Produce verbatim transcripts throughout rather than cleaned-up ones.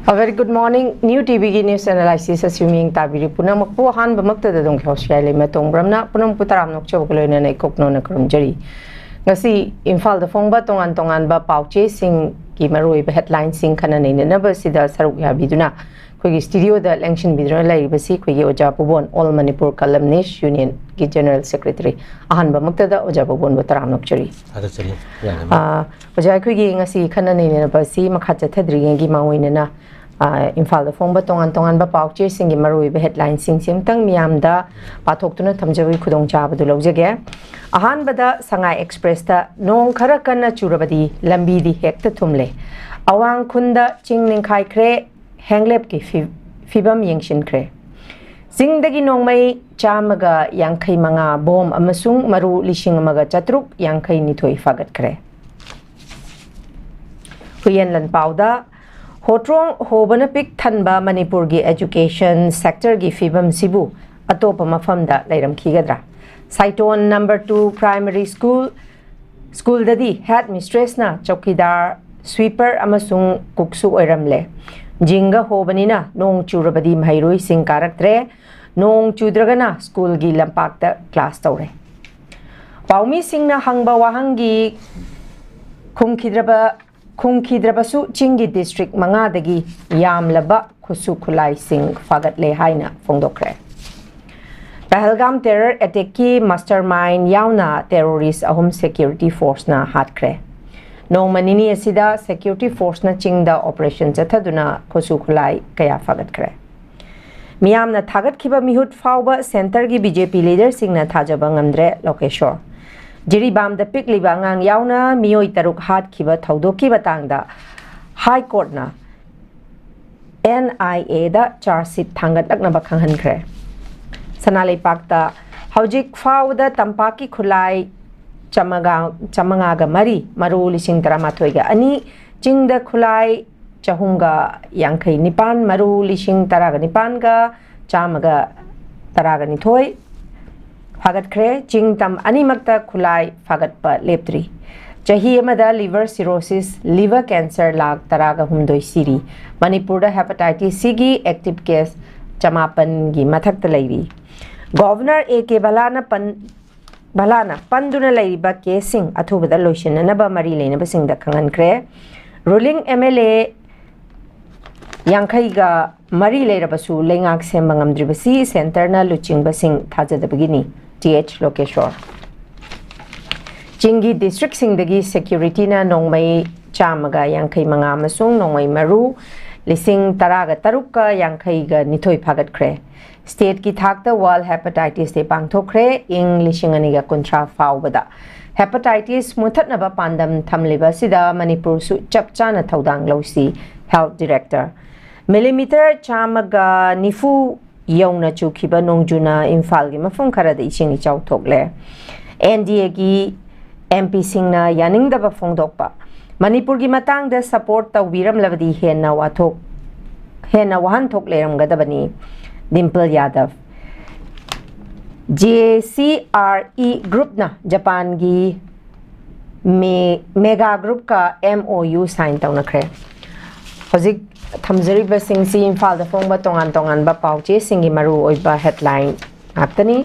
A very good morning. New ꯇꯤꯚꯤꯒꯤ news analysis ꯑꯁꯤ ꯃꯤꯠꯌꯦꯡ ꯇꯥꯕꯤꯔꯤ ꯄꯨꯝꯅꯃꯛꯄꯨ ꯑꯍꯥꯟꯕꯃꯛꯇꯗ ꯑꯗꯣꯝꯒꯤ host ꯌꯥꯏꯂꯩꯃ ꯇꯣꯡꯕ꯭ꯔꯝꯅ ꯄꯨꯝꯅꯃꯛꯄꯨ ꯇꯔꯥꯝꯅ ꯑꯣꯛꯆꯕꯒ ꯂꯣꯏꯅꯅ ꯏꯀꯣꯛꯅꯣꯅ ꯈꯨꯔꯨꯝꯖꯔꯤ꯫ ꯉꯁꯤ ꯏꯝꯐꯥꯜꯗ ꯐꯣꯡꯕ ꯇꯣꯉꯥꯟ ꯇꯣꯉꯥꯟꯕ ꯄꯥꯎꯆꯦꯁꯤꯡꯒꯤ ꯃꯔꯨꯑꯣꯏꯕ headlineꯁꯤꯡ ꯈꯟꯅ ꯅꯩꯅꯅꯕꯁꯤꯗ ꯁꯔꯨꯛ ꯌꯥꯕꯤꯗꯨꯅ ꯑꯩꯈꯣꯏꯒꯤ studioꯗ ꯂꯦꯡꯁꯤꯟꯕꯤꯗꯨꯅ ꯂꯩꯔꯤꯕꯁꯤ ꯑꯩꯈꯣꯏꯒꯤ ꯑꯣꯖꯥ ꯄꯨꯕꯣꯟ, All Manipur Columnist Unionꯒꯤ General Secretary꯫ ꯑꯍꯥꯟꯕꯃꯛꯇꯗ ꯑꯣꯖꯥ ꯄꯨꯕꯣꯟꯕꯨ ꯇꯔꯥꯝꯅ ꯑꯣꯛꯆꯔꯤ꯫ ꯊꯥꯒꯠꯆꯔꯤ꯫ ꯌꯥꯅꯤ, ma'am꯫ ꯑꯥ, ꯑꯣꯖꯥ, ꯑꯩꯈꯣꯏꯒꯤ ꯉꯁꯤ ꯈꯟꯅ ꯅꯩꯅꯅꯕ ꯑꯁꯤ ꯃꯈꯥ ꯆꯠꯊꯗ꯭ꯔꯤꯉꯩꯒꯤ ꯃꯥꯡꯑꯣꯏꯅꯅ, ꯑꯥ, ꯏꯝꯐꯥꯜꯗ ꯐꯣꯡꯕ ꯇꯣꯉꯥꯟ ꯇꯣꯉꯥꯟꯕ ꯄꯥꯎꯆꯦꯁꯤꯡꯒꯤ ꯃꯔꯨꯑꯣꯏꯕ headlineꯁꯤꯡꯁꯤ ꯑꯃꯨꯛꯇꯪ ꯃꯤꯌꯥꯝꯗ ꯄꯥꯊꯣꯛꯇꯨꯅ ꯊꯝꯖꯕꯒꯤ ꯈꯨꯗꯣꯡꯆꯥꯕꯗꯨ ꯂꯧꯖꯒꯦ꯫ ꯑꯍꯥꯟꯕꯗ ꯁꯉꯥꯏ Expressꯇ ꯅꯣꯡ ꯈꯔ ꯀꯟꯅ ꯆꯨꯔꯕꯗꯤ ꯂꯝꯕꯤꯗꯤ ꯍꯦꯛꯇ ꯊꯨꯝꯂꯦ꯫ ꯑꯋꯥꯡ ꯈꯨꯟꯗ ꯆꯤꯡ ꯅꯤꯡꯈꯥꯏꯈ꯭ꯔꯦ, ꯍꯦꯡꯂꯦꯞꯀꯤ ꯐꯤ-, ꯐꯤꯕꯝ ꯌꯦꯡꯁꯤꯟꯈ꯭ꯔꯦ꯫ ꯆꯤꯡꯗꯒꯤ ꯅꯣꯡꯃꯩ ꯆꯥꯝꯃꯒ ꯌꯥꯡꯈꯩ ꯃꯉꯥ, ꯕꯣꯝ ꯑꯃꯁꯨꯡ ꯃꯔꯨ ꯂꯤꯁꯤꯡ ꯑꯃꯒ ꯆꯥꯇ꯭ꯔꯨꯛ ꯌꯥꯡꯈꯩ ꯅꯤꯊꯣꯏ ꯐꯥꯒꯠꯈ꯭ꯔꯦ꯫ ꯍꯨꯏꯌꯦꯟ ꯂꯟꯄꯥꯎꯗ ꯍꯣꯇ꯭ꯔꯣꯡ ꯍꯣꯕꯅ ꯄꯤꯛ ꯊꯟꯕ ꯃꯅꯤꯄꯨꯔꯒꯤ education sectorꯒꯤ ꯐꯤꯕꯝꯁꯤꯕꯨ ꯑꯇꯣꯞꯄ ꯃꯐꯝꯗ ꯂꯩꯔꯝꯈꯤꯒꯗ꯭ꯔꯥ? ꯁꯥꯏꯇꯣꯟ number two primary school, schoolꯗꯗꯤ head mistressꯅ chowkidar, sweeper ꯑꯃꯁꯨꯡ cookꯁꯨ ꯑꯣꯏꯔꯝꯂꯦ꯫ ꯖꯤꯡꯒ ꯍꯣꯕꯅꯤꯅ ꯅꯣꯡ ꯆꯨꯔꯕꯗꯤ ꯃꯍꯩꯔꯣꯏꯁꯤꯡ ꯀꯥꯔꯛꯇ꯭ꯔꯦ꯫ ꯅꯣꯡ ꯆꯨꯗ꯭ꯔꯒꯅ schoolꯒꯤ ꯂꯝꯄꯥꯛꯇ class ꯇꯧꯔꯦ꯫ ꯄꯥꯎꯃꯤꯁꯤꯡꯅ ꯍꯪꯕ ꯋꯥꯍꯪꯒꯤ ꯈꯨꯝꯈꯤꯗ꯭ꯔꯕ, ꯈꯨꯝꯈꯤꯗ꯭ꯔꯕꯁꯨ ꯆꯤꯡꯒꯤ district ꯃꯉꯥꯗꯒꯤ ꯌꯥꯝꯂꯕ ꯈꯨꯠꯁꯨ ꯈꯨꯠꯂꯥꯏꯁꯤꯡ ꯐꯥꯒꯠꯂꯦ ꯍꯥꯏꯅ ꯐꯣꯡꯗꯣꯛꯈ꯭ꯔꯦ꯫ ꯄꯍꯜꯒꯥꯝ terror attackꯀꯤ mastermind ꯌꯥꯎꯅ terrorist ꯑꯍꯨꯝ security forceꯅ ꯍꯥꯠꯈ꯭ꯔꯦ꯫ ꯅꯣꯡꯃ ꯅꯤꯅꯤ ꯑꯁꯤꯗ security forceꯅ ꯆꯤꯡꯗ operation ꯆꯠꯊꯗꯨꯅ ꯈꯨꯠꯁꯨ ꯈꯨꯠꯂꯥꯏ ꯀꯌꯥ ꯐꯥꯒꯠꯈ꯭ꯔꯦ꯫ ꯃꯤꯌꯥꯝꯅ ꯊꯥꯒꯠꯈꯤꯕ ꯃꯤꯍꯨꯠ ꯐꯥꯎꯕ centreꯒꯤ BJP leaderꯁꯤꯡꯅ ꯊꯥꯖꯕ ꯉꯝꯗ꯭ꯔꯦ, ꯂꯣꯀꯦꯁꯣꯔ꯫ ꯖꯤꯔꯤꯕꯥꯝꯗ ꯄꯤꯛꯂꯤꯕ ꯑꯉꯥꯡ ꯌꯥꯎꯅ ꯃꯤꯑꯣꯏ ꯇꯔꯨꯛ ꯍꯥꯠꯈꯤꯕ ꯊꯧꯗꯣꯛꯀꯤ ꯃꯇꯥꯡꯗ High Courtꯅ NIAꯗ charge sheet ꯊꯥꯡꯒꯠꯂꯛꯅꯕ ꯈꯪꯍꯟꯈ꯭ꯔꯦ꯫ ꯁꯅꯥ ꯂꯩꯄꯥꯛꯇ ꯍꯧꯖꯤꯛ ꯐꯥꯎꯕꯗ ꯇꯝꯄꯥꯛꯀꯤ ꯈꯨꯠꯂꯥꯏ ꯆꯥꯃꯉꯥ, ꯆꯥꯃꯉꯥꯒ ꯃꯔꯤ, ꯃꯔꯨ ꯂꯤꯁꯤꯡ ꯇꯔꯥꯃꯥꯊꯣꯏꯒ ꯑꯅꯤ, ꯆꯤꯡꯗ ꯈꯨꯠꯂꯥꯏ ꯆꯍꯨꯝꯒ ꯌꯥꯡꯈꯩ ꯅꯤꯄꯥꯟ, ꯃꯔꯨ ꯂꯤꯁꯤꯡ ꯇꯔꯥꯒ ꯅꯤꯄꯥꯟꯒ ꯆꯥꯝꯃꯒ ꯇꯔꯥꯒ ꯅꯤꯊꯣꯏ ꯐꯥꯒꯠꯈ꯭ꯔꯦ꯫ ꯆꯤꯡ ꯇꯝ ꯑꯅꯤꯃꯛꯇ ꯈꯨꯠꯂꯥꯏ ꯐꯥꯒꯠꯄ ꯂꯦꯞꯇ꯭ꯔꯤ꯫ ꯆꯍꯤ ꯑꯃꯗ liver cirrhosis, liver cancer lakh ꯇꯔꯥꯒ ꯍꯨꯝꯗꯣꯏ ꯁꯤꯔꯤ꯫ ꯃꯅꯤꯄꯨꯔꯗ hepatitis Cꯒꯤ active case ꯆꯃꯥꯄꯟꯒꯤ ꯃꯊꯛꯇ ꯂꯩꯔꯤ꯫ ꯒꯣꯚꯔꯅꯔ ꯑꯦ ꯀꯦ ꯚꯂꯥꯅ ꯄꯟ-, ꯚꯂꯥꯅ ꯄꯟꯗꯨꯅ ꯂꯩꯔꯤꯕ caseꯁꯤꯡ ꯑꯊꯨꯕꯗ ꯂꯣꯏꯁꯤꯟꯅꯅꯕ ꯃꯔꯤ ꯂꯩꯅꯕꯁꯤꯡꯗ ꯈꯪꯍꯟꯈ꯭ꯔꯦ꯫ Ruling MLA ꯌꯥꯡꯈꯩꯒ ꯃꯔꯤ ꯂꯩꯔꯕꯁꯨ ꯂꯩꯉꯥꯛ ꯁꯦꯝꯕ ꯉꯝꯗ꯭ꯔꯤꯕꯁꯤ centreꯅ ꯂꯨꯆꯤꯡꯕꯁꯤꯡ ꯊꯥꯖꯗꯕꯒꯤꯅꯤ꯫ T H ꯂꯣꯀꯦꯁꯣꯔ꯫ ꯆꯤꯡꯒꯤ districtꯁꯤꯡꯗꯒꯤ securityꯅ ꯅꯣꯡꯃꯩ ꯆꯥꯝꯃꯒ ꯌꯥꯡꯈꯩ ꯃꯉꯥ ꯑꯃꯁꯨꯡ ꯅꯣꯡꯃꯩ ꯃꯔꯨ ꯂꯤꯁꯤꯡ ꯇꯔꯥꯒ ꯇꯔꯨꯛꯀ ꯌꯥꯡꯈꯩꯒ ꯅꯤꯊꯣꯏ ꯐꯥꯒꯠꯈ꯭ꯔꯦ꯫ Stateꯀꯤ ꯊꯥꯛꯇ World Hepatitis Day ꯄꯥꯡꯊꯣꯛꯈ꯭ꯔꯦ꯫ ꯏꯪ ꯂꯤꯁꯤꯡ ꯑꯅꯤꯒ ꯀꯨꯟꯊ꯭ꯔꯥ ꯐꯥꯎꯕꯗ hepatitis ꯃꯨꯊꯠꯅꯕ ꯄꯥꯟꯗꯝ ꯊꯝꯂꯤꯕ ꯑꯁꯤꯗ ꯃꯅꯤꯄꯨꯔꯁꯨ ꯆꯞ ꯆꯥꯅ ꯊꯧꯗꯥꯡ ꯂꯧꯁꯤ, Health Director꯫ Millimeter ꯆꯥꯝꯃꯒ ꯅꯤꯐꯨ ꯌꯧꯅ ꯆꯨꯈꯤꯕ ꯅꯣꯡꯖꯨꯅ ꯏꯝꯐꯥꯜꯒꯤ ꯃꯐꯝ ꯈꯔꯗ ꯏꯁꯤꯡ ꯏꯆꯥꯎ ꯊꯣꯛꯂꯦ꯫ NDAꯒꯤ MPꯁꯤꯡꯅ ꯌꯥꯅꯤꯡꯗꯕ ꯐꯣꯡꯗꯣꯛꯄ꯫ ꯃꯅꯤꯄꯨꯔꯒꯤ ꯃꯇꯥꯡꯗ support ꯇꯧꯕꯤꯔꯝꯂꯕꯗꯤ ꯍꯦꯟꯅ ꯋꯥꯊꯣꯛ, ꯍꯦꯟꯅ ꯋꯥꯍꯟꯊꯣꯛ ꯂꯩꯔꯝꯒꯗꯕꯅꯤ, ꯗꯤꯝꯄꯜ ꯌꯥꯗꯕ꯫ JCRE groupꯅ ꯖꯄꯥꯟꯒꯤ ꯃꯦ-, Mega Groupꯀ MOU sign ꯇꯧꯅꯈ꯭ꯔꯦ꯫ ꯍꯧꯖꯤꯛ ꯊꯝꯖꯔꯤꯕꯁꯤꯡꯁꯤ ꯏꯝꯐꯥꯜꯗ ꯐꯣꯡꯕ ꯇꯣꯉꯥꯟ ꯇꯣꯉꯥꯟꯕ ꯄꯥꯎꯆꯦꯁꯤꯡꯒꯤ ꯃꯔꯨꯑꯣꯏꯕ headline ꯉꯥꯛꯇꯅꯤ꯫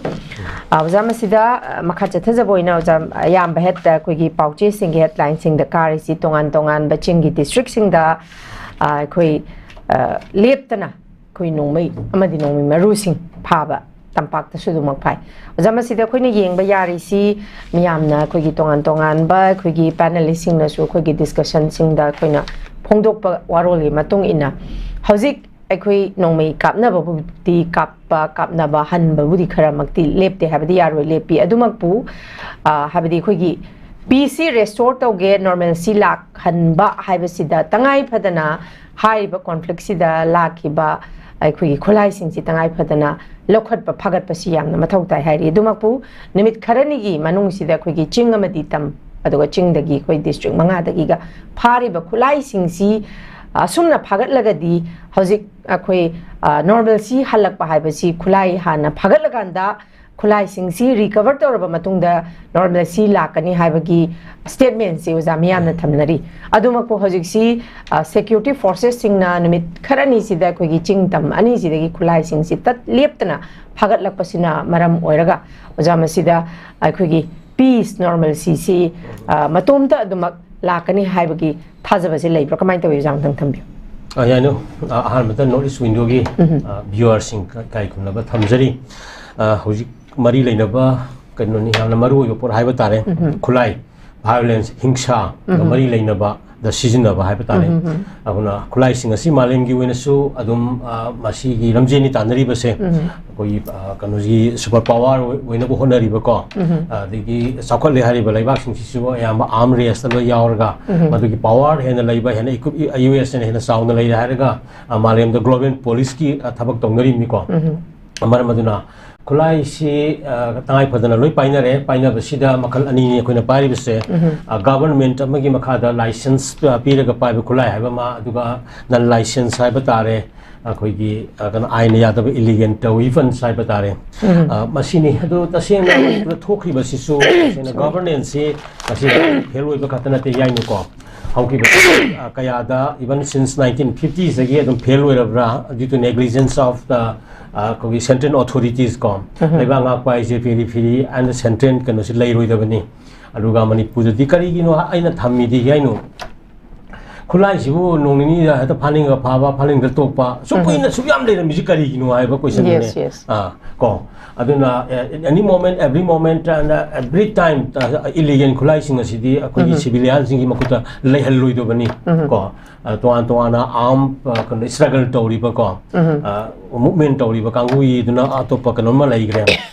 ꯑ, ꯑꯣꯖꯥ, ꯃꯁꯤꯗ, ꯑ, ꯃꯈꯥ ꯆꯠꯊꯖꯕ ꯑꯣꯏꯅ ꯑꯣꯖꯥ, ꯑꯌꯥꯝꯕ headꯇ ꯑꯩꯈꯣꯏꯒꯤ ꯄꯥꯎꯆꯦꯁꯤꯡꯒꯤ headlineꯁꯤꯡꯗ ꯀꯥꯔꯤꯁꯤ ꯇꯣꯉꯥꯟ ꯇꯣꯉꯥꯟꯕ ꯆꯤꯡꯒꯤ districtꯁꯤꯡꯗ, ꯑ, ꯑꯩꯈꯣꯏ, ꯑ, ꯂꯦꯞꯇꯅ ꯑꯩꯈꯣꯏ ꯅꯣꯡꯃꯩ ꯑꯃꯗꯤ ꯅꯣꯡꯃꯩ ꯃꯔꯨꯁꯤꯡ ꯐꯥꯕ ꯇꯝꯄꯥꯛꯇꯁꯨ ꯑꯗꯨꯃꯛ ꯐꯥꯏ꯫ ꯑꯣꯖꯥ, ꯃꯁꯤꯗ ꯑꯩꯈꯣꯏꯅ ꯌꯦꯡꯕ ꯌꯥꯔꯤꯁꯤ ꯃꯤꯌꯥꯝꯅ ꯑꯩꯈꯣꯏꯒꯤ ꯇꯣꯉꯥꯟ ꯇꯣꯉꯥꯟꯕ ꯑꯩꯈꯣꯏꯒꯤ panelistꯁꯤꯡꯅꯁꯨ ꯑꯩꯈꯣꯏꯒꯤ discussionꯁꯤꯡꯗ ꯑꯩꯈꯣꯏꯅ ꯐꯣꯡꯗꯣꯛꯄ ꯋꯥꯔꯣꯜꯒꯤ ꯃꯇꯨꯡ ꯏꯟꯅ ꯍꯧꯖꯤꯛ ꯑꯩꯈꯣꯏ ꯅꯣꯡꯃꯩ ꯀꯥꯞꯅꯕꯕꯨꯗꯤ ꯀꯥꯞꯄ, ꯀꯥꯞꯅꯕ ꯍꯟꯕꯕꯨꯗꯤ ꯈꯔꯃꯛꯇꯤ ꯂꯦꯞꯇꯦ ꯍꯥꯏꯕꯗꯤ ꯌꯥꯔꯣꯏ, ꯂꯦꯞꯄꯤ꯫ ꯑꯗꯨꯃꯛꯄꯨ, ꯑ, ꯍꯥꯏꯕꯗꯤ ꯑꯩꯈꯣꯏꯒꯤ peace restore ꯇꯧꯒꯦ, normalcy ꯂꯥꯛꯍꯟꯕ ꯍꯥꯏꯕꯁꯤꯗ ꯇꯉꯥꯏ ꯐꯗꯅ ꯍꯥꯏꯔꯤꯕ conflictꯁꯤꯗ ꯂꯥꯛꯈꯤꯕ ꯑꯩꯈꯣꯏꯒꯤ ꯈꯨꯠꯂꯥꯏꯁꯤꯡꯁꯤ ꯇꯉꯥꯏ ꯐꯗꯅ ꯂꯧꯈꯠꯄ, ꯐꯥꯒꯠꯄꯁꯤ ꯌꯥꯝꯅ ꯃꯊꯧ ꯇꯥꯏ ꯍꯥꯏꯔꯤ꯫ ꯑꯗꯨꯃꯛꯄꯨ ꯅꯨꯃꯤꯠ ꯈꯔꯅꯤꯒꯤ ꯃꯅꯨꯡꯁꯤꯗ ꯑꯩꯈꯣꯏꯒꯤ ꯆꯤꯡ ꯑꯃꯗꯤ ꯇꯝ, ꯑꯗꯨꯒ ꯆꯤꯡꯗꯒꯤ ꯑꯩꯈꯣꯏ district ꯃꯉꯥꯗꯒꯤꯒ ꯐꯥꯔꯤꯕ ꯈꯨꯠꯂꯥꯏꯁꯤꯡꯁꯤ ꯑꯁꯨꯝꯅ ꯐꯥꯒꯠꯂꯒꯗꯤ ꯍꯧꯖꯤꯛ ꯑꯩꯈꯣꯏ, ꯑ, normalcy ꯍꯜꯂꯛꯄ ꯍꯥꯏꯕꯁꯤ ꯈꯨꯠꯂꯥꯏ ꯍꯥꯟꯅ ꯐꯥꯒꯠꯂꯀꯥꯟꯗ ꯈꯨꯠꯂꯥꯏꯁꯤꯡꯁꯤ ꯔꯤꯀꯚꯔ ꯇꯧꯔꯕ ꯃꯇꯨꯡꯗ ꯅꯣꯔꯃꯦꯜꯁꯤ ꯂꯥꯛꯀꯅꯤ ꯍꯥꯏꯕꯒꯤ ꯁ꯭ꯇꯦꯠꯃꯦꯟꯁꯤ ꯑꯣꯖꯥ ꯃꯤꯌꯥꯝꯅ ꯊꯝꯅꯔꯤ꯫ ꯑꯗꯨꯃꯛꯄꯨ ꯍꯧꯖꯤꯛꯁꯤ ꯁꯦꯀ꯭ꯌꯨꯔꯤꯇꯤ ꯐꯣꯔꯁꯦꯁꯁꯤꯡꯅ ꯅꯨꯃꯤꯠ ꯈꯔꯅꯤꯁꯤꯗ ꯑꯩꯈꯣꯏꯒꯤ ꯆꯤꯡ ꯇꯝ ꯑꯅꯤꯁꯤꯗꯒꯤ ꯈꯨꯠꯂꯥꯏꯁꯤꯡꯁꯤ ꯇꯠ ꯂꯦꯞꯇꯅ ꯐꯥꯒꯠꯂꯛꯄꯁꯤꯅ ꯃꯔꯝ ꯑꯣꯏꯔꯒ ꯑꯣꯖꯥ ꯃꯁꯤꯗ ꯑꯩꯈꯣꯏꯒꯤ ꯄꯤꯁ ꯅꯣꯔꯃꯦꯜꯁꯤꯁꯤ ꯃꯇꯣꯝꯇ ꯑꯗꯨꯃꯛ ꯂꯥꯛꯀꯅꯤ ꯍꯥꯏꯕꯒꯤ ꯊꯥꯖꯕꯁꯦ ꯂꯩꯕ꯭ꯔꯥ? ꯀꯃꯥꯏꯅ ꯇꯧꯋꯤ ꯑꯣꯖꯥ? ꯑꯝꯇꯪ ꯊꯝꯕꯤꯌꯨ꯫ ꯑ, ꯌꯥꯅꯨ, ꯑ, ꯑꯍꯥꯟꯕꯗ ꯅꯣꯔꯠ ꯏꯁ ꯋꯤꯟꯗꯣꯒꯤ ꯚ꯭ꯌꯨꯋꯔꯁꯤꯡ ꯏꯀꯥꯏ ꯈꯨꯝꯅꯕ ꯊꯝꯖꯔꯤ꯫ ꯑ, ꯍꯧꯖꯤꯛ ꯃꯔꯤ ꯂꯩꯅꯕ ꯀꯩꯅꯣꯅꯤ, ꯌꯥꯝꯅ ꯃꯔꯨ ꯑꯣꯏꯕ ꯄꯣꯠ ꯍꯥꯏꯕ ꯇꯥꯔꯦ꯫ ꯈꯨꯠꯂꯥꯏ, ꯚꯥꯏꯑꯣꯂꯦꯟꯁ, ꯍꯤꯡꯁꯥꯒ ꯃꯔꯤ ꯂꯩꯅꯕꯗ ꯁꯤꯖꯤꯟꯅꯕ ꯍꯥꯏꯕ ꯇꯥꯔꯦ꯫ ꯑꯗꯨꯅ ꯈꯨꯠꯂꯥꯏꯁꯤꯡ ꯑꯁꯤ ꯃꯥꯂꯦꯝꯒꯤ ꯑꯣꯏꯅꯁꯨ ꯑꯗꯨꯝ, ꯑ, ꯃꯁꯤꯒꯤ ꯂꯝꯖꯦꯟꯅꯤ ꯇꯥꯟꯅꯔꯤꯕꯁꯦ꯫ ꯑꯩꯈꯣꯏꯒꯤ, ꯑ, ꯀꯩꯅꯣꯒꯤ ꯁꯨꯄꯔ ꯄꯥꯋꯔ ꯑꯣꯏꯅꯕ ꯍꯣꯠꯅꯔꯤꯕꯀꯣ, ꯑꯗꯒꯤ ꯆꯥꯎꯈꯠꯂꯦ ꯍꯥꯏꯔꯤꯕ ꯂꯩꯕꯥꯛꯁꯤꯡꯁꯤꯁꯨ ꯑꯌꯥꯝꯕ ꯑꯥꯔꯝ ꯔꯦꯁꯇ ꯂꯣꯏ ꯌꯥꯎꯔꯒ, ꯃꯗꯨꯒꯤ ꯄꯥꯋꯔ ꯍꯦꯟꯅ ꯂꯩꯕ, ꯍꯦꯟꯅ ꯏꯀ꯭ꯋꯤꯞ, ꯌꯨ ꯑꯦꯁ ꯑꯦꯅ ꯍꯦꯟꯅ ꯆꯥꯎꯅ ꯂꯩꯔꯦ ꯍꯥꯏꯔꯒ, ꯑ, ꯃꯥꯂꯦꯝꯗ ꯒ꯭ꯂꯣꯕꯦꯜ ꯄꯣꯂꯤꯁꯀꯤ, ꯑ, ꯊꯕꯛ ꯇꯧꯅꯔꯤꯕꯅꯤꯀꯣ꯫ ꯃꯔꯝ ꯑꯗꯨꯅ ꯈꯨꯠꯂꯥꯏꯁꯤ, ꯑ, ꯇꯉꯥꯏ ꯐꯗꯅ ꯂꯣꯏ ꯄꯥꯏꯅꯔꯦ꯫ ꯄꯥꯏꯅꯕꯁꯤꯗ ꯃꯈꯜ ꯑꯅꯤꯅꯤ ꯑꯩꯈꯣꯏꯅ ꯄꯥꯏꯔꯤꯕꯁꯦ꯫ ꯑ, ꯒꯚꯔꯟꯃꯦꯟꯠ ꯑꯃꯒꯤ ꯃꯈꯥꯗ ꯂꯥꯏꯁꯦꯟꯁ, ꯑ, ꯄꯤꯔꯒ ꯄꯥꯏꯕ ꯈꯨꯠꯂꯥꯏ ꯍꯥꯏꯕ ꯑꯃ, ꯑꯗꯨꯒ ꯅꯟ ꯂꯥꯏꯁꯦꯟꯁ ꯍꯥꯏꯕ ꯇꯥꯔꯦ, ꯑꯩꯈꯣꯏꯒꯤ, ꯑ, ꯀꯩꯅꯣ, ꯑꯥꯏꯟꯅ ꯌꯥꯗꯕ ꯏꯂꯤꯒꯦꯜ ꯋꯤꯄꯟꯁ ꯍꯥꯏꯕ ꯇꯥꯔꯦ꯫ ꯑ, ꯃꯁꯤꯅꯤ꯫ ꯑꯗꯨ ꯇꯁꯦꯡꯅ ꯃꯅꯤꯄꯨꯔꯗ ꯊꯣꯛꯈ꯭ꯔꯤꯕꯁꯤꯁꯨ ꯇꯁꯦꯡꯅ ꯒꯚꯔꯅꯦꯟꯁꯁꯤ ꯃꯁꯤ ꯐꯦꯜ ꯑꯣꯏꯕ ꯈꯛꯇ ꯅꯠꯇꯦ ꯌꯥꯏꯅꯨꯀꯣ꯫ ꯍꯧꯈꯤꯕ, ꯑ, ꯀꯌꯥꯗ, even since nineteen fiftiesꯗꯒꯤ ꯑꯗꯨꯝ fail ꯑꯣꯏꯔꯕ꯭ꯔꯥ, due to negligence of the, ꯑ, ꯑꯩꯈꯣꯏꯒꯤ central authorities ꯀꯣ, ꯂꯩꯕꯥꯛ ꯉꯥꯛꯄ ꯍꯥꯏꯁꯦ ꯄꯦꯔꯤꯐꯦꯔꯤ and central ꯀꯩꯅꯣꯁꯤ ꯂꯩꯔꯣꯏꯗꯕꯅꯤ꯫ ꯑꯗꯨꯒ ꯃꯅꯤꯄꯨꯔꯗꯗꯤ ꯀꯔꯤꯒꯤꯅꯣ ꯑꯩꯅ ꯊꯝꯃꯤꯗꯤ ꯌꯥꯏꯅꯨ, ꯈꯨꯠꯂꯥꯏꯁꯤꯕꯨ ꯅꯣꯡ ꯅꯤꯅꯤꯗ ꯍꯦꯛꯇ ꯐꯥꯅꯤꯡꯉꯒ ꯐꯥꯕ, ꯐꯥꯅꯤꯡꯗ ꯇꯣꯛꯄ, ꯑꯁꯨꯛ ꯀꯨꯏꯅ ꯑꯁꯨꯛ ꯌꯥꯝ ꯂꯩꯔꯝꯃꯤꯁꯤ ꯀꯔꯤꯒꯤꯅꯣ ꯍꯥꯏꯕ ꯀꯣꯏꯁꯟꯗꯨꯅꯦ꯫ Yes, yes. ꯑꯥ, ꯀꯣ, ꯑꯗꯨꯅ, ꯑꯦ, any moment, every moment, and, uh, every time, uh, illegal ꯈꯨꯠꯂꯥꯏꯁꯤꯡ ꯑꯁꯤꯗꯤ ꯑꯩꯈꯣꯏꯒꯤ ꯁꯤꯚꯤꯂꯤꯌꯟꯁꯤꯡꯒꯤ ꯃꯈꯨꯠꯇ ꯂꯩꯍꯜꯂꯣꯏꯗꯕꯅꯤ꯫ ꯀꯣ, ꯑ, ꯇꯣꯉꯥꯟ ꯇꯣꯉꯥꯟꯅ ꯑꯥꯔꯝ, ꯑ, ꯀꯩꯅꯣ, ꯁ꯭ꯇ꯭ꯔꯒꯜ ꯇꯧꯔꯤꯕ ꯀꯣ, ꯑ, ꯃꯨꯚꯃꯦꯟꯠ ꯇꯧꯔꯤꯕ ꯀꯥꯡꯕꯨꯒꯤꯗꯨꯅ ꯑꯇꯣꯞꯄ ꯀꯩꯅꯣꯝꯃ ꯂꯩꯈ꯭ꯔꯦ꯫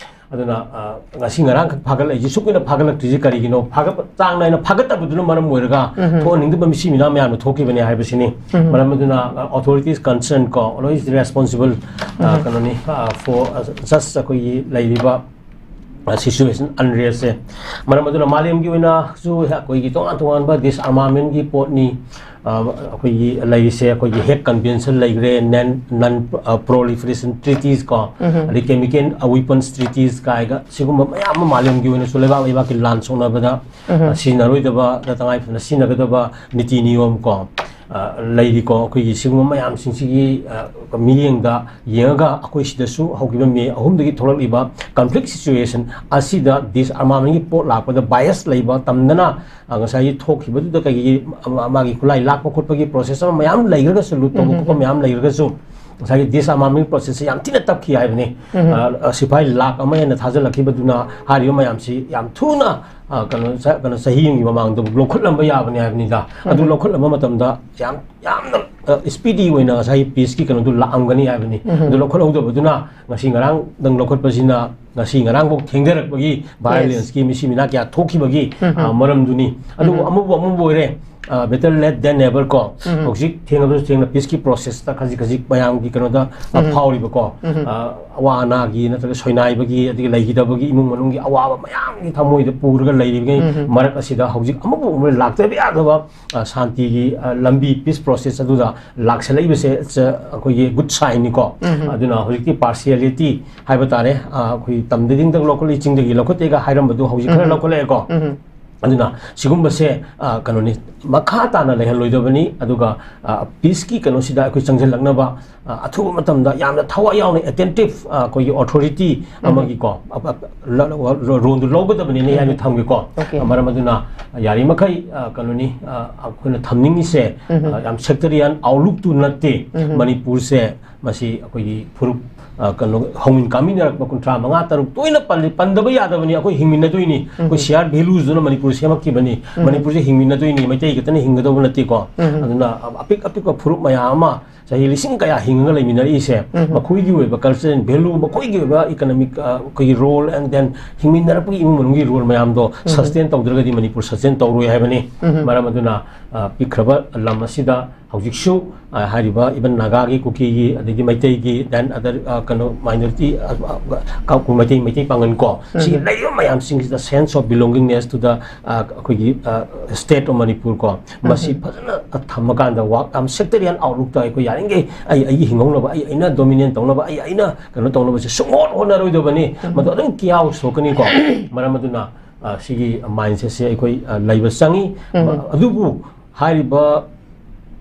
ꯑꯗꯨꯅ, ꯑ, ꯉꯁꯤ ꯉꯔꯥꯡꯈꯛ ꯐꯥꯒꯠꯂꯛꯏꯁꯤ, ꯁꯨꯛ ꯀꯨꯏꯅ ꯐꯥꯒꯠꯂꯛꯇ꯭ꯔꯤꯁꯤ ꯀꯔꯤꯒꯤꯅꯣ? ꯐꯥꯒꯠꯄ, ꯆꯥꯡ ꯅꯥꯏꯅ ꯐꯥꯒꯠꯇꯕꯗꯨꯅ ꯃꯔꯝ ꯑꯣꯏꯔꯒ ꯊꯣꯛꯍꯟꯅꯤꯡꯗꯕ ꯃꯤꯆꯤ ꯃꯤꯅꯥ ꯃꯌꯥꯝꯅ ꯊꯣꯛꯈꯤꯕꯅꯤ ꯍꯥꯏꯕꯁꯤꯅꯤ꯫ ꯃꯔꯝ ꯑꯗꯨꯅ, ꯑ, authorities concerned ꯀꯣ, always responsible, ꯑ, ꯀꯩꯅꯣꯅꯤ, ꯑ, for, ꯑ, just ꯑꯩꯈꯣꯏꯒꯤ ꯂꯩꯔꯤꯕ, ꯑ, situation unrestꯁꯦ꯫ ꯃꯔꯝ ꯑꯗꯨꯅ ꯃꯥꯂꯦꯝꯒꯤ ꯑꯣꯏꯅꯁꯨ ꯑꯩꯈꯣꯏꯒꯤ ꯇꯣꯉꯥꯟ ꯇꯣꯉꯥꯟꯕ ꯗꯤꯁꯑꯥꯔꯃꯥꯃꯦꯟꯒꯤ ꯄꯣꯠꯅꯤ, ꯑ, ꯑꯩꯈꯣꯏꯒꯤ ꯂꯩꯔꯤꯁꯦ, ꯑꯩꯈꯣꯏꯒꯤ ꯍꯦꯛ ꯀꯟꯚꯦꯟꯁꯟ ꯂꯩꯈ꯭ꯔꯦ, ꯅꯟ ꯅꯟ ꯄ꯭ꯔꯣꯂꯤꯐꯔꯦꯁꯟ ꯇ꯭ꯔꯤꯇꯤꯁ ꯀꯣ, ꯑꯗꯩ ꯀꯦꯃꯤꯀꯦꯜ ꯋꯤꯄꯟꯁ ꯇ꯭ꯔꯤꯇꯤꯁ ꯀꯥꯏꯒ, ꯁꯤꯒꯨꯝꯕ ꯃꯌꯥꯝ ꯑꯃ ꯃꯥꯂꯦꯝꯒꯤ ꯑꯣꯏꯅꯁꯨ ꯂꯩꯕꯥꯛ ꯂꯩꯕꯥꯛꯀꯤ ꯂꯥꯟ ꯁꯣꯛꯅꯕꯗ, ꯑ, ꯁꯤꯖꯤꯟꯅꯔꯣꯏꯗꯕ, ꯇꯉꯥꯏ ꯐꯗꯅ ꯁꯤꯖꯤꯟꯅꯒꯗꯕ ꯅꯤꯇꯤ ꯅꯤꯌꯣꯝ ꯀꯣ, ꯑ, ꯂꯩꯔꯤꯀꯣ꯫ ꯑꯩꯈꯣꯏꯒꯤ ꯁꯤꯒꯨꯝꯕ ꯃꯌꯥꯝꯁꯤꯡꯁꯤꯒꯤ, ꯑ, ꯃꯤꯠꯌꯦꯡꯗ ꯌꯦꯡꯉꯒ ꯑꯩꯈꯣꯏ ꯁꯤꯗꯁꯨ ꯍꯧꯈꯤꯕ ꯃꯦ ꯑꯍꯨꯝꯗꯒꯤ ꯊꯣꯛꯂꯛꯂꯤꯕ ꯀꯟꯐ꯭ꯂꯤꯛ ꯁꯤꯆꯨꯋꯦꯁꯟ ꯑꯁꯤꯗ ꯗꯤꯁꯑꯥꯔꯃꯥꯃꯦꯟꯒꯤ ꯄꯣꯠ ꯂꯥꯛꯄꯗ ꯕꯥꯏꯁ ꯂꯩꯕ ꯇꯝꯗꯅ, ꯑ, ꯉꯁꯥꯏꯒꯤ ꯊꯣꯛꯈꯤꯕꯗꯨꯗ ꯀꯩꯒꯤ, ꯑ, ꯃꯥꯒꯤ ꯈꯨꯠꯂꯥꯏ ꯂꯥꯛꯄ ꯈꯣꯠꯄꯒꯤ ꯄ꯭ꯔꯣꯁꯦꯁ ꯑꯃ ꯃꯌꯥꯝ ꯂꯩꯈ꯭ꯔꯒꯁꯨ, ꯂꯨꯠ ꯇꯧꯕ ꯈꯣꯠꯄ ꯃꯌꯥꯝ ꯂꯩꯈ꯭ꯔꯒꯁꯨ, ꯉꯁꯥꯏꯒꯤ ꯗꯤꯁꯑꯥꯔꯃꯥꯃꯦꯟ ꯄ꯭ꯔꯣꯁꯦꯁꯁꯦ ꯌꯥꯝ ꯊꯤꯅ ꯇꯞꯈꯤ ꯍꯥꯏꯕꯅꯤ꯫ ꯑ, ꯑ, ꯁꯤꯐꯥꯏ ꯂꯥꯛ ꯑꯃ ꯍꯦꯟꯅ ꯊꯥꯖꯤꯜꯂꯛꯈꯤꯕꯗꯨꯅ ꯍꯥꯏꯔꯤꯕ ꯃꯌꯥꯝꯁꯤ ꯌꯥꯝ ꯊꯨꯅ, ꯑ, ꯀꯩꯅꯣ, ꯆ-, ꯀꯩꯅꯣ, ꯆꯍꯤ ꯑꯃꯒꯤ ꯃꯃꯥꯡꯗ ꯂꯧꯈꯠꯂꯝꯕ ꯌꯥꯕꯅꯤ ꯍꯥꯏꯕꯅꯤꯗ꯫ ꯑꯗꯨ ꯂꯧꯈꯠꯂꯝꯕ ꯃꯇꯝꯗ ꯌꯥꯝ, ꯌꯥꯝꯅ, ꯑ, ꯁ꯭ꯄꯤꯗꯤ ꯑꯣꯏꯅ ꯉꯁꯥꯏꯒꯤ ꯄꯤꯁꯀꯤ ꯀꯩꯅꯣꯗꯨ ꯂꯥꯛꯑꯝꯒꯅꯤ ꯍꯥꯏꯕꯅꯤ꯫ ꯑꯗꯨ ꯂꯧꯈꯠꯍꯧꯗꯕꯗꯨꯅ ꯉꯁꯤ ꯉꯔꯥꯡꯗꯪ ꯂꯧꯈꯠꯄꯁꯤꯅ ꯉꯁꯤ ꯉꯔꯥꯡꯐꯥꯎ ꯊꯦꯡꯊꯔꯛꯄꯒꯤ, ꯚꯥꯏꯑꯣꯂꯦꯟꯁꯀꯤ ꯃꯤꯁꯤ ꯃꯤꯅꯥ ꯀꯌꯥ ꯊꯣꯛꯈꯤꯕꯒꯤ, ꯑ, ꯃꯔꯝꯗꯨꯅꯤ꯫ ꯑꯗꯨꯕꯨ ꯑꯃꯕꯨ ꯑꯃꯕꯨ ꯑꯣꯏꯔꯦ, ꯑ, better late than never ꯀꯣ꯫ ꯍꯧꯖꯤꯛ ꯊꯦꯡꯅꯕꯁꯨ ꯊꯦꯡꯅ ꯄꯤꯁꯀꯤ ꯄ꯭ꯔꯣꯁꯦꯁꯇ ꯈꯖꯤꯛ ꯈꯖꯤꯛ ꯃꯌꯥꯝꯒꯤ ꯀꯩꯅꯣꯗ, ꯑ, ꯐꯥꯎꯔꯤꯕꯀꯣ, ꯑ, ꯑꯋꯥ ꯑꯅꯥꯒꯤ ꯅꯠꯇ꯭ꯔꯒ ꯁꯣꯏꯅꯥꯏꯕꯒꯤ, ꯑꯗꯒꯤ ꯂꯩꯈꯤꯗꯕꯒꯤ ꯏꯃꯨꯡ ꯃꯅꯨꯡꯒꯤ ꯑꯋꯥꯕ ꯃꯌꯥꯝꯒꯤ ꯊꯃꯣꯏꯗ ꯄꯨꯔꯒ ꯂꯩꯔꯤꯕꯉꯩ ꯃꯔꯛ ꯑꯁꯤꯗ ꯍꯧꯖꯤꯛ ꯑꯃꯕꯨ ꯑꯃꯕꯨ ꯂꯥꯛꯇꯕ ꯌꯥꯗꯕ, ꯑ, ꯁꯥꯟꯇꯤꯒꯤ, ꯑ, ꯂꯝꯕꯤ, ꯄꯤꯁ ꯄ꯭ꯔꯣꯁꯦꯁ ꯑꯗꯨꯗ ꯂꯥꯛꯁꯜꯂꯛꯏꯕꯁꯦ, ꯑꯩꯈꯣꯏꯒꯤ ꯒꯨꯗ ꯁꯥꯏꯟꯅꯤꯀꯣ꯫ ꯑꯗꯨꯅ ꯍꯧꯖꯤꯛꯇꯤ ꯄꯥꯔꯁꯤꯌꯦꯂꯤꯇꯤ ꯍꯥꯏꯕ ꯇꯥꯔꯦ, ꯑ, ꯑꯩꯈꯣꯏ ꯇꯝꯗ ꯆꯤꯡꯗꯒꯤ ꯂꯧꯈꯠꯂꯤ, ꯆꯤꯡꯗꯒꯤ ꯂꯧꯈꯠꯇꯦꯒ ꯍꯥꯏꯔꯝꯕꯗꯨ ꯍꯧꯖꯤꯛ ꯈꯔ ꯂꯧꯈꯠꯂꯛꯑꯦꯀꯣ꯫ ꯑꯗꯨꯅ ꯁꯤꯒꯨꯝꯕꯁꯦ, ꯑ, ꯀꯩꯅꯣꯅꯤ, ꯃꯈꯥ ꯇꯥꯅ ꯂꯩꯍꯜꯂꯣꯏꯗꯕꯅꯤ꯫ ꯑꯗꯨꯒ, ꯑ, ꯄꯤꯁꯀꯤ ꯀꯩꯅꯣꯁꯤꯗ ꯑꯩꯈꯣꯏ ꯆꯪꯁꯤꯜꯂꯛꯅꯕ, ꯑ, ꯑꯊꯨꯕ ꯃꯇꯝꯗ ꯌꯥꯝꯅ ꯊꯋꯥꯏ ꯌꯥꯎꯅ ꯑꯦꯇꯦꯟꯇꯤꯞ, ꯑ, ꯑꯩꯈꯣꯏꯒꯤ ꯑꯣꯊꯣꯔꯤꯇꯤ ꯑꯃꯒꯤꯀꯣ, ꯑ, ꯑ, ꯂ-, ꯂ-, ꯔꯣꯜꯗꯨ ꯂꯧꯒꯗꯕꯅꯤꯅ ꯑꯩ ꯍꯥꯏꯅ ꯊꯝꯒꯦꯀꯣ꯫ ꯑ, ꯃꯔꯝ ꯑꯗꯨꯅ ꯌꯥꯔꯤꯃꯈꯩ, ꯑ, ꯀꯩꯅꯣꯅꯤ, ꯑ, ꯑꯩꯈꯣꯏꯅ ꯊꯝꯅꯤꯡꯉꯤꯁꯦ, ꯑ, ꯌꯥꯝ ꯁꯦꯛꯇꯔꯤꯌꯥꯟ ꯑꯥꯎꯠꯂꯨꯛꯇꯨ ꯅꯠꯇꯦ꯫ ꯃꯅꯤꯄꯨꯔꯁꯦ ꯃꯁꯤ ꯑꯩꯈꯣꯏꯒꯤ ꯐꯨꯔꯨꯞ, ꯑ, ꯀꯩꯅꯣ, ꯍꯧꯃꯤꯟ ꯀꯥꯃꯤꯟꯅꯔꯛꯄ ꯀꯨꯟꯊ꯭ꯔꯥ ꯃꯉꯥ ꯇꯔꯨꯛ ꯇꯣꯏꯅ ꯄꯜꯂꯤ-, ꯄꯟꯗꯕ ꯌꯥꯗꯕꯅꯤ꯫ ꯑꯩꯈꯣꯏ ꯍꯤꯡꯃꯤꯟꯅꯗꯣꯏꯅꯤ꯫ ꯑꯩꯈꯣꯏ ꯁꯤꯌꯥꯔ ꯚꯦꯂꯨꯁꯇꯨꯅ ꯃꯅꯤꯄꯨꯔ ꯁꯦꯝꯃꯛꯈꯤꯕꯅꯤ꯫ ꯃꯅꯤꯄꯨꯔꯁꯦ ꯍꯤꯡꯃꯤꯟꯅꯗꯣꯏꯅꯤ, ꯃꯩꯇꯩ ꯈꯛꯇꯅ ꯍꯤꯡꯒꯗꯧꯕ ꯅꯠꯇꯦꯀꯣ꯫ ꯑꯗꯨꯅ ꯑꯄꯤꯛ ꯑꯄꯤꯛꯄ ꯐꯨꯔꯨꯞ ꯃꯌꯥꯝ ꯑꯃ ꯆꯍꯤ ꯂꯤꯁꯤꯡ ꯀꯌꯥ ꯍꯤꯡꯉꯒ ꯂꯩꯃꯤꯟꯅꯔꯛꯏꯁꯦ, ꯃꯈꯣꯏꯒꯤ ꯑꯣꯏꯕ ꯀꯜꯆꯔꯦꯜ ꯚꯦꯂꯨ, ꯃꯈꯣꯏꯒꯤ ꯑꯣꯏꯕ ꯏꯀꯅꯣꯃꯤꯛ, ꯑ, ꯑꯩꯈꯣꯏꯒꯤ ꯔꯣꯜ, and then ꯍꯤꯡꯃꯤꯟꯅꯔꯛꯄꯒꯤ ꯏꯃꯨꯡ ꯃꯅꯨꯡꯒꯤ ꯔꯣꯜ ꯃꯌꯥꯝꯗꯣ ꯁꯁꯇꯦꯟ ꯇꯧꯗ꯭ꯔꯒꯗꯤ ꯃꯅꯤꯄꯨꯔ ꯁꯁꯇꯦꯟ ꯇꯧꯔꯣꯏ ꯍꯥꯏꯕꯅꯤ꯫ ꯃꯔꯝ ꯑꯗꯨꯅ, ꯑ, ꯄꯤꯛꯈ꯭ꯔꯕ ꯂꯝ ꯑꯁꯤꯗ ꯍꯧꯖꯤꯛꯁꯨ ꯑ, ꯍꯥꯏꯔꯤꯕ even ꯅꯥꯒꯥꯒꯤ, ꯀꯨꯀꯤꯒꯤ, ꯑꯗꯒꯤ ꯃꯩꯇꯩꯒꯤ, then other, ꯑ, ꯀꯩꯅꯣ, minority, ꯑ, ꯑ, ꯀ-, ꯃꯩꯇꯩ, ꯃꯩꯇꯩ ꯄꯥꯉꯜ ꯀꯣ, ꯁꯤꯒꯤ ꯎꯝ꯫ ꯂꯩꯔꯤꯕ ꯃꯌꯥꯝꯁꯤꯡꯁꯤꯗ sense of belongingness to the, ꯑ, ꯑꯩꯈꯣꯏꯒꯤ, ꯑ, state of Manipur ꯀꯣ, ꯃꯁꯤ ꯎꯝ꯫ ꯐꯖꯅ ꯊꯝꯃꯀꯥꯟꯗ ꯋꯥ-, ꯌꯥꯝ sectarian outlookꯇ ꯑꯩꯈꯣꯏ ꯌꯥꯔꯤꯈꯩ ꯑꯩ, ꯑꯩꯒꯤ ꯍꯤꯡꯍꯧꯅꯕ, ꯑꯩ, ꯑꯩꯅ dominant ꯇꯧꯅꯕ, ꯑꯩ, ꯑꯩꯅ ꯀꯩꯅꯣ ꯇꯧꯅꯕꯁꯦ ꯁꯨꯡꯍꯣꯠ ꯍꯣꯠꯅꯔꯣꯏꯗꯕꯅꯤ꯫ ꯎꯝ꯫ ꯃꯗꯨ ꯑꯗꯨꯝ ꯀꯤꯌꯥꯎ ꯁꯣꯛꯀꯅꯤꯀꯣ꯫ ꯃꯔꯝ ꯑꯗꯨꯅ, ꯑ, ꯁꯤꯒꯤ mindsetꯁꯦ ꯑꯩꯈꯣꯏ, ꯑ, ꯂꯩꯕ ꯆꯪꯉꯤ꯫ ꯎꯝ꯫ ꯑꯗꯨꯕꯨ ꯍꯥꯏꯔꯤꯕ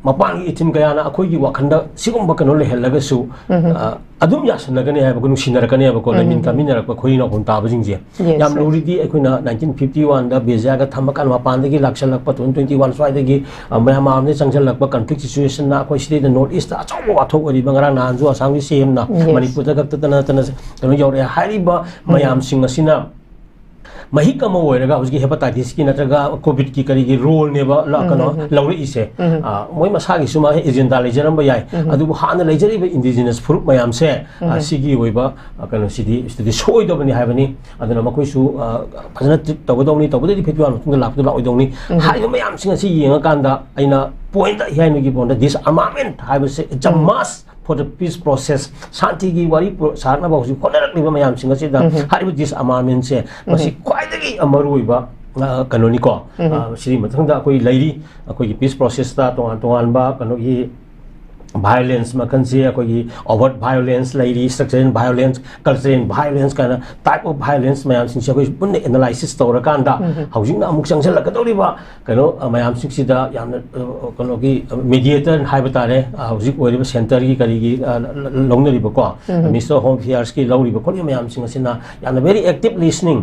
ꯃꯄꯥꯟꯒꯤ ꯏꯊꯤꯟ ꯀꯌꯥꯅ ꯑꯩꯈꯣꯏꯒꯤ ꯋꯥꯈꯜꯗ ꯁꯤꯒꯨꯝꯕ ꯀꯩꯅꯣ ꯂꯩꯍꯜꯂꯒꯁꯨ, ꯎꯝ꯫ ꯑ, ꯑꯗꯨꯝ ꯌꯥꯁꯟꯅꯒꯅꯤ ꯍꯥꯏꯕꯀꯣ, ꯅꯨꯡꯁꯤꯅꯔꯛꯀꯅꯦꯕꯀꯣ, ꯎꯝ꯫ ꯂꯩꯃꯤꯟ ꯀꯥꯃꯤꯟꯅꯔꯛꯄ ꯑꯩꯈꯣꯏ ꯏꯅꯥꯎꯈꯣꯟ ꯇꯥꯕꯁꯤꯡꯁꯦ꯫ Yes, ꯌꯥꯝ yes꯫ ꯂꯨꯔꯤꯗꯤ ꯑꯩꯈꯣꯏꯅ nineteen fifty oneꯗ ꯕꯤꯔꯖꯥꯒ ꯊꯝꯃꯀꯥꯟꯗ ꯃꯄꯥꯟꯗꯒꯤ ꯂꯥꯛꯁꯜꯂꯛꯄ, twenty twenty one ꯁ꯭ꯋꯥꯏꯗꯒꯤ, ꯑ, ꯃꯌꯥꯝ ꯃꯥꯝꯗꯒꯤ ꯆꯪꯁꯤꯜꯂꯛꯄ conflict situationꯅ ꯑꯩꯈꯣꯏ ꯁꯤꯗꯩꯗ North Eastꯇ ꯑꯆꯧꯕ ꯋꯥꯊꯣꯛ ꯑꯣꯏꯔꯤꯕ, ꯉꯔꯥꯡ ꯅꯍꯥꯟꯁꯨ ꯑꯁꯥꯝꯒꯤ CMꯅ Yes꯫ ꯃꯅꯤꯄꯨꯔꯗ ꯈꯛꯇ ꯅꯠꯇꯅ ꯀꯩꯅꯣ ꯌꯧꯔꯛꯑꯦ꯫ ꯍꯥꯏꯔꯤꯕ ꯎꯝ꯫ ꯃꯌꯥꯝꯁꯤꯡ ꯑꯁꯤꯅ ꯃꯍꯤꯛ ꯑꯃ ꯑꯣꯏꯔꯒ ꯍꯧꯖꯤꯛꯀꯤ hepatitesꯀꯤ ꯅꯠꯇ꯭ꯔꯒ COVIDꯀꯤ ꯀꯔꯤꯒꯤ roleꯅꯦꯕ ꯂ-, ꯎꯝ, ꯀꯩꯅꯣ ꯎꯝ, ꯎꯝ꯫ ꯂꯧꯔꯛꯏꯁꯦ꯫ ꯎꯝ꯫ ꯑ, ꯃꯣꯏ ꯃꯁꯥꯒꯤꯁꯨ ꯃꯥꯒꯤ agenda ꯂꯩꯖꯔꯝꯕ ꯌꯥꯏ꯫ ꯎꯝ꯫ ꯑꯗꯨꯕꯨ ꯍꯥꯟꯅ ꯂꯩꯖꯔꯤꯕ indigenous ꯐꯨꯔꯨꯞ ꯃꯌꯥꯝꯁꯦ, ꯑ, ꯎꯝ꯫ ꯁꯤꯒꯤ ꯑꯣꯏꯕ, ꯑ, ꯀꯩꯅꯣꯁꯤꯗꯤ, ꯁꯤꯗꯗꯤ ꯁꯣꯏꯗꯕꯅꯤ ꯍꯥꯏꯕꯅꯤ꯫ ꯑꯗꯨꯅ ꯃꯈꯣꯏꯁꯨ, ꯑ, ꯐꯖꯅ treat ꯇꯧꯒꯗꯧꯅꯤ, ꯇꯧꯕꯗꯩꯗꯤ ꯐꯦꯁꯇꯤꯚꯦꯜ ꯃꯇꯨꯡꯗ ꯂꯥꯛꯄꯗ ꯂꯥꯛꯑꯣꯏꯗꯧꯅꯤ꯫ ꯎꯝ꯫ ꯍꯥꯏꯔꯤꯕ ꯃꯌꯥꯝꯁꯤꯡ ꯑꯁꯤ ꯌꯦꯡꯉꯀꯥꯟꯗ ꯑꯩꯅ point ꯍꯥꯏꯅꯒꯤ point disarmament ꯍꯥꯏꯕꯁꯦ it's a um. Must for the peace process꯫ ꯁꯥꯟꯇꯤꯒꯤ ꯋꯥꯔꯤ ꯄꯨꯔ-, ꯁꯥꯔꯛꯅꯕ ꯍꯧꯖꯤꯛ ꯍꯣꯠꯅꯔꯛꯂꯤꯕ ꯃꯌꯥꯝꯁꯤꯡ ꯑꯁꯤꯗ ꯎꯝ꯫ ꯍꯥꯏꯔꯤꯕ disarmamentꯁꯦ ꯃꯁꯤ ꯎꯝ꯫ ꯈ꯭ꯋꯥꯏꯗꯒꯤ ꯃꯔꯨꯑꯣꯏꯕ, ꯑ, ꯀꯩꯅꯣꯅꯤꯀꯣ꯫ ꯎꯝ꯫ ꯑ, ꯁꯤꯒꯤ ꯃꯊꯪꯗ ꯑꯩꯈꯣꯏ ꯂꯩꯔꯤ, ꯑꯩꯈꯣꯏꯒꯤ peace processꯇ ꯇꯣꯉꯥꯟ ꯇꯣꯉꯥꯟꯕ ꯀꯩꯅꯣꯒꯤ violence ꯃꯈꯜꯁꯦ, ꯑꯩꯈꯣꯏꯒꯤ overt violence ꯂꯩꯔꯤ, structural violence, cultural violence ꯀꯥꯏꯅ type of violence ꯃꯌꯥꯝꯁꯤꯡꯁꯦ ꯑꯩꯈꯣꯏ ꯄꯨꯟꯅ analysis ꯇꯧꯔꯀꯥꯟꯗ ꯎꯝ꯫ ꯍꯧꯖꯤꯛꯅ ꯑꯃꯨꯛ ꯆꯪꯁꯤꯜꯂꯛꯀꯗꯧꯔꯤꯕ ꯀꯩꯅꯣ, ꯑ, ꯃꯌꯥꯝꯁꯤꯡꯁꯤꯗ ꯌꯥꯝꯅ, ꯑ, ꯀꯩꯅꯣꯒꯤ, ꯑ, mediator ꯍꯥꯏꯕ ꯇꯥꯔꯦ, ꯑ, ꯍꯧꯖꯤꯛ ꯑꯣꯏꯔꯤꯕ centreꯒꯤ ꯀꯔꯤꯒꯤ, ꯑ, ꯂ-, ꯂ-, ꯂꯧꯅꯔꯤꯕꯀꯣ, ꯎꯝ꯫ Minister of Home Affairsꯀꯤ ꯂꯧꯔꯤꯕ ꯈꯣꯠꯂꯤꯕ ꯃꯌꯥꯝꯁꯤꯡ ꯑꯁꯤꯅ ꯌꯥꯝꯅ very active listening,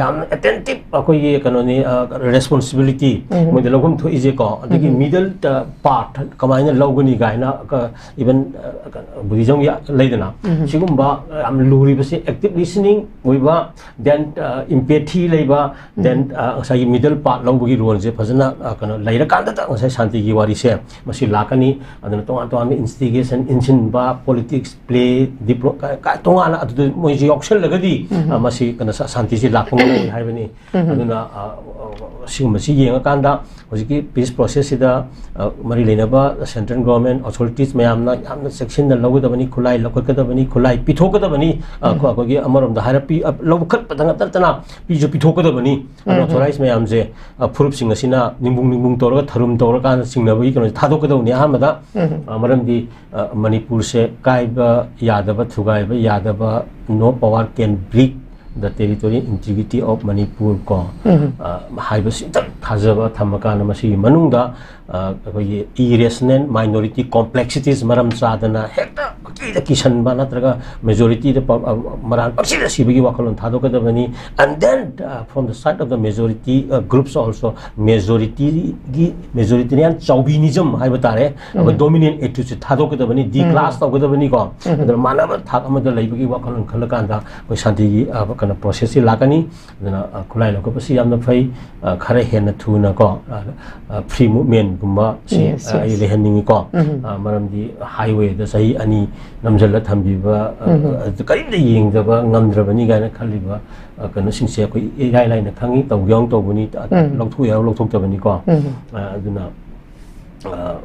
ꯌꯥꯝꯅ attentive ꯑꯩꯈꯣꯏꯒꯤ ꯀꯩꯅꯣꯅꯤ, ꯑ, responsibility ꯎꯝ꯫ ꯃꯣꯏꯗ ꯂꯧꯐꯝ ꯊꯣꯛꯏꯁꯦꯀꯣ꯫ ꯑꯗꯒꯤ ꯎꯝ꯫ Middle, ꯑ, part ꯀꯃꯥꯏꯅ ꯂꯧꯒꯅꯤ ꯀꯥꯏꯅ, ꯀ-, even, ꯑ, ꯀ-, Buddhismꯒꯤ ꯂꯩꯗꯅ, ꯎꯝ꯫ ꯁꯤꯒꯨꯝꯕ ꯌꯥꯝ ꯂꯨꯔꯤꯕꯁꯤ active listening ꯑꯣꯏꯕ, then, ꯑ, empathy ꯂꯩꯕ, then, ꯎꯝ꯫ ꯑ, ꯉꯁꯥꯏꯒꯤ middle part ꯂꯧꯕꯒꯤ roleꯁꯦ ꯐꯖꯅ, ꯑ, ꯀꯩꯅꯣ ꯂꯩꯔꯀꯥꯟꯗꯇ ꯉꯁꯥꯏ ꯁꯥꯟꯇꯤꯒꯤ ꯋꯥꯔꯤꯁꯦ ꯃꯁꯤ ꯂꯥꯛꯀꯅꯤ꯫ ꯑꯗꯨꯅ ꯇꯣꯉꯥꯟ ꯇꯣꯉꯥꯟꯕ instigation, ꯏꯟꯁꯤꯟꯕ, politics, play, diplo-, ꯀ-, ꯀ-, ꯇꯣꯉꯥꯟꯅ ꯑꯗꯨꯗ ꯃꯣꯏꯁꯦ ꯌꯥꯎꯁꯜꯂꯒꯗꯤ, ꯎꯝ꯫ ꯑ, ꯃꯁꯤ ꯀꯩꯅꯣ ꯁꯥ-, ꯁꯥꯟꯇꯤꯁꯤ ꯂꯥꯛꯄ ꯉꯝꯃꯣꯏ ꯍꯥꯏꯕꯅꯤ꯫ ꯎꯝ꯫ ꯑꯗꯨꯅ, ꯑ, ꯑ, ꯑꯁꯤꯒꯨꯝꯕꯁꯤ ꯌꯦꯡꯉꯀꯥꯟꯗ ꯍꯧꯖꯤꯛꯀꯤ ꯄꯤꯁ ꯄ꯭ꯔꯣꯁꯦꯁꯁꯤꯗ, ꯑ, ꯃꯔꯤ ꯂꯩꯅꯕ ꯁꯦꯟꯇ꯭ꯔꯦꯜ ꯒꯣꯔꯃꯦꯟ ꯑꯣꯊꯣꯔꯤꯇꯤꯁ ꯃꯌꯥꯝꯅ ꯌꯥꯝꯅ ꯆꯦꯛꯁꯤꯟꯅ ꯂꯧꯒꯗꯕꯅꯤ, ꯈꯨꯠꯂꯥꯏ ꯂꯧꯈꯠꯀꯗꯕꯅꯤ, ꯈꯨꯠꯂꯥꯏ ꯄꯤꯊꯣꯛꯀꯗꯕꯅꯤ, ꯑ, ꯎꯝ꯫ ꯑꯩꯈꯣꯏꯒꯤ ꯑꯃꯔꯣꯝꯗ ꯍꯥꯏꯔꯞ ꯄꯤ-, ꯑ, ꯂꯧꯈꯠꯄꯗ ꯅꯠꯇꯅ ꯄꯤꯁꯨ ꯄꯤꯊꯣꯛꯀꯗꯕꯅꯤ꯫ ꯑꯗꯣ ꯎꯝ꯫ ꯑꯣꯊꯣꯔꯥꯏꯁ ꯃꯌꯥꯝꯁꯦ, ꯑ, ꯐꯨꯔꯨꯞꯁꯤꯡ ꯑꯁꯤꯅ ꯅꯤꯡꯕꯨꯡ ꯅꯤꯡꯕꯨꯡ ꯇꯧꯔꯒ, ꯊꯔꯨꯝ ꯇꯧꯔꯀꯥꯟꯗ ꯆꯤꯡꯅꯕꯒꯤ ꯀꯩꯅꯣꯁꯦ ꯊꯥꯗꯣꯛꯀꯗꯕꯅꯤ ꯑꯍꯥꯟꯕꯗ꯫ ꯎꯝ꯫ ꯑ, ꯃꯔꯝꯗꯤ, ꯑ, ꯃꯅꯤꯄꯨꯔꯁꯦ ꯀꯥꯏꯕ ꯌꯥꯗꯕ, ꯊꯨꯒꯥꯏꯕ ꯌꯥꯗꯕ, "No power can break the territory integrity of Manipur" ꯀꯣ, ꯎꯝ꯫ ꯑ, ꯍꯥꯏꯕꯁꯤꯗ ꯊꯥꯖꯕ ꯊꯝꯃꯀꯥꯟꯗ ꯃꯁꯤꯒꯤ ꯃꯅꯨꯡꯗ, ꯑ, ꯑꯩꯈꯣꯏꯒꯤ ꯏꯔꯦꯁꯅꯦꯜ ꯃꯥꯏꯅꯣꯔꯤꯇꯤ ꯀꯣꯝꯄ꯭ꯂꯦꯛꯁꯤꯇꯤꯁ ꯃꯔꯝ ꯆꯥꯗꯅ ꯍꯦꯛꯇ ꯀꯤꯗ ꯀꯤꯁꯟꯕ ꯅꯠꯇ꯭ꯔꯒ ꯃꯦꯖꯣꯔꯤꯇꯤꯗ ꯄ-, ꯑ, ꯃꯔꯥꯜ ꯄꯪꯁꯤꯗ ꯁꯤꯕꯒꯤ ꯋꯥꯈꯜꯂꯣꯟ ꯊꯥꯗꯣꯛꯀꯗꯕꯅꯤ꯫ And then, uh, from the side of the majority, uh, groups also, ꯃꯦꯖꯣꯔꯤꯇꯤꯒꯤ, ꯃꯦꯖꯣꯔꯤꯇꯦꯔꯤꯌꯥꯟ ꯆꯥꯎꯕꯤꯅꯤꯖꯝ ꯍꯥꯏꯕ ꯇꯥꯔꯦ, ꯑꯩꯈꯣꯏ ꯎꯝ꯫ ꯗꯣꯃꯤꯅꯦꯟ ꯑꯦꯇꯤꯇ꯭ꯌꯨꯠꯁꯦ ꯊꯥꯗꯣꯛꯀꯗꯕꯅꯤ, ꯎꯝ꯫ ꯗꯤꯀ꯭ꯂꯥꯁ ꯇꯧꯒꯗꯕꯅꯤꯀꯣ꯫ ꯎꯝ꯫ ꯑꯗꯨꯅ ꯃꯥꯟꯅꯕ ꯊꯥꯛ ꯑꯃꯗ ꯂꯩꯕꯒꯤ ꯋꯥꯈꯜꯂꯣꯟ ꯈꯜꯂꯀꯥꯟꯗ ꯑꯩꯈꯣꯏ ꯁꯥꯟꯇꯤꯒꯤ, ꯑ, ꯀꯩꯅꯣ, ꯄ꯭ꯔꯣꯁꯦꯁꯁꯤ ꯂꯥꯛꯀꯅꯤ꯫ ꯑꯗꯨꯅ, ꯑ, ꯈꯨꯠꯂꯥꯏ ꯂꯧꯈꯠꯄꯁꯤ ꯌꯥꯝꯅ ꯐꯩ꯫ ꯑ, ꯈꯔ ꯍꯦꯟꯅ ꯊꯨꯅꯀꯣ, ꯑ, ꯑ, ꯐ꯭ꯔꯤ ꯃꯨꯚꯃꯦꯟꯒꯨꯝꯕ ꯁꯤ, Yes, ꯑ, ꯑꯩ yes. ꯂꯩꯍꯟꯅꯤꯡꯉꯤꯀꯣ꯫ ꯎꯝ꯫ ꯑ, ꯃꯔꯝꯗꯤ ꯍꯥꯏꯋꯦꯗ ꯆꯍꯤ ꯑꯅꯤ ꯅꯝꯁꯤꯜꯂ ꯊꯝꯕꯤꯕ, ꯑ, ꯎꯝ꯫ ꯑꯗꯨ ꯀꯔꯤꯝꯇ ꯌꯦꯡꯗꯕ ꯉꯝꯗ꯭ꯔꯕꯅꯤ ꯀꯥꯏꯅ ꯈꯜꯂꯤꯕ, ꯑ, ꯀꯩꯅꯣꯁꯤꯡꯁꯦ ꯑꯩꯈꯣꯏ ꯏꯔꯥꯏ ꯂꯥꯏꯅ ꯈꯪꯉꯤ, ꯇꯧꯕ ꯌꯥꯎ ꯇꯧꯕꯅꯤ, ꯑ, ꯎꯝ꯫ ꯂꯧꯊꯣꯛ ꯌꯥꯎ ꯂꯧꯊꯣꯛꯇꯕꯅꯤꯀꯣ꯫ ꯎꯝ꯫ ꯑ, ꯑꯗꯨꯅ, ꯑ,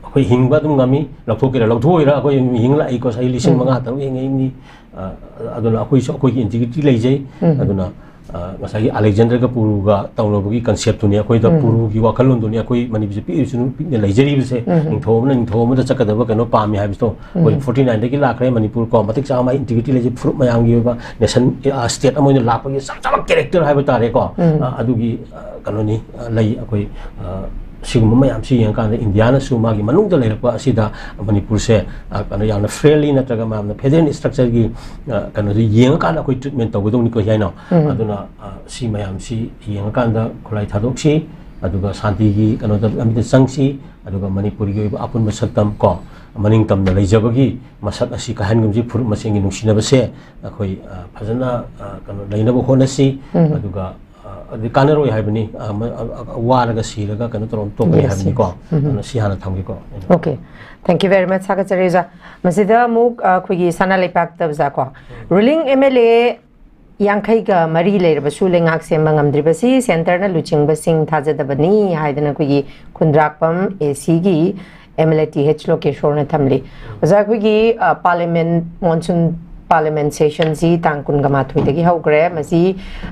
ꯑꯩꯈꯣꯏ ꯍꯤꯡꯕ ꯑꯗꯨꯝ ꯉꯝꯃꯤ, ꯂꯧꯊꯣꯛꯀꯦꯔꯥ ꯂꯧꯊꯣꯛꯑꯣꯏꯔꯥ ꯑꯩꯈꯣꯏ ꯍꯤꯡꯂꯛꯏꯀꯣ, ꯆꯍꯤ ꯂꯤꯁꯤꯡ ꯎꯝ꯫ ꯃꯉꯥ ꯇꯔꯨꯛ ꯍꯤꯡꯉꯛꯏꯅꯤ꯫ ꯑ, ꯑꯗꯨꯅ ꯑꯩꯈꯣꯏꯁꯨ ꯑꯩꯈꯣꯏꯒꯤ ꯏꯟꯇꯤꯒ꯭ꯔꯤꯇꯤ ꯂꯩꯖꯩ꯫ ꯎꯝ꯫ ꯑꯗꯨꯅ, ꯑ, ꯉꯁꯥꯏꯒꯤ ꯑꯂꯦꯛꯖꯦꯟꯗꯔꯒ ꯄꯨꯔꯨꯒ ꯇꯧꯅꯕꯒꯤ ꯀꯟꯁꯦꯞꯇꯨꯅꯤ, ꯑꯩꯈꯣꯏꯗ ꯎꯝ꯫ ꯄꯨꯔꯨꯒꯤ ꯋꯥꯈꯜꯂꯣꯟꯗꯨꯅꯤ, ꯑꯩꯈꯣꯏ ꯃꯅꯤꯄꯨꯔꯁꯦ ꯄꯤꯛꯏꯁꯨ ꯄꯤꯛꯅ ꯂꯩꯖꯔꯤꯕꯁꯦ꯫ ꯎꯝ꯫ ꯅꯤꯡꯊꯧ ꯑꯃꯅ ꯅꯤꯡꯊꯧ ꯑꯃꯗ ꯆꯠꯀꯗꯕ ꯀꯩꯅꯣ ꯄꯥꯝꯃꯤ ꯍꯥꯏꯕꯁꯤꯗꯣ ꯑꯩꯈꯣꯏ ꯎꯝ꯫ ꯐꯣꯔꯇꯤ ꯅꯥꯏꯟꯗꯒꯤ ꯂꯥꯛꯈ꯭ꯔꯦ ꯃꯅꯤꯄꯨꯔ ꯀꯣ, ꯃꯇꯤꯛ ꯆꯥꯕ ꯃꯥꯒꯤ ꯏꯟꯇꯤꯒ꯭ꯔꯤꯇꯤ ꯂꯩꯖꯩ, ꯐꯨꯔꯨꯞ ꯃꯌꯥꯝꯒꯤ ꯑꯣꯏꯕ ꯅꯦꯁꯟ, ꯑ, ꯁ꯭ꯇꯦꯠ ꯑꯃ ꯑꯣꯏꯅ ꯂꯥꯛꯄꯒꯤ ꯆꯞ ꯆꯥꯕ ꯀꯦꯔꯦꯛꯇꯔ ꯍꯥꯏꯕ ꯇꯥꯔꯦꯀꯣ꯫ ꯎꯝ꯫ ꯑ, ꯑꯗꯨꯒꯤ, ꯑ, ꯀꯩꯅꯣꯅꯤ, ꯑ, ꯂꯩ꯫ ꯑꯩꯈꯣꯏ, ꯑ, ꯁꯤꯒꯨꯝꯕ ꯃꯌꯥꯝꯁꯤ ꯌꯦꯡꯉꯀꯥꯟꯗ ꯏꯟꯗꯤꯌꯥꯅꯁꯨ ꯃꯥꯒꯤ ꯃꯅꯨꯡꯗ ꯂꯩꯔꯛꯄ ꯑꯁꯤꯗ ꯃꯅꯤꯄꯨꯔꯁꯦ, ꯑ, ꯀꯩꯅꯣ, ꯌꯥꯝꯅ ꯐ꯭ꯔꯦꯟꯂꯤ ꯅꯠꯇ꯭ꯔꯒ ꯃꯌꯥꯝꯅ ꯐꯦꯗꯔꯦꯜ ꯏꯁꯇ꯭ꯔꯛꯆꯔꯒꯤ, ꯑ, ꯀꯩꯅꯣꯗꯨ ꯌꯦꯡꯉꯀꯥꯟꯗ ꯑꯩꯈꯣꯏ ꯇ꯭ꯔꯤꯠꯃꯦꯟ ꯇꯧꯒꯗꯧꯅꯤꯀꯣ ꯍꯥꯏꯅꯣ꯫ ꯎꯝ꯫ ꯑꯗꯨꯅ, ꯑ, ꯁꯤ ꯃꯌꯥꯝꯁꯤ ꯌꯦꯡꯉꯀꯥꯟꯗ ꯈꯨꯠꯂꯥꯏ ꯊꯥꯗꯣꯛꯁꯤ, ꯑꯗꯨꯒ ꯁꯥꯟꯇꯤꯒꯤ ꯀꯩꯅꯣꯗ ꯂꯝꯕꯤꯗ ꯆꯪꯁꯤ, ꯑꯗꯨꯒ ꯃꯅꯤꯄꯨꯔꯒꯤ ꯑꯣꯏꯕ ꯑꯄꯨꯟꯕ ꯁꯛꯇꯝ ꯀꯣ, ꯃꯅꯤꯡ ꯇꯝꯅ ꯂꯩꯖꯕꯒꯤ ꯃꯁꯛ ꯑꯁꯤ ꯀꯥꯍꯟꯒꯨꯝꯁꯤ꯫ ꯐꯨꯔꯨꯞ ꯃꯁꯦꯟꯒꯤ ꯅꯨꯡꯁꯤꯅꯕꯁꯦ ꯑꯩꯈꯣꯏ, ꯑ, ꯐꯖꯅ, ꯑ, ꯀꯩꯅꯣ ꯂꯩꯅꯕ ꯍꯣꯠꯅꯁꯤ꯫ ꯎꯝ꯫ ꯑꯗꯨꯒ, ꯑ, ꯑꯗꯨ ꯀꯥꯟꯅꯔꯣꯏ ꯍꯥꯏꯕꯅꯤ, ꯑ, ꯃ-, ꯑ, ꯑ, ꯋꯥꯔꯒ ꯁꯤꯔꯒ ꯀꯩꯅꯣ ꯇꯧꯔ ꯇꯣꯛꯀꯅꯤ Yes, ꯍꯥꯏꯕꯅꯤꯀꯣ꯫ Yes. ꯎꯝ꯫ ꯑꯗꯨꯅ ꯁꯤ ꯍꯥꯟꯅ ꯊꯝꯒꯦꯀꯣ꯫ Okay. Thank you very much, ꯁꯥꯒꯠꯆꯔꯤ ꯑꯣꯖꯥ꯫ ꯃꯁꯤꯗ ꯑꯃꯨꯛ, ꯑ, ꯑꯩꯈꯣꯏꯒꯤ ꯁꯅꯥ ꯂꯩꯄꯥꯛꯇ ꯑꯣꯖꯥ ꯀꯣ, ꯎꯝ꯫ Ruling M L A ꯌꯥꯡꯈꯩꯒ ꯃꯔꯤ ꯂꯩꯔꯕꯁꯨ ꯂꯩꯉꯥꯛ ꯁꯦꯝꯕ ꯉꯝꯗ꯭ꯔꯤꯕꯁꯤ ꯁꯦꯟꯇꯔꯅ ꯂꯨꯆꯤꯡꯕꯁꯤꯡ ꯊꯥꯖꯗꯕꯅꯤ ꯍꯥꯏꯗꯅ ꯑꯩꯈꯣꯏꯒꯤ ꯈꯨꯟꯗ꯭ꯔꯥꯛꯄꯝ ꯑꯦ ꯁꯤꯒꯤ ꯑꯦꯝ ꯑꯦꯜ ꯑꯦ ꯇꯤ ꯍꯩꯆ ꯂꯣꯀꯦꯁꯣꯔꯅ ꯊꯝꯂꯤ꯫ ꯑꯣꯖꯥ, ꯑꯩꯈꯣꯏꯒꯤ, ꯑ, ꯄꯥꯔꯂꯤꯌꯥꯃꯦꯟ, ꯃꯣꯟꯁꯨꯟ ꯄꯥꯔꯂꯤꯌꯥꯃꯦꯟ ꯁꯦꯁꯟꯁꯤ ꯇꯥꯡ ꯀꯨꯟꯒ ꯃꯥꯊꯣꯏꯗꯒꯤ ꯍꯧꯈ꯭ꯔꯦ꯫ ꯃꯁꯤ,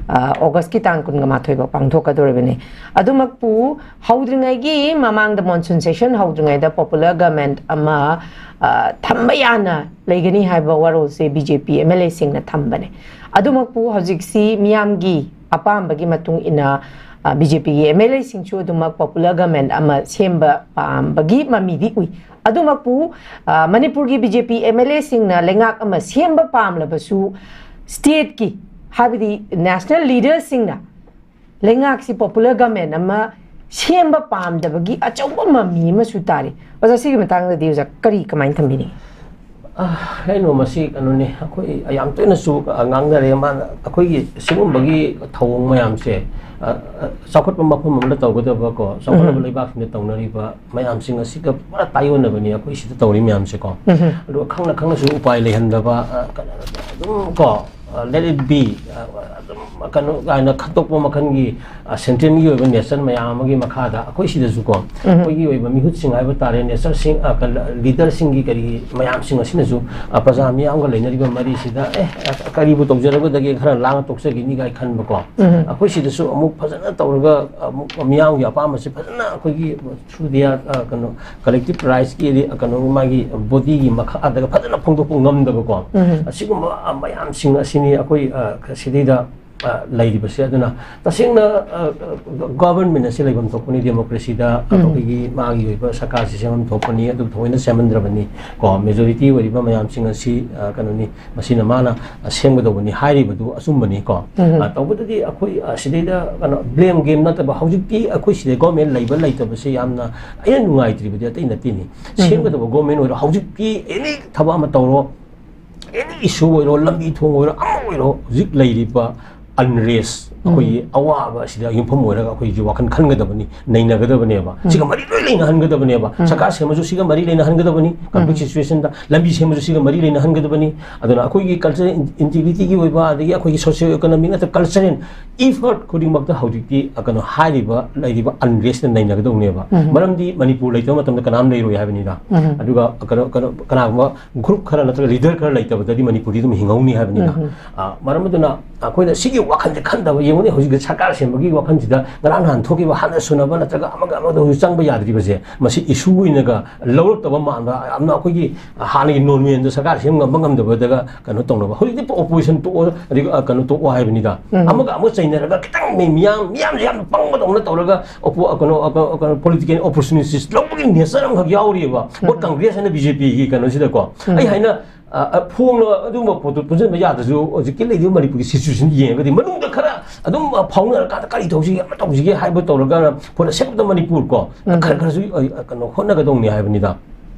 ꯑ, ꯑꯣꯒꯁꯀꯤ ꯇꯥꯡ ꯀꯨꯟꯒ ꯃꯥꯊꯣꯏ ꯐꯥꯎ ꯄꯥꯡꯊꯣꯛꯀꯗꯧꯔꯤꯕꯅꯤ꯫ ꯑꯗꯨꯃꯛꯄꯨ ꯍꯧꯗ꯭ꯔꯤꯉꯩꯒꯤ ꯃꯃꯥꯡꯗ, ꯃꯣꯟꯁꯨꯟ ꯁꯦꯁꯟ ꯍꯧꯗ꯭ꯔꯤꯉꯩꯗ ꯄꯣꯄꯨꯂꯔ ꯒꯃꯦꯟ ꯑꯃ, ꯑ, ꯊꯝꯕ ꯌꯥꯅ ꯂꯩꯒꯅꯤ ꯍꯥꯏꯕ ꯋꯥꯔꯣꯜꯁꯦ B J P M L ꯑꯦꯁꯤꯡꯅ ꯊꯝꯕꯅꯦ꯫ ꯑꯗꯨꯃꯛꯄꯨ ꯍꯧꯖꯤꯛꯁꯤ ꯃꯤꯌꯥꯝꯒꯤ ꯑꯄꯥꯝꯕꯒꯤ ꯃꯇꯨꯡ ꯏꯟꯅ, ꯑ, ꯕꯤ ꯖꯦ ꯄꯤꯒꯤ ꯑꯦꯝ ꯑꯦꯜ ꯑꯦꯁꯤꯡꯁꯨ ꯑꯗꯨꯃꯛ ꯄꯣꯄꯨꯂꯔ ꯒꯃꯦꯟ ꯑꯃ ꯁꯦꯝꯕ ꯄꯥꯝꯕꯒꯤ ꯃꯃꯤꯗꯤ ꯎꯏ꯫ ꯑꯗꯨꯃꯛꯄꯨ, ꯑ, ꯃꯅꯤꯄꯨꯔꯒꯤ B J P M L ꯑꯦꯁꯤꯡꯅ ꯂꯩꯉꯥꯛ ꯑꯃ ꯁꯦꯝꯕ ꯄꯥꯝꯂꯕꯁꯨ, ꯁ꯭ꯇꯦꯠꯀꯤ, ꯍꯥꯏꯕꯗꯤ ꯅꯦꯁꯅꯦꯜ ꯂꯤꯗꯔꯁꯤꯡꯅ ꯂꯩꯉꯥꯛꯁꯤ ꯄꯣꯄꯨꯂꯔ ꯒꯃꯦꯟ ꯑꯃ ꯁꯦꯝꯕ ꯄꯥꯝꯗꯕꯒꯤ ꯑꯆꯧꯕ ꯃꯃꯤ ꯑꯃꯁꯨ ꯇꯥꯔꯤ꯫ ꯑꯣꯖꯥ, ꯁꯤꯒꯤ ꯃꯇꯥꯡꯗꯗꯤ ꯑꯣꯖꯥ ꯀꯔꯤ, ꯀꯃꯥꯏꯅ ꯊꯝꯕꯤꯅꯤꯡꯉꯤ? ꯑ, ꯀꯩꯅꯣ, ꯃꯁꯤ ꯀꯩꯅꯣꯅꯤ, ꯑꯩꯈꯣꯏ ꯌꯥꯝ ꯇꯣꯏꯅꯁꯨ, ꯑ, ꯉꯥꯡꯅꯔꯦ꯫ ꯃꯥꯅ ꯑꯩꯈꯣꯏꯒꯤ ꯁꯤꯒꯨꯝꯕꯒꯤ ꯊꯧꯑꯣꯡ ꯃꯌꯥꯝꯁꯦ, ꯑ, ꯑ, ꯆꯥꯎꯈꯠꯄ ꯃꯐꯝ ꯑꯃꯗ ꯇꯧꯒꯗꯕ ꯀꯣ, ꯆꯥꯎꯈꯠꯂꯕ ꯎꯝ꯫ ꯂꯩꯕꯥꯛꯁꯤꯡꯗ ꯇꯧꯅꯔꯤꯕ ꯃꯌꯥꯝꯁꯤꯡ ꯑꯁꯤꯒ ꯄꯨꯔꯥ ꯇꯥꯏꯑꯣꯟꯅꯕꯅꯤ ꯑꯩꯈꯣꯏ ꯁꯤꯗ ꯇꯧꯔꯤ ꯃꯌꯥꯝꯁꯦ ꯀꯣ꯫ ꯎꯝ꯫ ꯑꯗꯨꯒ ꯈꯪꯅ ꯈꯪꯅꯁꯨ ꯎꯄꯥꯏ ꯂꯩꯍꯟꯗꯕ, ꯑ, ꯀꯩꯅꯣ, ꯑꯗꯨꯝ ꯀꯣ, ꯑ, let it be, ꯑ, ꯑꯗꯨꯝ ꯀꯩꯅꯣ ꯀꯥꯏꯅ ꯈꯟꯇꯣꯛꯄ ꯃꯈꯜꯒꯤ, ꯑ, ꯁꯦꯟꯇ꯭ꯔꯦꯜꯒꯤ ꯑꯣꯏꯕ ꯅꯦꯆꯔ ꯃꯌꯥꯝ ꯑꯃꯒꯤ ꯃꯈꯥꯗ ꯑꯩꯈꯣꯏ ꯁꯤꯗꯁꯨ ꯀꯣ, ꯎꯝ꯫ ꯑꯩꯈꯣꯏꯒꯤ ꯑꯣꯏꯕ ꯃꯤꯍꯨꯠꯁꯤꯡ ꯍꯥꯏꯕ ꯇꯥꯔꯦ, ꯅꯦꯆꯔꯁꯤꯡ, ꯑ, ꯀ-, ꯂꯤꯗꯔꯁꯤꯡꯒꯤ ꯀꯔꯤ ꯃꯌꯥꯝꯁꯤꯡ ꯑꯁꯤꯅꯁꯨ, ꯑ, ꯄ꯭ꯔꯖꯥ ꯃꯤꯌꯥꯝꯒ ꯂꯩꯅꯔꯤꯕ ꯃꯔꯤꯁꯤꯗ, "ꯑꯦ, ꯑ, ꯀꯔꯤꯕꯨ ꯇꯧꯖꯔꯒꯗꯒꯦ, ꯈꯔ ꯂꯥꯡꯉ ꯇꯣꯛꯆꯈꯤꯅꯤ" ꯀꯥꯏ ꯈꯟꯕꯀꯣ꯫ ꯎꯝ꯫ ꯑꯩꯈꯣꯏ ꯁꯤꯗꯁꯨ ꯑꯃꯨꯛ ꯐꯖꯅ ꯇꯧꯔꯒ, ꯑꯃꯨꯛ ꯃꯤꯌꯥꯝꯒꯤ ꯑꯄꯥꯝꯕꯁꯤ ꯐꯖꯅ ꯑꯩꯈꯣꯏꯒꯤ through their, ꯑ, ꯀꯩꯅꯣ, ꯀꯂꯦꯛꯇꯤꯚ ꯔꯥꯏꯠꯁꯀꯤ, ꯀꯩꯅꯣ, ꯃꯥꯒꯤ ꯕꯣꯗꯤꯒꯤ ꯃꯈꯥꯗꯒ ꯐꯖꯅ ꯐꯣꯡꯗꯣꯛꯄ ꯉꯝꯗꯕꯀꯣ꯫ ꯎꯝ꯫ ꯑꯁꯤꯒꯨꯝꯕ, ꯑ, ꯃꯌꯥꯝꯁꯤꯡ ꯑꯁꯤꯅꯤ ꯑꯩꯈꯣꯏ, ꯑ, ꯁꯤꯗꯩꯗ, ꯑ, ꯂꯩꯔꯤꯕꯁꯦ꯫ ꯑꯗꯨꯅ ꯇꯁꯦꯡꯅ, ꯑ, ꯒꯚꯔꯟꯃꯦꯟ ꯑꯁꯤ ꯂꯩꯐꯝ ꯊꯣꯛꯄꯅꯤ, ꯗꯦꯃꯣꯀ꯭ꯔꯦꯁꯤꯗ, ꯑ, ꯎꯝ꯫ ꯑꯩꯈꯣꯏꯒꯤ ꯃꯥꯒꯤ ꯑꯣꯏꯕ ꯁꯔꯀꯥꯔꯁꯤ ꯁꯦꯝꯐꯝ ꯊꯣꯛꯄꯅꯤ, ꯑꯗꯨꯕꯨ ꯊꯑꯣꯏꯅ ꯁꯦꯝꯍꯟꯗ꯭ꯔꯕꯅꯤ ꯀꯣ꯫ ꯃꯦꯖꯣꯔꯤꯇꯤ ꯑꯣꯏꯔꯤꯕ ꯃꯌꯥꯝꯁꯤꯡ ꯑꯁꯤ, ꯑ, ꯀꯩꯅꯣꯅꯤ, ꯃꯁꯤꯅ ꯃꯥꯅ, ꯑ, ꯁꯦꯝꯒꯗꯧꯕꯅꯤ ꯍꯥꯏꯔꯤꯕꯗꯨ ꯑꯆꯨꯝꯕꯅꯤ ꯀꯣ꯫ ꯎꯝ꯫ ꯑ, ꯇꯧꯕꯇꯗꯤ ꯑꯩꯈꯣꯏ, ꯑ, ꯁꯤꯗꯩꯗ ꯀꯩꯅꯣ, ꯕ꯭ꯂꯦꯝ ꯒꯦꯝ ꯅꯠꯇꯕ, ꯍꯧꯖꯤꯛꯇꯤ ꯑꯩꯈꯣꯏ ꯁꯤꯗ ꯒꯣꯔꯃꯦꯟ ꯂꯩꯕ ꯂꯩꯇꯕꯁꯦ ꯌꯥꯝꯅ ꯑꯩꯅ ꯅꯨꯡꯉꯥꯏꯇ꯭ꯔꯤꯕꯗꯤ ꯑꯇꯩ ꯅꯠꯇꯦꯅꯤ꯫ ꯎꯝ꯫ ꯁꯦꯝꯒꯗꯕ ꯒꯣꯔꯃꯦꯟ ꯑꯣꯏꯔꯣ, ꯍꯧꯖꯤꯛꯇꯤ ꯑꯦꯅꯤ ꯊꯕꯛ ꯑꯃ ꯇꯧꯔꯣ, ꯑꯦꯅꯤ ꯏꯁꯨ ꯑꯣꯏꯔꯣ, ꯂꯝꯕꯤ ꯊꯣꯡ ꯑꯣꯏꯔꯣ, ꯑꯃ ꯑꯣꯏꯔꯣ, ꯍꯧꯖꯤꯛ ꯂꯩꯔꯤꯕ ꯑꯟꯔꯦꯁ, ꯑꯩꯈꯣꯏꯒꯤ ꯑꯋꯥꯕ ꯑꯁꯤꯗ ꯌꯨꯝꯐꯝ ꯑꯣꯏꯔꯒ ꯑꯩꯈꯣꯏꯒꯤ ꯋꯥꯈꯜ ꯈꯟꯒꯗꯕꯅꯤ, ꯅꯩꯅꯒꯗꯕꯅꯦꯕ꯫ ꯁꯤꯒ ꯃꯔꯤ ꯂꯣꯏ ꯂꯩꯅꯍꯟꯒꯗꯕꯅꯦꯕ꯫ ꯁꯔꯀꯥꯔ ꯁꯦꯝꯃꯁꯨ ꯁꯤꯒ ꯃꯔꯤ ꯂꯩꯅꯍꯟꯒꯗꯕꯅꯤ, ꯀꯟꯐ꯭ꯂꯤꯛ ꯁꯤꯆꯨꯋꯦꯁꯟꯗ꯫ ꯂꯝꯕꯤ ꯁꯦꯝꯃꯁꯨ ꯁꯤꯒ ꯃꯔꯤ ꯂꯩꯅꯍꯟꯒꯗꯕꯅꯤ꯫ ꯑꯗꯨꯅ ꯑꯩꯈꯣꯏꯒꯤ ꯀꯜꯆꯔꯦꯜ ꯏꯟꯇꯤꯒ꯭ꯔꯤꯇꯤꯒꯤ ꯑꯣꯏꯕ, ꯑꯗꯒꯤ ꯑꯩꯈꯣꯏꯒꯤ ꯁꯣꯁꯤꯌꯣ ꯏꯀꯣꯅꯣꯃꯤꯛ ꯅꯠꯇ꯭ꯔꯒ ꯀꯜꯆꯔꯦꯜ ꯏꯐꯔꯠ ꯈꯨꯗꯤꯡꯃꯛꯇ ꯍꯧꯖꯤꯛꯇꯤ, ꯑ, ꯀꯩꯅꯣ, ꯍꯥꯏꯔꯤꯕ ꯂꯩꯔꯤꯕ ꯑꯟꯔꯦꯁꯅ ꯅꯩꯅꯒꯗꯧꯅꯦꯕ꯫ ꯃꯔꯝꯗꯤ ꯃꯅꯤꯄꯨꯔ ꯂꯩꯇꯕ ꯃꯇꯝꯗ ꯀꯅꯥꯝ ꯂꯩꯔꯣꯏ ꯍꯥꯏꯕꯅꯤꯗ꯫ ꯑꯗꯨꯒ ꯀꯩꯅꯣ, ꯀꯩꯅꯣ, ꯀꯅꯥꯒꯨꯝꯕ ꯒ꯭ꯔꯨꯞ ꯈꯔ ꯅꯠꯇ꯭ꯔꯒ ꯂꯤꯗꯔ ꯈꯔ ꯂꯩꯇꯕꯗꯗꯤ ꯃꯅꯤꯄꯨꯔꯗꯤ ꯑꯗꯨꯝ ꯍꯤꯡꯍꯧꯅꯤ ꯍꯥꯏꯕꯅꯤꯗ꯫ ꯑ, ꯃꯔꯝ ꯑꯗꯨꯅ ꯑꯩꯈꯣꯏꯅ ꯁꯤꯒꯤ ꯋꯥꯈꯜꯁꯦ ꯈꯟꯗꯕ, ꯌꯦꯡꯉꯨꯅꯦ, ꯍꯧꯖꯤꯛꯀꯤ ꯁꯔꯀꯥꯔ ꯁꯦꯝꯕꯒꯤ ꯋꯥꯈꯜꯁꯤꯗ ꯉꯔꯥꯡ ꯅꯍꯥꯟ ꯊꯣꯛꯈꯤꯕ ꯍꯥꯟꯅ ꯁꯨꯅꯕ ꯅꯠꯇ꯭ꯔꯒ ꯑꯃꯒ ꯑꯃꯒ ꯍꯧꯖꯤꯛ ꯆꯪꯕ ꯌꯥꯗ꯭ꯔꯤꯕꯁꯦ, ꯃꯁꯤ ꯏꯁꯨ ꯑꯣꯏꯅꯒ ꯂꯧꯔꯛꯇꯕ ꯃꯥꯟꯕ, ꯌꯥꯝꯅ ꯑꯩꯈꯣꯏꯒꯤ ꯍꯥꯟꯅꯒꯤ ꯅꯣꯔꯃꯦꯜꯗ ꯁꯔꯀꯥꯔ ꯁꯦꯝ ꯉꯝꯕ ꯉꯝꯗꯕꯗꯒ ꯀꯩꯅꯣ ꯇꯧꯅꯕ꯫ ꯍꯧꯖꯤꯛꯇꯤ ꯑꯣꯄꯣꯖꯤꯁꯟ ꯇꯣꯛꯑꯣ, ꯑꯗꯒꯤ, ꯑ, ꯀꯩꯅꯣ ꯇꯣꯛꯑꯣ ꯍꯥꯏꯕꯅꯤꯗ꯫ ꯑꯃꯒ ꯑꯃꯒ ꯆꯩꯅꯔꯒ ꯈꯤꯇꯪ ꯃꯤ-, ꯃꯤꯌꯥꯝ, ꯃꯤꯌꯥꯝꯁꯦ ꯌꯥꯝꯅ ꯄꯪꯕꯗꯧꯅ ꯇꯧꯔꯒ ꯑꯣꯄꯣ-, ꯑ, ꯀꯩꯅꯣ, ꯑ, ꯀꯩꯅꯣ, ꯀꯩꯅꯣ, ꯄꯣꯂꯤꯇꯤꯀꯦꯜ ꯑꯣꯄꯣꯔꯆꯨꯅꯤꯇꯤꯁ ꯂꯧꯕꯒꯤ ꯅꯦꯆꯔ ꯑꯃꯈꯛ ꯌꯥꯎꯔꯤꯑꯕ꯫ ꯕꯣꯠ ꯀꯪꯒ꯭ꯔꯦꯁ ꯍꯥꯏꯅ ꯕꯤ ꯖꯦ ꯄꯤꯒꯤ ꯀꯩꯅꯣꯁꯤꯗꯀꯣ꯫ ꯑꯩ ꯍꯥꯏꯅ, ꯑ, ꯑ, ꯐꯣꯡꯅ ꯑꯗꯨꯒꯨꯝꯕ ꯄꯣꯠꯇꯨ ꯄꯨꯟꯁꯤꯟꯕ ꯌꯥꯗ꯭ꯔꯁꯨ, ꯍꯧꯖꯤꯛꯀꯤ ꯂꯩꯔꯤꯕ ꯃꯅꯤꯄꯨꯔꯒꯤ ꯁꯤꯆꯨꯋꯦꯁꯟ ꯌꯦꯡꯉꯒꯗꯤ ꯃꯅꯨꯡꯗ ꯈꯔ ꯑꯗꯨꯝ, ꯑ, ꯐꯥꯎꯅꯔꯀꯥꯟꯗ ꯀꯔꯤ ꯇꯧꯁꯤꯒꯦ, ꯑꯃ ꯇꯧꯁꯤꯒꯦ ꯍꯥꯏꯕ ꯇꯧꯔꯒ, for the sake of the Manipur ꯀꯣ, ꯈꯔ ꯈꯔꯁꯨ, ꯑ, ꯀꯩꯅꯣ, ꯍꯣꯠꯅꯒꯗꯧꯅꯤ ꯍꯥꯏꯕꯅꯤꯗ꯫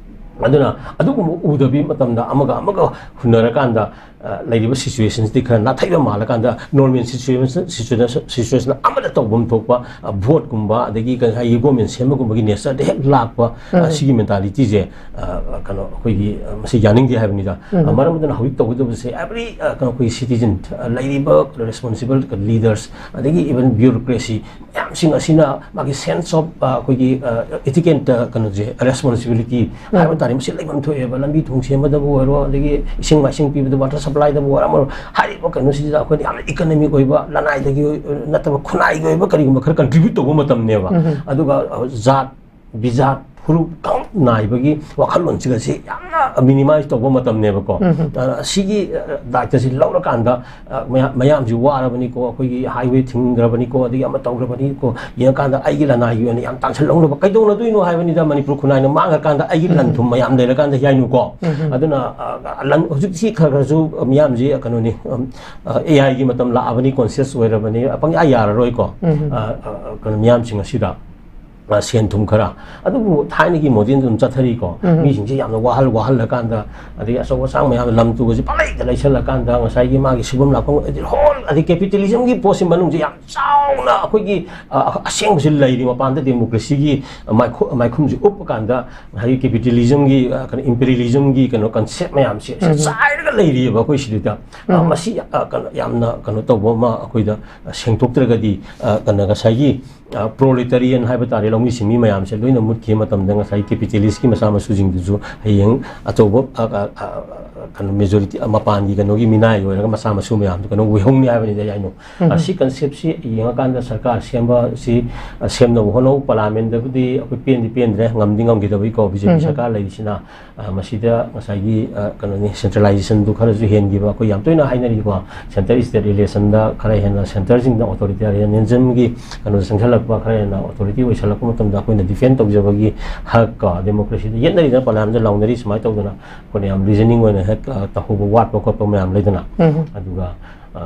ꯑꯗꯨꯅ ꯑꯗꯨꯒꯨꯝꯕ ꯎꯗꯕꯤ ꯃꯇꯝꯗ ꯑꯃꯒ ꯑꯃꯒ ꯍꯨꯟꯅꯔꯀꯥꯟꯗ, ꯑ, ꯂꯩꯔꯤꯕ ꯁꯤꯆꯨꯋꯦꯁꯟꯁꯤꯗꯤ ꯈꯔ ꯅꯥꯊꯩꯕ ꯃꯥꯜꯂꯀꯥꯟꯗ, ꯅꯣꯔꯃꯦꯜ ꯁꯤꯆꯨꯋꯦꯁꯟ, ꯁꯤꯆꯨꯋꯦꯁꯟ, ꯁꯤꯆꯨꯋꯦꯁꯟ ꯑꯃꯗ ꯇꯧꯐꯝ ꯊꯣꯛꯄ, ꯑ, ꯚꯣꯠꯀꯨꯝꯕ, ꯑꯗꯒꯤ ꯀꯔꯤ ꯍꯥꯏ, ꯒꯣꯔꯃꯦꯟ ꯁꯦꯝꯕꯒꯨꯝꯕꯒꯤ ꯅꯦꯆꯔꯗ ꯍꯦꯛ ꯂꯥꯛꯄ, ꯑ, ꯁꯤꯒꯤ ꯃꯦꯟꯇꯥꯂꯤꯇꯤꯁꯦ, ꯑ, ꯀꯩꯅꯣ, ꯑꯩꯈꯣꯏꯒꯤ, ꯑ, ꯃꯁꯤ ꯌꯥꯅꯤꯡꯗꯦ ꯍꯥꯏꯕꯅꯤꯗ꯫ ꯑ, ꯃꯔꯝ ꯑꯗꯨꯅ ꯍꯧꯖꯤꯛ ꯇꯧꯒꯗꯕꯁꯦ, ꯑꯦꯕ꯭ꯔꯤ, ꯑ, ꯀꯩꯅꯣ, ꯑꯩꯈꯣꯏꯒꯤ ꯁꯤꯇꯤꯖꯟ, ꯑ, ꯂꯩꯔꯤꯕ ꯔꯦꯁꯄꯣꯟꯁꯤꯕꯜ ꯂꯤꯗꯔꯁ, ꯑꯗꯒꯤ ꯏꯚꯟ ꯕ꯭ꯌꯨꯔꯣꯀ꯭ꯔꯦꯁꯤ, ꯃꯌꯥꯝꯁꯤꯡ ꯑꯁꯤꯅ ꯃꯥꯒꯤ ꯁꯦꯟꯁ ꯑꯣꯐ, ꯑ, ꯑꯩꯈꯣꯏꯒꯤ, ꯑ, ꯏꯊꯤꯀꯦꯠ, ꯑ, ꯀꯩꯅꯣꯁꯦ, ꯔꯦꯁꯄꯣꯟꯁꯤꯕꯤꯂꯤꯇꯤ ꯍꯥꯏꯕ ꯇꯥꯔꯦ, ꯃꯁꯤ ꯂꯩꯐꯝ ꯊꯣꯛꯑꯦꯕ꯫ ꯂꯝꯕꯤ ꯊꯣꯡ ꯁꯦꯝꯕꯗꯕꯨ ꯑꯣꯏꯔꯣ, ꯑꯗꯒꯤ ꯏꯁꯤꯡ ꯃꯥꯏꯁꯤꯡ ꯄꯤꯕꯗ, ꯋꯥꯇꯔ ꯁꯄ꯭ꯂꯥꯏꯗꯕꯨ ꯑꯣꯏꯔꯣ, ꯑꯃ ꯑꯣꯏꯔꯣ, ꯍꯥꯏꯔꯤꯕ ꯀꯩꯅꯣꯁꯤꯗ ꯑꯩꯈꯣꯏꯅ ꯌꯥꯝꯅ ꯏꯀꯅꯃꯤꯛ ꯑꯣꯏꯕ, ꯂꯅꯥꯏꯗꯒꯤ ꯑꯣꯏ-, ꯅꯠꯇꯕ, ꯈꯨꯟꯅꯥꯏꯒꯤ ꯑꯣꯏꯕ ꯀꯔꯤꯒꯨꯝꯕ ꯈꯔ ꯀꯟꯇ꯭ꯔꯤꯕ꯭ꯌꯨꯠ ꯇꯧꯕ ꯃꯇꯝꯅꯦꯕ꯫ ꯑꯗꯨꯒ, ꯑ, ꯖꯥꯠ, ꯕꯤꯖꯥꯠ, ꯐꯨꯔꯨꯞ ꯈꯪ ꯅꯥꯏꯕꯒꯤ ꯋꯥꯈꯜꯂꯣꯟꯁꯤꯒꯁꯤ ꯌꯥꯝꯅ ꯃꯤꯅꯤꯃꯥꯏꯁ ꯇꯧꯕ ꯃꯇꯝꯅꯦꯕꯀꯣ꯫ ꯑ, ꯑꯁꯤꯒꯤ, ꯑ, ꯗꯥꯏꯇꯁꯤ ꯂꯧꯔꯀꯥꯟꯗ, ꯑ, ꯃꯌꯥꯝ, ꯃꯌꯥꯝꯁꯤ ꯋꯥꯔꯕꯅꯤꯀꯣ, ꯑꯩꯈꯣꯏꯒꯤ ꯍꯥꯏꯋꯦ ꯊꯤꯡꯈ꯭ꯔꯕꯅꯤꯀꯣ, ꯑꯗꯒꯤ ꯑꯃ ꯇꯧꯈ꯭ꯔꯕꯅꯤꯀꯣ, ꯌꯦꯡꯉꯀꯥꯟꯗ ꯑꯩꯒꯤ ꯂꯅꯥꯏꯒꯤ ꯑꯣꯏꯅ ꯌꯥꯝ ꯇꯥꯟꯁꯤꯜꯍꯧꯅꯕ ꯀꯩꯗꯧꯅꯗꯣꯏꯅꯣ ꯍꯥꯏꯕꯅꯤꯗ꯫ ꯃꯅꯤꯄꯨꯔ ꯈꯨꯟꯅꯥꯏꯅ ꯃꯥꯡꯉꯀꯥꯟꯗ ꯑꯩꯒꯤ ꯂꯟ ꯊꯨꯝ ꯃꯌꯥꯝ ꯂꯩꯔꯀꯥꯟꯗ ꯌꯥꯏꯅꯨꯀꯣ꯫ ꯑꯗꯨꯅ, ꯑ, ꯂꯟ, ꯍꯧꯖꯤꯛꯁꯤ ꯈꯔ ꯈꯔꯁꯨ ꯃꯤꯌꯥꯝꯁꯤ ꯀꯩꯅꯣꯅꯤ, ꯎꯝ, ꯑ, ꯑꯦ ꯑꯥꯏꯒꯤ ꯃꯇꯝ ꯂꯥꯛꯑꯕꯅꯤ, ꯀꯣꯟꯁꯤꯌꯁ ꯑꯣꯏꯔꯕꯅꯤ, ꯄꯪꯌꯥ ꯌꯥꯔꯔꯣꯏꯀꯣ꯫ ꯑ, ꯑ, ꯀꯩꯅꯣ, ꯃꯤꯌꯥꯝꯁꯤꯡ ꯑꯁꯤꯗ꯫ ꯑ, ꯁꯦꯟ ꯊꯨꯝ ꯈꯔ꯫ ꯑꯗꯨꯕꯨ ꯊꯥꯏꯅꯒꯤ ꯃꯣꯗꯦꯜꯗ ꯑꯗꯨꯝ ꯆꯠꯊꯔꯤꯀꯣ꯫ ꯎꯝ꯫ ꯃꯤꯁꯤꯡꯁꯦ ꯌꯥꯝꯅ ꯋꯥꯍꯜ ꯋꯥꯍꯜꯂꯀꯥꯟꯗ, ꯑꯗꯒꯤ ꯑꯆꯧ ꯑꯁꯥꯡ ꯃꯌꯥꯝ ꯂꯝ ꯇꯨꯒꯁꯦ ꯄꯪꯂꯩꯗ ꯂꯩꯁꯜꯂꯀꯥꯟꯗ, ꯉꯁꯥꯏꯒꯤ ꯃꯥꯒꯤ ꯁꯨꯐꯝ ꯂꯥꯛꯐꯝ, ꯑꯗꯩ ꯍꯣꯜ, ꯑꯗꯩ ꯀꯦꯄꯤꯇꯦꯂꯤꯖꯝꯒꯤ ꯄꯣꯠꯁꯤ ꯃꯅꯨꯡꯁꯦ ꯌꯥꯝ ꯆꯥꯎꯅ ꯑꯩꯈꯣꯏꯒꯤ, ꯑ, ꯑꯁꯦꯡꯕꯁꯤ ꯂꯩꯔꯤ꯫ ꯃꯄꯥꯟꯗ ꯗꯦꯃꯣꯀ꯭ꯔꯦꯁꯤꯒꯤ ꯃꯥꯏꯈꯨ-, ꯃꯥꯏꯈꯨꯝꯁꯤ ꯎꯞꯄ ꯀꯥꯟꯗ, ꯉꯁꯥꯏꯒꯤ ꯀꯦꯄꯤꯇꯦꯂꯤꯖꯝꯒꯤ, ꯑ, ꯀꯩꯅꯣ, ꯏꯝꯄꯤꯔꯤꯌꯦꯂꯤꯖꯝꯒꯤ ꯀꯩꯅꯣ, ꯀꯟꯁꯦꯞ ꯃꯌꯥꯝꯁꯦ ꯎꯝ꯫ ꯆꯥꯏꯔꯒ ꯂꯩꯔꯤꯑꯕ ꯑꯩꯈꯣꯏ ꯁꯤꯗꯩꯗ꯫ ꯑ, ꯎꯝ꯫ ꯃꯁꯤ, ꯑ, ꯀꯩꯅꯣ, ꯌꯥꯝꯅ ꯀꯩꯅꯣ ꯇꯧꯕ ꯑꯃ ꯑꯩꯈꯣꯏꯗ, ꯑ, ꯁꯦꯡꯗꯣꯛꯇ꯭ꯔꯒꯗꯤ, ꯑ, ꯀꯩꯅꯣ, ꯉꯁꯥꯏꯒꯤ, ꯑ, ꯄ꯭ꯔꯣꯂꯦꯇꯥꯔꯤꯌꯟ ꯍꯥꯏꯕ ꯇꯥꯔꯦ, ꯂꯧꯃꯤ ꯁꯤꯟꯃꯤ ꯃꯌꯥꯝꯁꯦ ꯂꯣꯏꯅ ꯃꯨꯠꯈꯤꯕ ꯃꯇꯝꯗ, ꯉꯁꯥꯏꯒꯤ ꯀꯦꯄꯤꯇꯦꯂꯤꯁꯀꯤ ꯃꯆꯥ ꯃꯁꯨꯁꯤꯡꯗꯨꯁꯨ ꯍꯌꯦꯡ ꯑꯆꯧꯕ, ꯑ, ꯑ, ꯑ, ꯀꯩꯅꯣ, ꯃꯦꯖꯣꯔꯤꯇꯤ, ꯑ, ꯃꯄꯥꯟꯒꯤ ꯀꯩꯅꯣꯒꯤ ꯃꯤꯅꯥꯏ ꯑꯣꯏꯔꯒ ꯃꯆꯥ ꯃꯁꯨ ꯃꯌꯥꯝꯗꯨ ꯀꯩꯅꯣ ꯑꯣꯏꯍꯧꯅꯤ ꯍꯥꯏꯕꯅꯤꯗ, ꯌꯥꯏꯅꯣ꯫ ꯎꯝ꯫ ꯑ, ꯁꯤ ꯀꯟꯁꯦꯞꯁꯤ ꯌꯦꯡꯉꯀꯥꯟꯗ ꯁꯔꯀꯥꯔ ꯁꯦꯝꯕꯁꯤ, ꯑ, ꯁꯦꯝꯅꯕ ꯍꯣꯠꯅꯧ꯫ ꯄꯥꯔꯂꯤꯌꯥꯃꯦꯟꯗꯕꯨꯗꯤ ꯑꯩꯈꯣꯏ ꯄꯦꯟꯗꯤ ꯄꯦꯟꯗ꯭ꯔꯦ, ꯉꯝꯗꯤ ꯉꯝꯈꯤꯗꯕꯒꯤꯀꯣ, ꯕꯤ ꯖꯦ ꯄꯤ ꯎꯝ꯫ ꯁꯔꯀꯥꯔ ꯂꯩꯔꯤꯁꯤꯅ꯫ ꯑ, ꯃꯁꯤꯗ ꯉꯁꯥꯏꯒꯤ, ꯑ, ꯀꯩꯅꯣꯅꯤ, ꯁꯦꯟꯇ꯭ꯔꯦꯂꯥꯏꯖꯦꯁꯟꯗꯨ ꯈꯔꯁꯨ ꯍꯦꯟꯈꯤꯕ, ꯑꯩꯈꯣꯏ ꯌꯥꯝ ꯇꯣꯏꯅ ꯍꯥꯏꯅꯔꯤꯀꯣ, ꯁꯦꯟꯇꯔ ꯏꯁꯇꯦꯠ ꯔꯤꯂꯦꯁꯟꯗ ꯈꯔ ꯍꯦꯟꯅ ꯁꯦꯟꯇꯔꯁꯤꯡꯗ ꯑꯣꯊꯣꯔꯤꯇꯦꯔꯤꯌꯥꯅꯤꯖꯝꯒꯤ ꯀꯩꯅꯣꯗ ꯆꯪꯁꯤꯜꯂꯛꯄ, ꯈꯔ ꯍꯦꯟꯅ ꯑꯣꯊꯣꯔꯤꯇꯤ ꯑꯣꯏꯁꯜꯂꯛꯄ ꯃꯇꯝꯗ ꯑꯩꯈꯣꯏꯅ ꯗꯤꯐꯦꯟ ꯇꯧꯖꯕꯒꯤ ꯍꯛ ꯀꯣ, ꯗꯦꯃꯣꯀ꯭ꯔꯦꯁꯤꯗ ꯌꯦꯠꯅꯔꯤꯗꯅ, ꯄꯥꯔꯂꯤꯌꯥꯃꯦꯟꯗ ꯂꯥꯎꯅꯔꯤ ꯁꯨꯃꯥꯏꯅ ꯇꯧꯗꯅ, ꯑꯩꯈꯣꯏꯅ ꯌꯥꯝ ꯔꯤꯖꯅꯤꯡ ꯑꯣꯏꯅ ꯍꯦꯛ, ꯑ, ꯇꯧꯍꯧꯕ ꯋꯥꯠꯄ ꯈꯣꯠꯄ ꯃꯌꯥꯝ ꯂꯩꯗꯅ꯫ ꯎꯝ꯫ ꯑꯗꯨꯒ, ꯑ,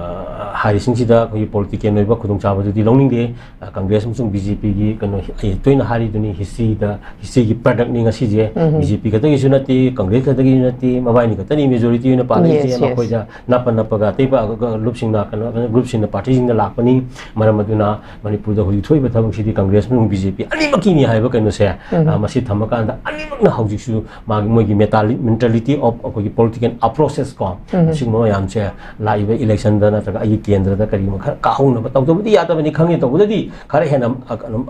ꯍꯥꯏꯔꯤꯁꯤꯡꯁꯤꯗ ꯑꯩꯈꯣꯏꯒꯤ ꯄꯣꯂꯤꯇꯤꯀꯦꯜ ꯑꯣꯏꯕ ꯈꯨꯗꯣꯡꯆꯥꯕꯗꯨꯗꯤ ꯂꯧꯅꯤꯡꯗꯦ꯫ ꯑ, ꯀꯪꯒ꯭ꯔꯦꯁ ꯑꯃꯁꯨꯡ ꯕꯤ ꯖꯦ ꯄꯤꯒꯤ ꯀꯩꯅꯣ, ꯑꯩ ꯇꯣꯏꯅ ꯍꯥꯏꯔꯤꯗꯨꯅꯤ, ꯍꯤꯁꯇ꯭ꯔꯤꯗ, ꯍꯤꯁꯇ꯭ꯔꯤꯒꯤ ꯄ꯭ꯔꯗꯛꯅꯤ ꯉꯁꯤꯁꯦ꯫ ꯎꯝ꯫ ꯕꯤ ꯖꯦ ꯄꯤ ꯈꯛꯇꯒꯤꯁꯨ ꯅꯠꯇꯦ, ꯀꯪꯒ꯭ꯔꯦꯁ ꯈꯛꯇꯒꯤꯁꯨ ꯅꯠꯇꯦ, ꯃꯕꯥꯏꯅꯤ ꯈꯛꯇꯅꯤ ꯃꯦꯖꯣꯔꯤꯇꯤ ꯑꯣꯏꯅ ꯄꯥꯜꯂꯛꯏꯁꯦ꯫ Yes, yes꯫ ꯃꯈꯣꯏꯗ ꯅꯞꯄ ꯅꯞꯄꯒ ꯑꯇꯩ ꯄ-, ꯒ꯭ꯔꯨꯞꯁꯤꯡꯅ, ꯀꯩꯅꯣ, ꯒ꯭ꯔꯨꯞꯁꯤꯡꯅ, ꯄꯥꯔꯇꯤꯁꯤꯡꯅ ꯂꯥꯛꯄꯅꯤ꯫ ꯃꯔꯝ ꯑꯗꯨꯅ ꯃꯅꯤꯄꯨꯔꯗ ꯍꯧꯖꯤꯛ ꯊꯣꯛꯏꯕ ꯊꯕꯛꯁꯤꯗꯤ ꯀꯪꯒ꯭ꯔꯦꯁ ꯑꯃꯁꯨꯡ ꯕꯤ ꯖꯦ ꯄꯤ ꯑꯅꯤꯃꯛꯀꯤꯅꯤ ꯍꯥꯏꯕ ꯀꯩꯅꯣꯁꯦ, ꯎꯝ꯫ ꯑ, ꯃꯁꯤ ꯊꯝꯃꯀꯥꯟꯗ ꯑꯅꯤꯃꯛꯅ ꯍꯧꯖꯤꯛꯁꯨ ꯃꯥꯒꯤ, ꯃꯣꯏꯒꯤ ꯃꯦꯇꯥꯂꯤ-, mentality of ꯑꯩꯈꯣꯏꯒꯤ political approaches ꯀꯣ, ꯎꯝ꯫ ꯑꯁꯤꯒꯨꯝꯕ ꯃꯌꯥꯝꯁꯦ ꯂꯥꯛꯏꯕ ꯏꯂꯦꯛꯁꯟꯗ ꯅꯠꯇ꯭ꯔꯒ ꯑꯩꯒꯤ ꯀꯦꯟꯗ꯭ꯔꯗ ꯀꯔꯤꯒꯨꯝꯕ ꯈꯔ ꯀꯥꯍꯧꯅꯕ ꯇꯧꯗꯕꯗꯤ ꯌꯥꯗꯕꯅꯤ ꯈꯪꯉꯦ꯫ ꯇꯧꯕꯗꯗꯤ ꯈꯔ ꯍꯦꯟꯅ, ꯑ, ꯀꯩꯅꯣ,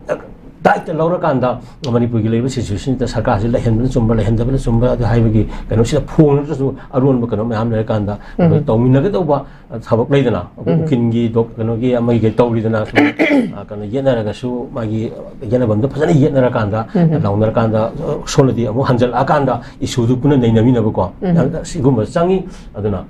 ꯑ, ꯗꯥꯏꯇ ꯂꯧꯔꯀꯥꯟꯗ ꯃꯅꯤꯄꯨꯔꯒꯤ ꯂꯩꯔꯤꯕ ꯁꯤꯆꯨꯋꯦꯁꯟꯁꯤꯗ ꯁꯔꯀꯥꯔꯁꯤ ꯂꯩꯍꯟꯕꯅ ꯆꯨꯝꯕ꯭ꯔꯥ, ꯂꯩꯍꯟꯗꯕꯅ ꯆꯨꯝꯕ꯭ꯔꯥ, ꯑꯗꯨ ꯍꯥꯏꯕꯒꯤ ꯀꯩꯅꯣꯁꯤꯗ ꯐꯣꯡ ꯅꯠꯇ꯭ꯔꯁꯨ ꯑꯔꯣꯟꯕ ꯀꯩꯅꯣ ꯃꯌꯥꯝ ꯂꯩꯔꯀꯥꯟꯗ ꯎꯝ꯫ ꯇꯧꯃꯤꯟꯅꯒꯗꯧꯕ ꯊꯕꯛ ꯂꯩꯗꯅ, ꯑꯩꯈꯣꯏ ꯎꯝ꯫ ꯎꯀꯤꯜꯒꯤ ꯗꯣꯛ-, ꯀꯩꯅꯣꯒꯤ ꯑꯃꯒꯤ ꯀꯩ ꯇꯧꯔꯤꯗꯅ, ꯁꯨꯝ, ꯑ, ꯀꯩꯅꯣ ꯌꯦꯠꯅꯔꯒꯁꯨ ꯃꯥꯒꯤ ꯌꯦꯠꯅꯐꯝꯗꯣ ꯐꯖꯅ ꯌꯦꯠꯅꯔꯀꯥꯟꯗ, ꯎꯝ꯫ ꯂꯥꯎꯅꯔꯀꯥꯟꯗ, ꯑ, ꯁꯣꯝꯗꯗꯤ ꯑꯃꯨꯛ ꯍꯟꯖꯜꯂꯛꯑꯀꯥꯟꯗ ꯏꯁꯨꯗꯨ ꯄꯨꯟꯅ ꯅꯩꯅꯃꯤꯟꯅꯕꯀꯣ꯫ ꯎꯝ꯫ ꯁꯤꯒꯨꯝꯕ ꯆꯪꯉꯤ꯫ ꯑꯗꯨꯅ,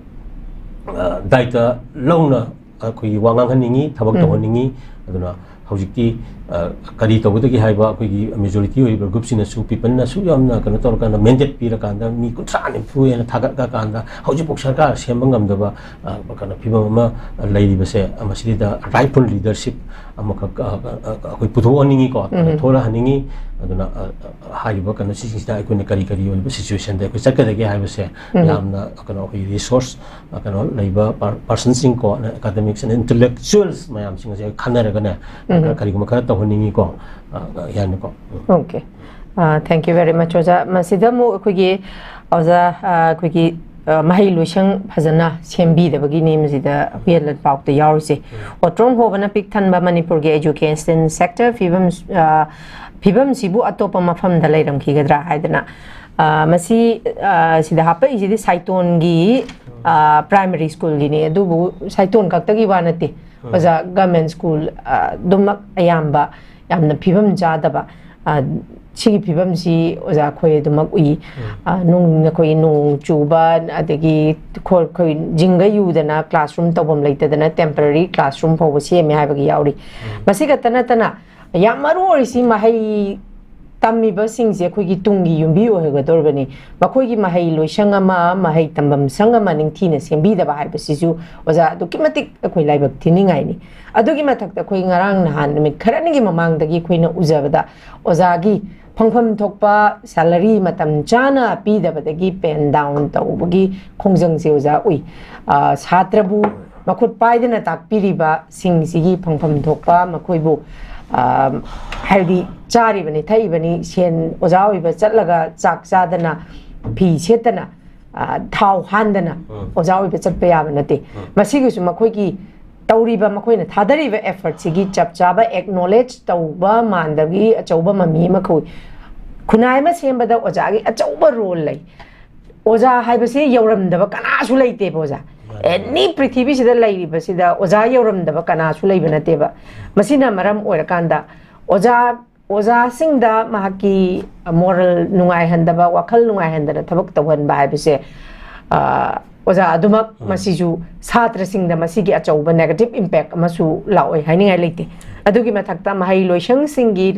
ꯑ, ꯗꯥꯏꯇ ꯂꯧꯅ ꯑꯩꯈꯣꯏꯒꯤ ꯋꯥ ꯉꯥꯡꯍꯟꯅꯤꯡꯉꯤ, ꯊꯕꯛ ꯎꯝ꯫ ꯇꯧꯍꯟꯅꯤꯡꯉꯤ꯫ ꯑꯗꯨꯅ ꯍꯧꯖꯤꯛꯇꯤ ꯑ, ꯀꯔꯤ ꯇꯧꯒꯗꯒꯦ ꯍꯥꯏꯕ ꯑꯩꯈꯣꯏꯒꯤ ꯃꯦꯖꯣꯔꯤꯇꯤ ꯑꯣꯏꯔꯤꯕ ꯒ꯭ꯔꯨꯞꯁꯤꯅꯁꯨ ꯄꯤꯄꯜꯅꯁꯨ ꯌꯥꯝꯅ ꯀꯩꯅꯣ ꯇꯧꯔꯀꯥꯟꯗ, ꯃꯦꯟꯗꯦꯠ ꯄꯤꯔꯀꯥꯟꯗ, ꯃꯤ ꯀꯨꯟꯊ꯭ꯔꯥ ꯅꯤꯐꯨ ꯍꯦꯟꯅ ꯊꯥꯒꯠꯂꯀꯥꯟꯗ, ꯍꯧꯖꯤꯛꯐꯥꯎ ꯁꯔꯀꯥꯔ ꯁꯦꯝꯕ ꯉꯝꯗꯕ, ꯑ, ꯀꯩꯅꯣ ꯐꯤꯕꯝ ꯑꯃ ꯂꯩꯔꯤꯕꯁꯦ, ꯃꯁꯤꯗ ꯔꯥꯏꯠꯐꯨꯜ ꯂꯤꯗꯔꯁꯤꯞ ꯑꯃꯈꯛ, ꯑ, ꯑ, ꯑ, ꯑꯩꯈꯣꯏ ꯄꯨꯊꯣꯛꯍꯟꯅꯤꯡꯉꯤꯀꯣ, ꯎꯝ꯫ ꯊꯣꯛꯂꯛꯍꯟꯅꯤꯡꯉꯤ꯫ ꯑꯗꯨꯅ, ꯑ, ꯑ, ꯍꯥꯏꯔꯤꯕ ꯀꯩꯅꯣꯁꯤꯡꯁꯤꯗ ꯑꯩꯈꯣꯏꯅ ꯀꯔꯤ ꯀꯔꯤ ꯑꯣꯏꯕ ꯁꯤꯆꯨꯋꯦꯁꯟꯗ ꯑꯩꯈꯣꯏ ꯆꯠꯀꯗꯒꯦ ꯍꯥꯏꯕꯁꯦ, ꯎꯝ꯫ ꯌꯥꯝꯅ ꯀꯩꯅꯣ ꯑꯩꯈꯣꯏꯒꯤ ꯔꯤꯁꯣꯔꯁ, ꯑ, ꯀꯩꯅꯣ ꯂꯩꯕ ꯄꯥꯔ-, ꯄꯥꯔꯁꯟꯁꯤꯡꯀꯣ, ꯑꯦꯀꯥꯗꯃꯤꯛꯁ ꯑꯦꯟ ꯏꯟꯇꯦꯂꯦꯛꯆꯨꯋꯦꯜꯁ ꯃꯌꯥꯝꯁꯤꯡ ꯑꯁꯦ ꯈꯟꯅꯔꯒꯅꯦ, ꯎꯝ꯫ ꯀꯔꯤꯒꯨꯝꯕ ꯈꯔ ꯇꯧꯍꯟꯅꯤꯡꯉꯤꯀꯣ, ꯑ, ꯌꯥꯅꯤꯀꯣ꯫ ꯎꯝ꯫ Okay. ꯑ, thank you very much, ꯑꯣꯖꯥ꯫ ꯃꯁꯤꯗ ꯑꯃꯨꯛ ꯑꯩꯈꯣꯏꯒꯤ ꯑꯣꯖꯥ, ꯑ, ꯑꯩꯈꯣꯏꯒꯤ, ꯑ, ꯃꯍꯩ ꯂꯣꯏꯁꯪ ꯐꯖꯅ ꯁꯦꯝꯕꯤꯗꯕꯒꯤꯅꯤ ꯃꯁꯤꯗ ꯍꯨꯏꯌꯦꯟ ꯂꯥꯟꯄꯥꯎꯗ ꯌꯥꯎꯔꯤꯁꯦ꯫ ꯎꯝ꯫ ꯑꯣꯇ꯭ꯔꯣꯝ ꯍꯣꯕꯅ ꯄꯤꯛ ꯊꯟꯕ ꯃꯅꯤꯄꯨꯔꯒꯤ education sector ꯐꯤꯕꯝ, ꯑ, ꯐꯤꯕꯝꯁꯤꯕꯨ ꯑꯇꯣꯞꯄ ꯃꯐꯝꯗ ꯂꯩꯔꯝꯈꯤꯒꯗ꯭ꯔꯥ ꯍꯥꯏꯗꯅ, ꯑ, ꯃꯁꯤ, ꯑ, ꯁꯤꯗ ꯍꯥꯞꯄꯛꯏꯁꯤꯗꯤ ꯁꯥꯏꯇꯣꯟꯒꯤ, ꯑ, primary schoolꯒꯤꯅꯤ꯫ ꯑꯗꯨꯕꯨ ꯁꯥꯏꯇꯣꯟ ꯈꯛꯇꯒꯤ ꯋꯥ ꯅꯠꯇꯦ꯫ ꯎꯝ꯫ ꯑꯣꯖꯥ, government school, ꯑ, ꯑꯗꯨꯃꯛ ꯑꯌꯥꯝꯕ ꯌꯥꯝꯅ ꯐꯤꯕꯝ ꯆꯥꯗꯕ, ꯑ, ꯁꯤꯒꯤ ꯐꯤꯕꯝꯁꯤ ꯑꯣꯖꯥ ꯑꯩꯈꯣꯏ ꯑꯗꯨꯃꯛ ꯎꯏ꯫ ꯎꯝ꯫ ꯑ, ꯅꯣꯡ, ꯑꯩꯈꯣꯏ ꯅꯣꯡ ꯆꯨꯕ, ꯑꯗꯒꯤ ꯈꯣ-, ꯑꯩꯈꯣꯏ ꯖꯤꯡꯒ ꯌꯨꯗꯅ classroom ꯇꯧꯐꯝ ꯂꯩꯇꯗꯅ temporary classroom ꯐꯥꯎꯕ ꯁꯦꯝꯃꯦ ꯍꯥꯏꯕꯒꯤ ꯌꯥꯎꯔꯤ꯫ ꯎꯝ꯫ ꯃꯁꯤ ꯈꯛꯇ ꯅꯠꯇꯅ ꯌꯥꯝ ꯃꯔꯨ ꯑꯣꯏꯔꯤꯁꯤ ꯃꯍꯩ ꯇꯝꯃꯤꯕꯁꯤꯡꯁꯦ ꯑꯩꯈꯣꯏꯒꯤ ꯇꯨꯡꯒꯤ ꯌꯨꯝꯕꯤ ꯑꯣꯏꯒꯗꯧꯔꯤꯕꯅꯤ꯫ ꯃꯈꯣꯏꯒꯤ ꯃꯍꯩ ꯂꯣꯏꯁꯪ ꯑꯃ, ꯃꯍꯩ ꯇꯝꯐꯝ ꯁꯪ ꯑꯃ ꯅꯤꯡꯊꯤꯅ ꯁꯦꯝꯕꯤꯗꯕ ꯍꯥꯏꯕꯁꯤꯁꯨ ꯑꯣꯖꯥ ꯑꯗꯨꯛꯀꯤ ꯃꯇꯤꯛ ꯑꯩꯈꯣꯏ ꯂꯥꯏꯕꯛ ꯊꯤꯅꯤꯡꯉꯥꯏꯅꯤ꯫ ꯑꯗꯨꯒꯤ ꯃꯊꯛꯇ ꯑꯩꯈꯣꯏ ꯉꯔꯥꯡ ꯅꯍꯥꯟ ꯅꯨꯃꯤꯠ ꯈꯔꯅꯤꯒꯤ ꯃꯃꯥꯡꯗꯒꯤ ꯑꯩꯈꯣꯏꯅ ꯎꯖꯕꯗ ꯑꯣꯖꯥꯒꯤ ꯐꯪꯐꯝ ꯊꯣꯛꯄ salary ꯃꯇꯝ ꯆꯥꯅ ꯄꯤꯗꯕꯗꯒꯤ pen down ꯇꯧꯕꯒꯤ ꯈꯣꯡꯖꯪꯁꯦ ꯑꯣꯖꯥ ꯎꯏ꯫ ꯑ, ꯁꯥꯇ꯭ꯔꯕꯨ ꯃꯈꯨꯠ ꯄꯥꯏꯗꯅ ꯇꯥꯛꯄꯤꯔꯤꯕꯁꯤꯡꯁꯤꯒꯤ ꯐꯪꯐꯝ ꯊꯣꯛꯄ ꯃꯈꯣꯏꯕꯨ, ꯑ, ꯍꯥꯏꯕꯗꯤ ꯆꯥꯔꯤꯕꯅꯤ, ꯊꯛꯏꯕꯅꯤ, ꯁꯦꯟ ꯑꯣꯖꯥ ꯑꯣꯏꯕ ꯆꯠꯂꯒ ꯆꯥꯛ ꯆꯥꯗꯅ, ꯐꯤ ꯁꯦꯠꯇꯅ, ꯑ, ꯊꯥꯎ ꯍꯥꯟꯗꯅ ꯎꯝ꯫ ꯑꯣꯖꯥ ꯑꯣꯏꯕ ꯆꯠꯄ ꯌꯥꯕ ꯅꯠꯇꯦ꯫ ꯎꯝ꯫ ꯃꯁꯤꯒꯤꯁꯨ ꯃꯈꯣꯏꯒꯤ ꯇꯧꯔꯤꯕ, ꯃꯈꯣꯏꯅ ꯊꯥꯗꯔꯤꯕ effortꯁꯤꯒꯤ ꯆꯞ ꯆꯥꯕ acknowledge ꯇꯧꯕ ꯃꯥꯟꯗꯕꯒꯤ ꯑꯆꯧꯕ ꯃꯃꯤ ꯑꯃ ꯀꯧꯏ꯫ ꯈꯨꯟꯅꯥꯏ ꯑꯃ ꯁꯦꯝꯕꯗ ꯑꯣꯖꯥꯒꯤ ꯑꯆꯧꯕ role ꯂꯩ꯫ ꯑꯣꯖꯥ ꯍꯥꯏꯕꯁꯤ ꯌꯧꯔꯝꯗꯕ ꯀꯅꯥꯁꯨ ꯂꯩꯇꯦꯕ ꯑꯣꯖꯥ꯫ ꯃꯥꯅꯤ꯫ Any ꯄ꯭ꯔꯤꯊꯤꯕꯤꯁꯤꯗ ꯂꯩꯔꯤꯕꯁꯤꯗ ꯑꯣꯖꯥ ꯌꯧꯔꯝꯗꯕ ꯀꯅꯥꯁꯨ ꯂꯩꯕ ꯅꯠꯇꯦꯕ꯫ ꯃꯁꯤꯅ ꯃꯔꯝ ꯑꯣꯏꯔꯀꯥꯟꯗ ꯑꯣꯖꯥ, ꯑꯣꯖꯥꯁꯤꯡꯗ ꯃꯍꯥꯛꯀꯤ moral ꯅꯨꯡꯉꯥꯏꯍꯟꯗꯕ, ꯋꯥꯈꯜ ꯅꯨꯡꯉꯥꯏꯍꯟꯗꯅ ꯊꯕꯛ ꯇꯧꯍꯟꯕ ꯍꯥꯏꯕꯁꯦ, ꯑ, ꯑꯣꯖꯥ ꯑꯗꯨꯃꯛ ꯎꯝ꯫ ꯃꯁꯤꯁꯨ ꯁꯥꯇ꯭ꯔꯁꯤꯡꯗ ꯃꯁꯤꯒꯤ ꯑꯆꯧꯕ negative impact ꯑꯃꯁꯨ ꯂꯥꯛꯑꯣꯏ ꯍꯥꯏꯅꯤꯡꯉꯥꯏ ꯂꯩꯇꯦ꯫ ꯑꯗꯨꯒꯤ ꯃꯊꯛꯇ ꯃꯍꯩ ꯂꯣꯏꯁꯪꯁꯤꯡꯒꯤ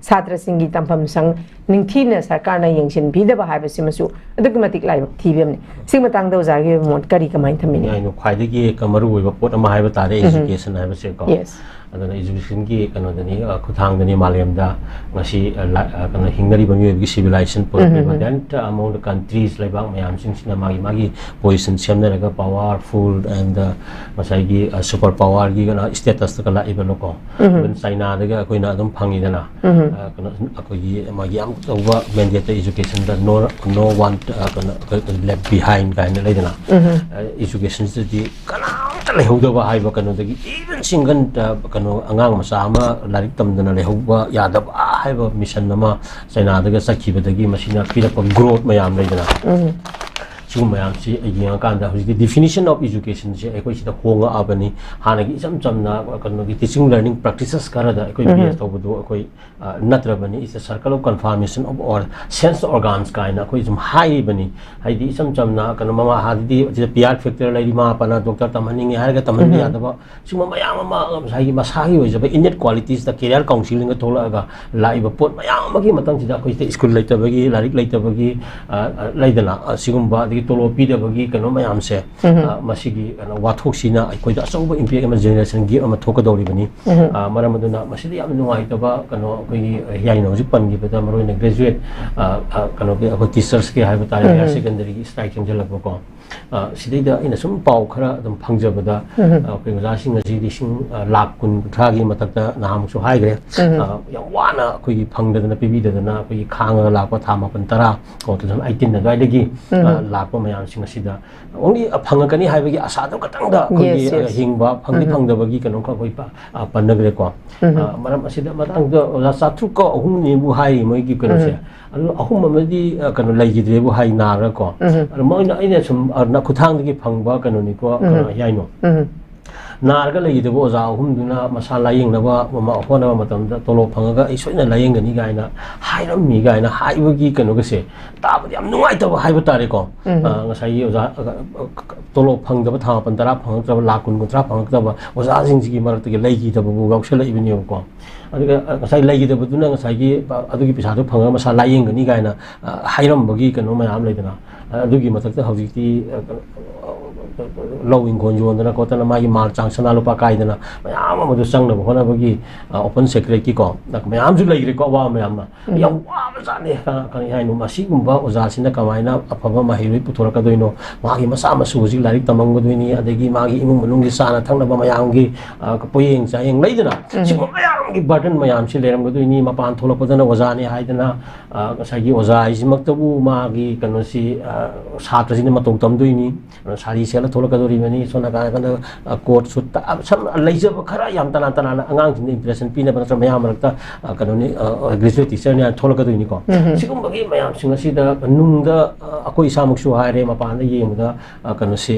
ꯁꯥꯇ꯭ꯔꯁꯤꯡꯒꯤ ꯇꯝꯐꯝ ꯁꯪ ꯅꯤꯡꯊꯤꯅ ꯁꯔꯀꯥꯔꯅ ꯌꯦꯡꯁꯤꯟꯕꯤꯗꯕ ꯍꯥꯏꯕꯁꯤꯃꯁꯨ ꯑꯗꯨꯛꯀꯤ ꯃꯇꯤꯛ ꯂꯥꯏꯕꯛ ꯊꯤꯕ ꯑꯃꯅꯤ꯫ ꯁꯤꯒꯤ ꯃꯇꯥꯡꯗ ꯑꯣꯖꯥꯒꯤ ꯑꯣꯏꯕ ꯃꯣꯠ ꯀꯔꯤ, ꯀꯃꯥꯏꯅ ꯊꯝꯕꯤꯅꯤꯡꯉꯤ? ꯑꯩꯅ ꯈ꯭ꯋꯥꯏꯗꯒꯤ ꯃꯔꯨ ꯑꯣꯏꯕ ꯄꯣꯠ ꯑꯃ ꯍꯥꯏꯕ ꯇꯥꯔꯦ, ꯎꯝ꯫ education ꯍꯥꯏꯕꯁꯦꯀꯣ꯫ Yes. ꯑꯗꯨꯅ educationꯒꯤ ꯀꯩꯅꯣꯗꯅꯤ, ꯑ, ꯈꯨꯠꯊꯥꯡꯗꯅꯤ ꯃꯥꯂꯦꯝꯗ ꯉꯁꯤ, ꯑ, ꯂꯥ-, ꯑ, ꯀꯩꯅꯣ, ꯍꯤꯡꯅꯔꯤꯕ ꯃꯤꯑꯣꯏꯕꯒꯤ civilization ꯄꯨꯔꯛꯂꯤꯕ꯫ ꯎꯝ, ꯎꯝ, ꯎꯝ꯫ Then among the countries, ꯂꯩꯕꯥꯛ ꯃꯌꯥꯝꯁꯤꯡꯁꯤꯅ ꯃꯥꯒꯤ ꯃꯥꯒꯤ position ꯁꯦꯝꯅꯔꯒ powerful and, ꯑ, ꯉꯁꯥꯏꯒꯤ, ꯑ, super powerꯒꯤ ꯀꯩꯅꯣ statusꯇꯒ ꯂꯥꯛꯏꯕꯅꯣꯀꯣ꯫ ꯎꯝ꯫ Even Chinaꯗꯒ ꯑꯩꯈꯣꯏꯅ ꯑꯗꯨꯝ ꯐꯪꯉꯤꯗꯅ꯫ ꯎꯝ꯫ ꯑ, ꯀꯩꯅꯣ, ꯑꯩꯈꯣꯏꯒꯤ ꯃꯥꯒꯤ ꯌꯥꯝ ꯑꯆꯧꯕ mandate educationꯗ no, no one, ꯑ, ꯀꯩꯅꯣ, ꯑꯩꯈꯣꯏ left behind ꯀꯥꯏꯅ ꯂꯩꯗꯅ꯫ ꯎꯝ꯫ ꯑ, educationꯁꯤꯗꯗꯤ ꯀꯅꯥꯝꯇ ꯂꯩꯍꯧꯗꯕ ꯍꯥꯏꯕ ꯀꯩꯅꯣꯗꯒꯤ, even single, ꯑ, ꯀꯩꯅꯣ, ꯑꯉꯥꯡ ꯃꯆꯥ ꯑꯃ ꯂꯥꯏꯔꯤꯛ ꯇꯝꯗꯅ ꯂꯩꯍꯧꯕ ꯌꯥꯗꯕ ꯍꯥꯏꯕ mission ꯑꯃ Chinaꯗꯒ ꯆꯠꯈꯤꯕꯗꯒꯤ ꯃꯁꯤꯅ ꯄꯤꯔꯛꯄ growth ꯃꯌꯥꯝ ꯂꯩꯗꯅ꯫ ꯎꯝ꯫ ꯁꯤꯒꯨꯝꯕ ꯃꯌꯥꯝꯁꯤ ꯌꯦꯡꯉꯀꯥꯟꯗ ꯍꯧꯖꯤꯛꯇꯤ definition of educationꯁꯦ ꯑꯩꯈꯣꯏ ꯁꯤꯗ ꯍꯣꯡꯉꯛꯑꯕꯅꯤ꯫ ꯍꯥꯟꯅꯒꯤ ꯏꯆꯝ ꯆꯝꯅ ꯀꯩꯅꯣꯒꯤ teaching learning practices ꯈꯔꯗ ꯑꯩꯈꯣꯏ ꯎꯝ꯫ base ꯇꯧꯕꯗꯨ ꯑꯩꯈꯣꯏ, ꯑ, ꯅꯠꯇ꯭ꯔꯕꯅꯤ꯫ It's a circle of conformation of our sense organs ꯀꯥꯏꯅ ꯑꯩꯈꯣꯏ ꯁꯨꯝ ꯍꯥꯏꯔꯤꯕꯅꯤ꯫ ꯍꯥꯏꯗꯤ ꯏꯆꯝ ꯆꯝꯅ ꯀꯩꯅꯣ ꯃꯃꯥ ꯍꯥꯟꯅꯗꯤ ꯁꯤꯗ P R factor ꯂꯩꯔꯤ, ꯃꯃꯥ ꯃꯄꯥꯅ doctor ꯇꯝꯍꯟꯅꯤꯡꯉꯦ ꯍꯥꯏꯔꯒ ꯇꯝꯍꯟꯕ ꯎꯝ꯫ ꯌꯥꯗꯕ, ꯁꯤꯒꯨꯝꯕ ꯃꯌꯥꯝ ꯑꯃ ꯉꯁꯥꯏꯒꯤ ꯃꯁꯥꯒꯤ ꯑꯣꯏꯖꯕ innate qualities ꯇ career counselling ꯊꯣꯛꯂꯛꯑꯒ ꯂꯥꯛꯏꯕ ꯄꯣꯠ ꯃꯌꯥꯝ ꯑꯃꯒꯤ ꯃꯇꯝꯁꯤꯗ ꯑꯩꯈꯣꯏꯁꯤꯗ school ꯂꯩꯇꯕꯒꯤ, ꯂꯥꯏꯔꯤꯛ ꯂꯩꯇꯕꯒꯤ, ꯑ, ꯑ, ꯂꯩꯗꯅ, ꯑ, ꯁꯤꯒꯨꯝꯕ, ꯑꯗꯒꯤ ꯇꯣꯂꯣꯞ ꯄꯤꯗꯕꯒꯤ ꯀꯩꯅꯣ ꯃꯌꯥꯝꯁꯦ, ꯎꯝ꯫ ꯑ, ꯃꯁꯤꯒꯤ ꯀꯩꯅꯣ ꯋꯥꯊꯣꯛꯁꯤꯅ ꯑꯩꯈꯣꯏꯗ ꯑꯆꯧꯕ impact ꯑꯃ, generation gap ꯑꯃ ꯊꯣꯛꯀꯗꯧꯔꯤꯕꯅꯤ꯫ ꯎꯝ꯫ ꯑ, ꯃꯔꯝ ꯑꯗꯨꯅ ꯃꯁꯤꯗ ꯌꯥꯝꯅ ꯅꯨꯡꯉꯥꯏꯇꯕ ꯀꯩꯅꯣ ꯑꯩꯈꯣꯏꯒꯤ, ꯑ, ꯍꯤꯌꯥꯏꯅ ꯍꯧꯖꯤꯛ ꯄꯟꯈꯤꯕꯗ ꯃꯔꯨꯑꯣꯏꯅ graduate, ꯑ, ꯑ, ꯀꯩꯅꯣꯒꯤ ꯑꯩꯈꯣꯏ teachers ꯀꯤ ꯍꯥꯏꯕ ꯇꯥꯔꯦ, ꯎꯝ꯫ Higher secondary ꯒꯤ strike ꯆꯪꯁꯤꯜꯂꯛꯄꯀꯣ꯫ ꯑ, ꯁꯤꯗꯩꯗ ꯑꯩꯅ ꯁꯨꯝ ꯄꯥꯎ ꯈꯔ ꯑꯗꯨꯝ ꯐꯪꯖꯕꯗ, ꯎꯝ꯫ ꯑ, ꯑꯩꯈꯣꯏ ꯑꯣꯖꯥꯁꯤꯡ ꯑꯁꯤ ꯂꯤꯁꯤꯡ, ꯑ, ꯂꯥꯈ ꯀꯨꯟ ꯀꯨꯟꯊ꯭ꯔꯥꯒꯤ ꯃꯊꯛꯇ ꯅꯍꯥꯟꯃꯨꯛꯁꯨ ꯍꯥꯏꯈ꯭ꯔꯦ꯫ ꯎꯝ꯫ ꯑ, ꯌꯥꯝ ꯋꯥꯅ ꯑꯩꯈꯣꯏꯒꯤ ꯐꯪꯗꯗꯅ ꯄꯤꯕꯤꯗꯗꯅ ꯑꯩꯈꯣꯏꯒꯤ ꯈꯥꯡꯉꯒ ꯂꯥꯛꯄ ꯊꯥ ꯃꯥꯄꯟ ꯇꯔꯥ ꯀꯣ, two thousand eighteen ꯑꯗꯨꯋꯥꯏꯗꯒꯤ, ꯎꯝ꯫ ꯑ, ꯂꯥꯛꯄ ꯃꯌꯥꯝꯁꯤꯡ ꯑꯁꯤꯗ only, ꯑ, ꯐꯪꯉꯛꯀꯅꯤ ꯍꯥꯏꯕꯒꯤ ꯑꯁꯥꯗꯨ ꯈꯛꯇꯪꯗ ꯑꯩꯈꯣꯏꯒꯤ, Yes, yes. ꯑ, ꯍꯤꯡꯕ, ꯐꯪꯗꯤ ꯎꯝ꯫ ꯐꯪꯗꯕꯒꯤ ꯀꯩꯅꯣꯝꯈꯛ ꯑꯩꯈꯣꯏ ꯄ-, ꯑ, ꯄꯟꯅꯈ꯭ꯔꯦꯀꯣ꯫ ꯎꯝ꯫ ꯑ, ꯃꯔꯝ ꯑꯁꯤꯗ ꯃꯇꯥꯡꯗ ꯑꯣꯖꯥ ꯆꯥꯇ꯭ꯔꯨꯛꯀ ꯑꯍꯨꯝꯅꯦꯕꯨ ꯍꯥꯏꯔꯤ ꯃꯣꯏꯒꯤ ꯀꯩꯅꯣꯁꯦ꯫ ꯎꯝ꯫ ꯑꯗꯨ ꯑꯍꯨꯝ ꯑꯃꯗꯤ, ꯑ, ꯀꯩꯅꯣ ꯂꯩꯈꯤꯗ꯭ꯔꯦꯕꯨ ꯍꯥꯏ ꯅꯥꯔꯒꯀꯣ꯫ ꯎꯝ꯫ ꯑꯗꯨ ꯃꯣꯏꯅ, ꯑꯩꯅ ꯁꯨꯝ, ꯑ, ꯅ-, ꯈꯨꯠꯊꯥꯡꯗꯒꯤ ꯐꯪꯕ ꯀꯩꯅꯣꯅꯤꯀꯣ, ꯎꯝ꯫ ꯀꯩꯅꯣ ꯍꯥꯏꯅꯣ꯫ ꯎꯝ꯫ ꯅꯥꯔꯒ ꯂꯩꯈꯤꯗꯕ ꯑꯣꯖꯥ ꯑꯍꯨꯝꯗꯨꯅ ꯃꯁꯥ ꯂꯥꯏꯌꯦꯡꯅꯕ ꯃꯃ-, ꯍꯣꯠꯅꯕ ꯃꯇꯝꯗ ꯇꯣꯂꯣꯞ ꯐꯪꯉꯒ ꯑꯩ ꯁꯣꯏꯗꯅ ꯂꯥꯏꯌꯦꯡꯒꯅꯤ ꯀꯥꯏꯅ ꯍꯥꯏꯔꯝꯃꯤ ꯀꯥꯏꯅ ꯍꯥꯏꯕꯒꯤ ꯀꯩꯅꯣꯒꯁꯦ ꯇꯥꯕꯗ ꯌꯥꯝ ꯅꯨꯡꯉꯥꯏꯇꯕ ꯍꯥꯏꯕ ꯇꯥꯔꯦꯀꯣ꯫ ꯎꯝ꯫ ꯑ, ꯉꯁꯥꯏꯒꯤ ꯑꯣꯖꯥ, ꯑ, ꯑ, ꯇꯣꯂꯣꯞ ꯐꯪꯗꯕ, ꯊꯥ ꯃꯥꯄꯟ ꯇꯔꯥ ꯐꯪꯉꯛꯇ꯭ꯔꯕ, ꯂꯥꯛ ꯀꯨꯟ ꯀꯨꯟꯊ꯭ꯔꯥ ꯐꯪꯉꯛꯇꯕ ꯑꯣꯖꯥꯁꯤꯡꯁꯤꯒꯤ ꯃꯔꯛꯇꯒꯤ ꯂꯩꯈꯤꯗꯕꯕꯨ ꯌꯥꯎꯁꯜꯂꯛꯏꯕꯅꯦꯕꯀꯣ꯫ ꯑꯗꯨꯒ, ꯑ, ꯉꯁꯥꯏ ꯂꯩꯈꯤꯗꯕꯗꯨꯅ ꯉꯁꯥꯏꯒꯤ, ꯑ, ꯑꯗꯨꯒꯤ ꯄꯩꯁꯥꯗꯨ ꯐꯪꯉꯒ ꯃꯁꯥ ꯂꯥꯏꯌꯦꯡꯒꯅꯤ ꯀꯥꯏꯅ, ꯑ, ꯍꯥꯏꯔꯝꯕꯒꯤ ꯀꯩꯅꯣ ꯃꯌꯥꯝ ꯂꯩꯗꯅ, ꯑ, ꯑꯗꯨꯒꯤ ꯃꯊꯛꯇ ꯍꯧꯖꯤꯛꯇꯤ, ꯑ, ꯂꯧ ꯏꯪꯈꯣꯜ ꯌꯣꯟꯗꯅ ꯈꯣꯠꯇꯅ, ꯃꯥꯒꯤ ꯃꯥꯜ ꯆꯥꯡ, ꯁꯅꯥ ꯂꯨꯄꯥ ꯀꯥꯏꯗꯅ ꯃꯌꯥꯝ ꯑꯃꯗꯨ ꯆꯪꯅꯕ ꯍꯣꯠꯅꯕꯒꯤ, ꯑ, open secret ꯀꯤꯀꯣ, ꯃꯌꯥꯝꯁꯨ ꯂꯩꯈ꯭ꯔꯦꯀꯣ, ꯑꯋꯥꯕ ꯃꯌꯥꯝ ꯑꯃ꯫ ꯎꯝ꯫ ꯌꯥꯝ ꯋꯥꯕꯖꯥꯠꯅꯤ꯫ ꯀ-, ꯀꯔꯤ ꯍꯥꯏꯅꯣ, ꯃꯁꯤꯒꯨꯝꯕ ꯑꯣꯖꯥꯁꯤꯅ ꯀꯃꯥꯏꯅ ꯑꯐꯕ ꯃꯍꯩꯔꯣꯏ ꯄꯨꯊꯣꯔꯛꯀꯗꯣꯏꯅꯣ? ꯃꯥꯒꯤ ꯃꯆꯥ ꯃꯁꯨ ꯍꯧꯖꯤꯛ ꯂꯥꯏꯔꯤꯛ ꯇꯝꯃꯝꯒꯗꯣꯏꯅꯤ, ꯑꯗꯒꯤ ꯃꯥꯒꯤ ꯏꯃꯨꯡ ꯃꯅꯨꯡꯒꯤ ꯆꯥꯅ ꯊꯛꯅꯕ ꯃꯌꯥꯝꯒꯤ, ꯑ, ꯄꯣꯌꯦꯡ ꯆꯥꯌꯦꯡ ꯂꯩꯗꯅ, ꯎꯝ꯫ ꯁꯤꯒꯨꯝꯕ ꯃꯌꯥꯝꯒꯤ burden ꯃꯌꯥꯝꯁꯤ ꯂꯩꯔꯝꯒꯗꯣꯏꯅꯤ꯫ ꯃꯄꯥꯟ ꯊꯣꯛꯂꯛꯄꯗꯅ ꯑꯣꯖꯥꯅꯤ ꯍꯥꯏꯗꯅ, ꯑ, ꯉꯁꯥꯏꯒꯤ ꯑꯣꯖꯥ ꯍꯥꯏꯁꯤꯃꯛꯇꯕꯨ ꯃꯥꯒꯤ ꯀꯩꯅꯣꯁꯤ, ꯑ, ꯁꯥꯇ꯭ꯔꯁꯤꯅ ꯃꯇꯧ ꯇꯝꯗꯣꯏꯅꯤ꯫ ꯑꯗꯨꯅ ꯁꯥꯔꯤ ꯁꯦꯠꯂ ꯊꯣꯛꯂꯛꯀꯗꯣꯔꯤꯕꯅꯤ꯫ ꯁꯣꯝ ꯅꯥꯀꯟꯗ, ꯑ, coat suit ꯇ, ꯑ, ꯁꯝ-, ꯂꯩꯖꯕ ꯈꯔ ꯌꯥꯝ ꯇꯅꯥꯟ ꯇꯅꯥꯟꯅ ꯑꯉꯥꯡꯁꯤꯡꯗ impression ꯄꯤꯅꯕ ꯅꯠꯇ꯭ꯔꯒ ꯃꯌꯥꯝ ꯃꯔꯛꯇ, ꯑ, ꯀꯩꯅꯣꯅꯤ, ꯑ, graduate teacher ꯅꯤ ꯍꯥꯏꯅ ꯊꯣꯛꯂꯛꯀꯗꯣꯏꯅꯤꯀꯣ꯫ ꯎꯝ꯫ ꯁꯤꯒꯨꯝꯕꯒꯤ ꯃꯌꯥꯝꯁꯤꯡ ꯑꯁꯤꯗ ꯅꯨꯡꯗ, ꯑ, ꯑꯩꯈꯣꯏ ꯏꯁꯥꯃꯛꯁꯨ ꯍꯥꯏꯔꯦ, ꯃꯄꯥꯟꯗ ꯌꯦꯡꯕꯗ, ꯑ, ꯀꯩꯅꯣꯁꯦ,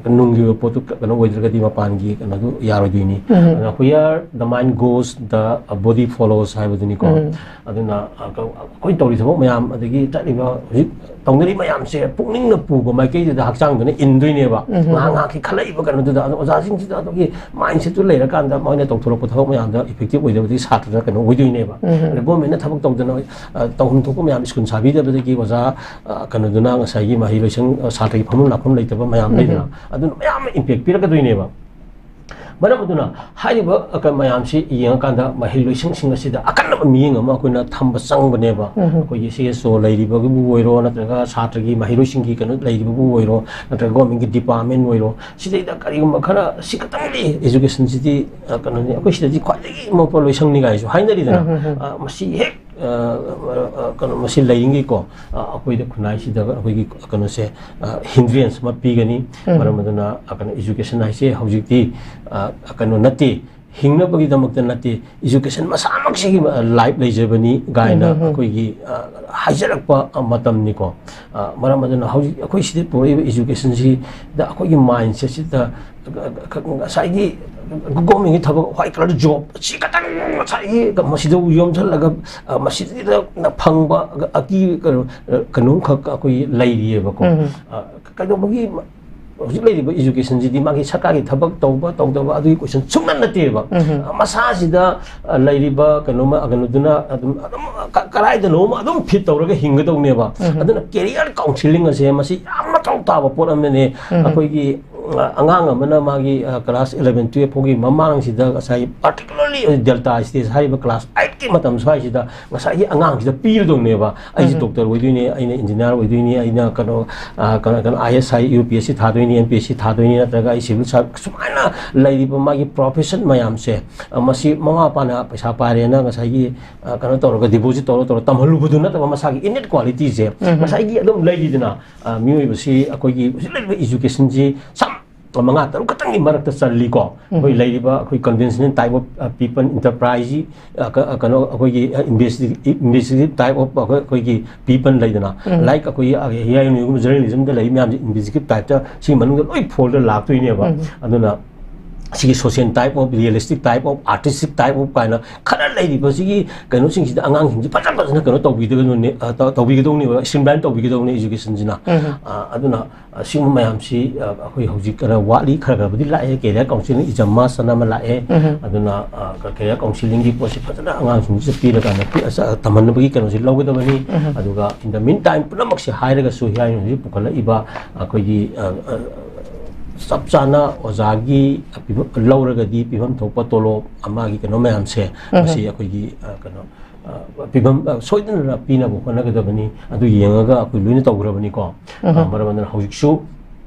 ꯑ, ꯅꯨꯡꯒꯤ ꯑꯣꯏꯕ ꯄꯣꯠꯇꯨ ꯀꯩꯅꯣ ꯑꯣꯏꯗ꯭ꯔꯒꯗꯤ ꯃꯄꯥꯟꯒꯤ ꯀꯩꯅꯣꯗꯨ ꯌꯥꯔꯣꯏꯗꯣꯏꯅꯤ꯫ ꯎꯝ꯫ ꯑꯗꯨꯅ where the mind goes, the body follows ꯍꯥꯏꯕꯗꯨꯅꯤꯀꯣ꯫ ꯎꯝ꯫ ꯑꯗꯨꯅ, ꯑ, ꯀ-, ꯑꯩꯈꯣꯏ ꯇꯧꯔꯤ ꯊꯕꯛ ꯃꯌꯥꯝ, ꯑꯗꯒꯤ ꯆꯠꯂꯤꯕ, ꯍꯧꯖꯤꯛ ꯇꯧꯅꯔꯤ ꯃꯌꯥꯝꯁꯦ ꯄꯨꯛꯅꯤꯡꯅ ꯄꯨꯕ ꯃꯥꯏꯀꯩꯗꯨꯗ ꯍꯛꯆꯥꯡꯗꯨꯅ ꯏꯟꯗꯣꯏꯅꯦꯕ꯫ ꯎꯝ꯫ ꯉꯥꯏꯍꯥꯛ ꯉꯥꯏꯍꯥꯛꯀꯤ ꯈꯜꯂꯛꯏꯕ ꯀꯩꯅꯣꯗꯨꯗ꯫ ꯑꯗꯣ ꯑꯣꯖꯥꯁꯤꯡꯁꯤꯗ ꯑꯗꯨꯒꯤ mindset ꯇꯨ ꯂꯩꯔꯀꯥꯟꯗ ꯃꯣꯏꯅ ꯇꯧꯊꯣꯔꯛꯄ ꯊꯕꯛ ꯃꯌꯥꯝꯗ effective ꯑꯣꯏꯗꯕꯗꯒꯤ ꯁꯥꯇ꯭ꯔꯗ ꯀꯩꯅꯣ ꯑꯣꯏꯗꯣꯏꯅꯦꯕ꯫ ꯎꯝ꯫ ꯑꯗ government ꯅ ꯊꯕꯛ ꯇꯧꯗꯅ, ꯑ, ꯇꯧꯐꯝ ꯊꯣꯛꯄ ꯃꯌꯥꯝ ꯁ꯭ꯀꯨꯜ ꯁꯥꯕꯤꯗꯕꯗꯒꯤ ꯑꯣꯖꯥ, ꯑ, ꯀꯩꯅꯣꯗꯨꯅ ꯉꯁꯥꯏꯒꯤ ꯃꯍꯩ ꯂꯣꯏꯁꯪ, ꯑ, ꯁꯥꯇ꯭ꯔꯒꯤ ꯐꯝꯐꯝ ꯂꯥꯛꯐꯝ ꯂꯩꯇꯕ ꯃꯌꯥꯝ ꯎꯝ꯫ ꯂꯩꯗꯅ, ꯑꯗꯨꯅ ꯃꯌꯥꯝ ꯑꯃ impact ꯄꯤꯔꯛꯀꯗꯣꯏꯅꯦꯕ꯫ ꯃꯔꯝ ꯑꯗꯨꯅ ꯍꯥꯏꯔꯤꯕ, ꯑ, ꯀ-, ꯃꯌꯥꯝꯁꯤ ꯌꯦꯡꯉꯀꯥꯟꯗ ꯃꯍꯩꯂꯣꯏꯁꯪꯁꯤꯡ ꯑꯁꯤꯗ ꯑꯀꯟꯅꯕ ꯃꯤꯠꯌꯦꯡ ꯑꯃ ꯑꯩꯈꯣꯏꯅ ꯊꯝꯕ ꯆꯪꯕꯅꯦꯕ꯫ ꯎꯝ꯫ ꯑꯩꯈꯣꯏꯒꯤ C S O ꯂꯩꯔꯤꯕꯕꯨ ꯑꯣꯏꯔꯣ, ꯅꯠꯇ꯭ꯔꯒ ꯁꯥꯇ꯭ꯔꯒꯤ ꯃꯍꯩꯔꯣꯏꯁꯤꯡꯒꯤ ꯀꯩꯅꯣ ꯂꯩꯔꯤꯕꯕꯨ ꯑꯣꯏꯔꯣ, ꯅꯠꯇ꯭ꯔꯒ government ꯀꯤ department ꯑꯣꯏꯔꯣ, ꯁꯤꯗꯩꯗ ꯀꯔꯤꯒꯨꯝꯕ ꯈꯔ ꯁꯤ ꯈꯛꯇꯪꯗꯤ education ꯁꯤꯗꯤ, ꯑ, ꯀꯩꯅꯣꯅꯤ, ꯑꯩꯈꯣꯏ ꯁꯤꯗꯗꯤ ꯈ꯭ꯋꯥꯏꯗꯒꯤ ꯃꯄꯣ ꯂꯣꯏꯁꯪꯅꯤ ꯀꯥꯏꯁꯨ ꯍꯥꯏꯅꯔꯤꯗꯅ꯫ ꯎꯝ, ꯎꯝ, ꯎꯝ꯫ ꯑ, ꯃꯁꯤ ꯍꯦꯛ ꯑ, ꯑ, ꯀꯩꯅꯣ, ꯃꯁꯤ ꯂꯩꯔꯤꯉꯩꯀꯣ, ꯑ, ꯑꯩꯈꯣꯏꯗ ꯈꯨꯟꯅꯥꯏꯁꯤꯗ ꯑꯩꯈꯣꯏꯒꯤ ꯀꯩꯅꯣꯁꯦ, ꯑ, hindrance ꯑꯃ ꯄꯤꯒꯅꯤ꯫ ꯎꯝ꯫ ꯃꯔꯝ ꯑꯗꯨꯅ, ꯑ, ꯀꯩꯅꯣ, education ꯍꯥꯏꯁꯦ ꯍꯧꯖꯤꯛꯇꯤ, ꯑ, ꯀꯩꯅꯣ ꯅꯠꯇꯦ, ꯍꯤꯡꯅꯕꯒꯤꯗꯃꯛꯇ ꯅꯠꯇꯦ, education ꯃꯁꯥꯃꯛꯁꯤꯒꯤ life ꯂꯩꯖꯕꯅꯤ ꯀꯥꯏꯅ ꯑꯩꯈꯣꯏꯒꯤ, ꯑ, ꯍꯥꯏꯖꯔꯛꯄ, ꯑ, ꯃꯇꯝꯅꯤꯀꯣ꯫ ꯑ, ꯃꯔꯝ ꯑꯗꯨꯅ ꯍꯧꯖꯤꯛ ꯑꯩꯈꯣꯏ ꯁꯤꯗ ꯄꯨꯔꯛꯏꯕ educationꯁꯤꯗ ꯑꯩꯈꯣꯏꯒꯤ mindsetꯁꯤꯗ ꯉꯁꯥꯏꯒꯤ governmentꯀꯤ ꯊꯕꯛ white collar job ꯑꯁꯤ ꯈꯛꯇꯪ ꯉꯁꯥꯏꯒꯤ ꯃꯁꯤꯗ ꯌꯣꯝꯁꯤꯜꯂꯒ, ꯑ, ꯃꯁꯤꯗ ꯐꯪꯕ ꯑꯀꯤ-, ꯀꯩꯅꯣ, ꯀꯩꯅꯣꯝꯈꯛ ꯑꯩꯈꯣꯏ ꯂꯩꯔꯤꯑꯕꯀꯣ꯫ ꯑ, ꯀꯩꯗꯧꯕꯒꯤ ꯍꯧꯖꯤꯛ ꯂꯩꯔꯤꯕ educationꯁꯤꯗꯤ ꯃꯥꯒꯤ ꯁꯔꯀꯥꯔꯒꯤ ꯊꯕꯛ ꯇꯧꯕ ꯇꯧꯗꯕ ꯑꯗꯨꯒꯤ question ꯁꯨꯡꯅ ꯅꯠꯇꯦꯕ꯫ ꯃꯁꯥꯁꯤꯗ, ꯑ, ꯂꯩꯔꯤꯕ ꯀꯩꯅꯣꯃ, ꯀꯩꯅꯣꯗꯨꯅ ꯑꯗꯨꯝ, ꯑꯗꯨꯝ ꯀ-, ꯀꯗꯥꯏꯗꯅꯣꯃ ꯑꯗꯨꯝ fit ꯇꯧꯔꯒ ꯍꯤꯡꯒꯗꯧꯅꯦꯕ꯫ ꯑꯗꯨꯅ career counselling ꯑꯁꯦ ꯃꯁꯤ ꯌꯥꯝ ꯃꯊꯧ ꯇꯥꯕ ꯄꯣꯠ ꯑꯃꯅꯦ꯫ ꯑꯩꯈꯣꯏꯒꯤ, ꯑ, ꯑꯉꯥꯡ ꯑꯃꯅ ꯃꯥꯒꯤ, ꯑ, class eleven, twelve ꯐꯥꯎꯒꯤ ꯃꯃꯥꯡꯁꯤꯗ ꯉꯁꯥꯏ particularly Delta Stage ꯍꯥꯏꯔꯤꯕ class eightꯀꯤ ꯃꯇꯝ ꯁ꯭ꯋꯥꯏꯁꯤꯗ ꯉꯁꯥꯏꯒꯤ ꯑꯉꯥꯡꯁꯤꯗ ꯄꯤꯔꯗꯧꯅꯦꯕ꯫ ꯑꯩꯁꯦ doctor ꯑꯣꯏꯗꯣꯏꯅꯦ, ꯑꯩꯅ engineer ꯑꯣꯏꯗꯣꯏꯅꯤ, ꯑꯩꯅ ꯀꯩꯅꯣ, ꯑ, ꯀꯩꯅꯣ, ꯀꯩꯅꯣ, IAS ꯍꯥꯏ, UPSC ꯊꯥꯗꯣꯏꯅꯤ, MPSC ꯊꯥꯗꯣꯏꯅꯤ, ꯅꯠꯇ꯭ꯔꯒ ꯑꯩ civil service, ꯁꯨꯃꯥꯏꯅ ꯂꯩꯔꯤꯕ ꯃꯥꯒꯤ profession ꯃꯌꯥꯝꯁꯦ, ꯑ, ꯃꯁꯤ ꯃꯃꯥ ꯃꯄꯥꯅ ꯄꯩꯁꯥ ꯄꯥꯏꯔꯦꯅ ꯉꯁꯥꯏꯒꯤ, ꯑ, ꯀꯩꯅꯣ ꯇꯧꯔꯒ, deposit ꯇꯧꯔ ꯇꯧꯔ ꯇꯝꯍꯜꯂꯨꯕꯗꯨ ꯅꯠꯇꯕ, ꯃꯁꯥꯒꯤ innate quality ꯁꯦ ꯉꯁꯥꯏꯒꯤ ꯑꯗꯨꯝ ꯂꯩꯔꯤꯗꯅ, ꯑ, ꯃꯤꯑꯣꯏꯕꯁꯤ ꯑꯩꯈꯣꯏꯒꯤ ꯍꯧꯖꯤꯛ ꯂꯩꯔꯤꯕ education ꯁꯤ ꯁꯝ ꯃꯉꯥ ꯇꯔꯨꯛ ꯈꯛꯇꯪꯒꯤ ꯃꯔꯛꯇ ꯆꯜꯂꯤꯀꯣ꯫ ꯑꯩꯈꯣꯏ ꯂꯩꯔꯤꯕ ꯑꯩꯈꯣꯏ conventional type of, ꯑ, people enterprise, ꯑ, ꯀ-, ꯑ, ꯀꯩꯅꯣ, ꯑꯩꯈꯣꯏꯒꯤ, ꯑ, investigative, investigative type of ꯑꯩꯈꯣꯏ, ꯑꯩꯈꯣꯏꯒꯤ people ꯂꯩꯗꯅ, like ꯑꯩꯈꯣꯏꯒꯤ, ꯑ, ꯍꯤꯌꯥꯏ ꯌꯨꯅꯤꯒꯨꯝꯕ journalismꯗ ꯂꯩ ꯃꯌꯥꯝꯁꯦ investigative typeꯇ ꯁꯤ ꯃꯅꯨꯡꯗ ꯂꯣꯏ foldꯗ ꯂꯥꯛꯇꯣꯏꯅꯦꯕ꯫ ꯑꯗꯨꯅ ꯁꯤꯒꯤ social type of, realistic type of, artistic type of ꯀꯥꯏꯅ ꯈꯔ ꯂꯩꯔꯤꯕ ꯁꯤꯒꯤ ꯀꯩꯅꯣꯁꯤꯡꯁꯤꯗ ꯑꯉꯥꯡꯁꯤꯡꯁꯤ ꯐꯖ ꯐꯖꯅ ꯀꯩꯅꯣ ꯇꯧꯕꯤꯗꯕꯅꯦ, ꯑ, ꯇꯧ-, ꯇꯧꯕꯤꯒꯗꯧꯅꯦꯕ, streamline ꯇꯧꯕꯤꯒꯗꯧꯅꯦ educationꯁꯤꯅ꯫ ꯑ, ꯑꯗꯨꯅ, ꯑ, ꯁꯤꯒꯨꯝꯕ ꯃꯌꯥꯝꯁꯤ, ꯑ, ꯑꯩꯈꯣꯏ ꯍꯧꯖꯤꯛ ꯈꯔ ꯋꯥꯠꯂꯤ, ꯈꯔ ꯈꯔꯕꯨꯗꯤ ꯂꯥꯛꯑꯦ, career counselling is a must ꯑꯅ ꯑꯃ ꯂꯥꯛꯑꯦ꯫ ꯑꯗꯨꯅ, ꯑ, career counselling ꯒꯤ ꯄꯣꯠꯁꯤ ꯐꯖꯅ ꯑꯉꯥꯡꯁꯤꯡꯁꯤꯗ ꯄꯤꯔꯀꯥꯟꯗ ꯄꯤ-, ꯑ, ꯇꯝꯍꯟꯅꯕꯒꯤ ꯀꯩꯅꯣꯁꯤ ꯂꯧꯒꯗꯕꯅꯤ꯫ ꯑꯗꯨꯒ in the meantime ꯄꯨꯝꯅꯃꯛꯁꯦ ꯍꯥꯏꯔꯒꯁꯨ ꯍꯤꯌꯥꯏ ꯌꯨꯅꯤꯒꯨꯝꯕ ꯄꯨꯈꯠꯂꯛꯏꯕ ꯑꯩꯈꯣꯏꯒꯤ, ꯑ, ꯑ, ꯆꯞ ꯆꯥꯅ ꯑꯣꯖꯥꯒꯤ ꯄꯤꯕ-, ꯂꯧꯔꯒꯗꯤ ꯄꯤꯐꯝ ꯊꯣꯛꯄ ꯇꯣꯂꯣꯞ ꯑꯃꯒꯤ ꯀꯩꯅꯣ ꯃꯌꯥꯝꯁꯦ, ꯃꯁꯤ ꯑꯩꯈꯣꯏꯒꯤ, ꯑ, ꯀꯩꯅꯣ, ꯑ, ꯄꯤꯐꯝ, ꯑ, ꯁꯣꯏꯗꯅ ꯄꯤꯅꯕ ꯍꯣꯠꯅꯒꯗꯕꯅꯤ꯫ ꯑꯗꯨ ꯌꯦꯡꯉꯒ ꯑꯩꯈꯣꯏ ꯂꯣꯏꯅ ꯇꯧꯈ꯭ꯔꯕꯅꯤꯀꯣ꯫ ꯑ, ꯃꯔꯝ ꯑꯗꯨꯅ ꯍꯧꯖꯤꯛꯁꯨ,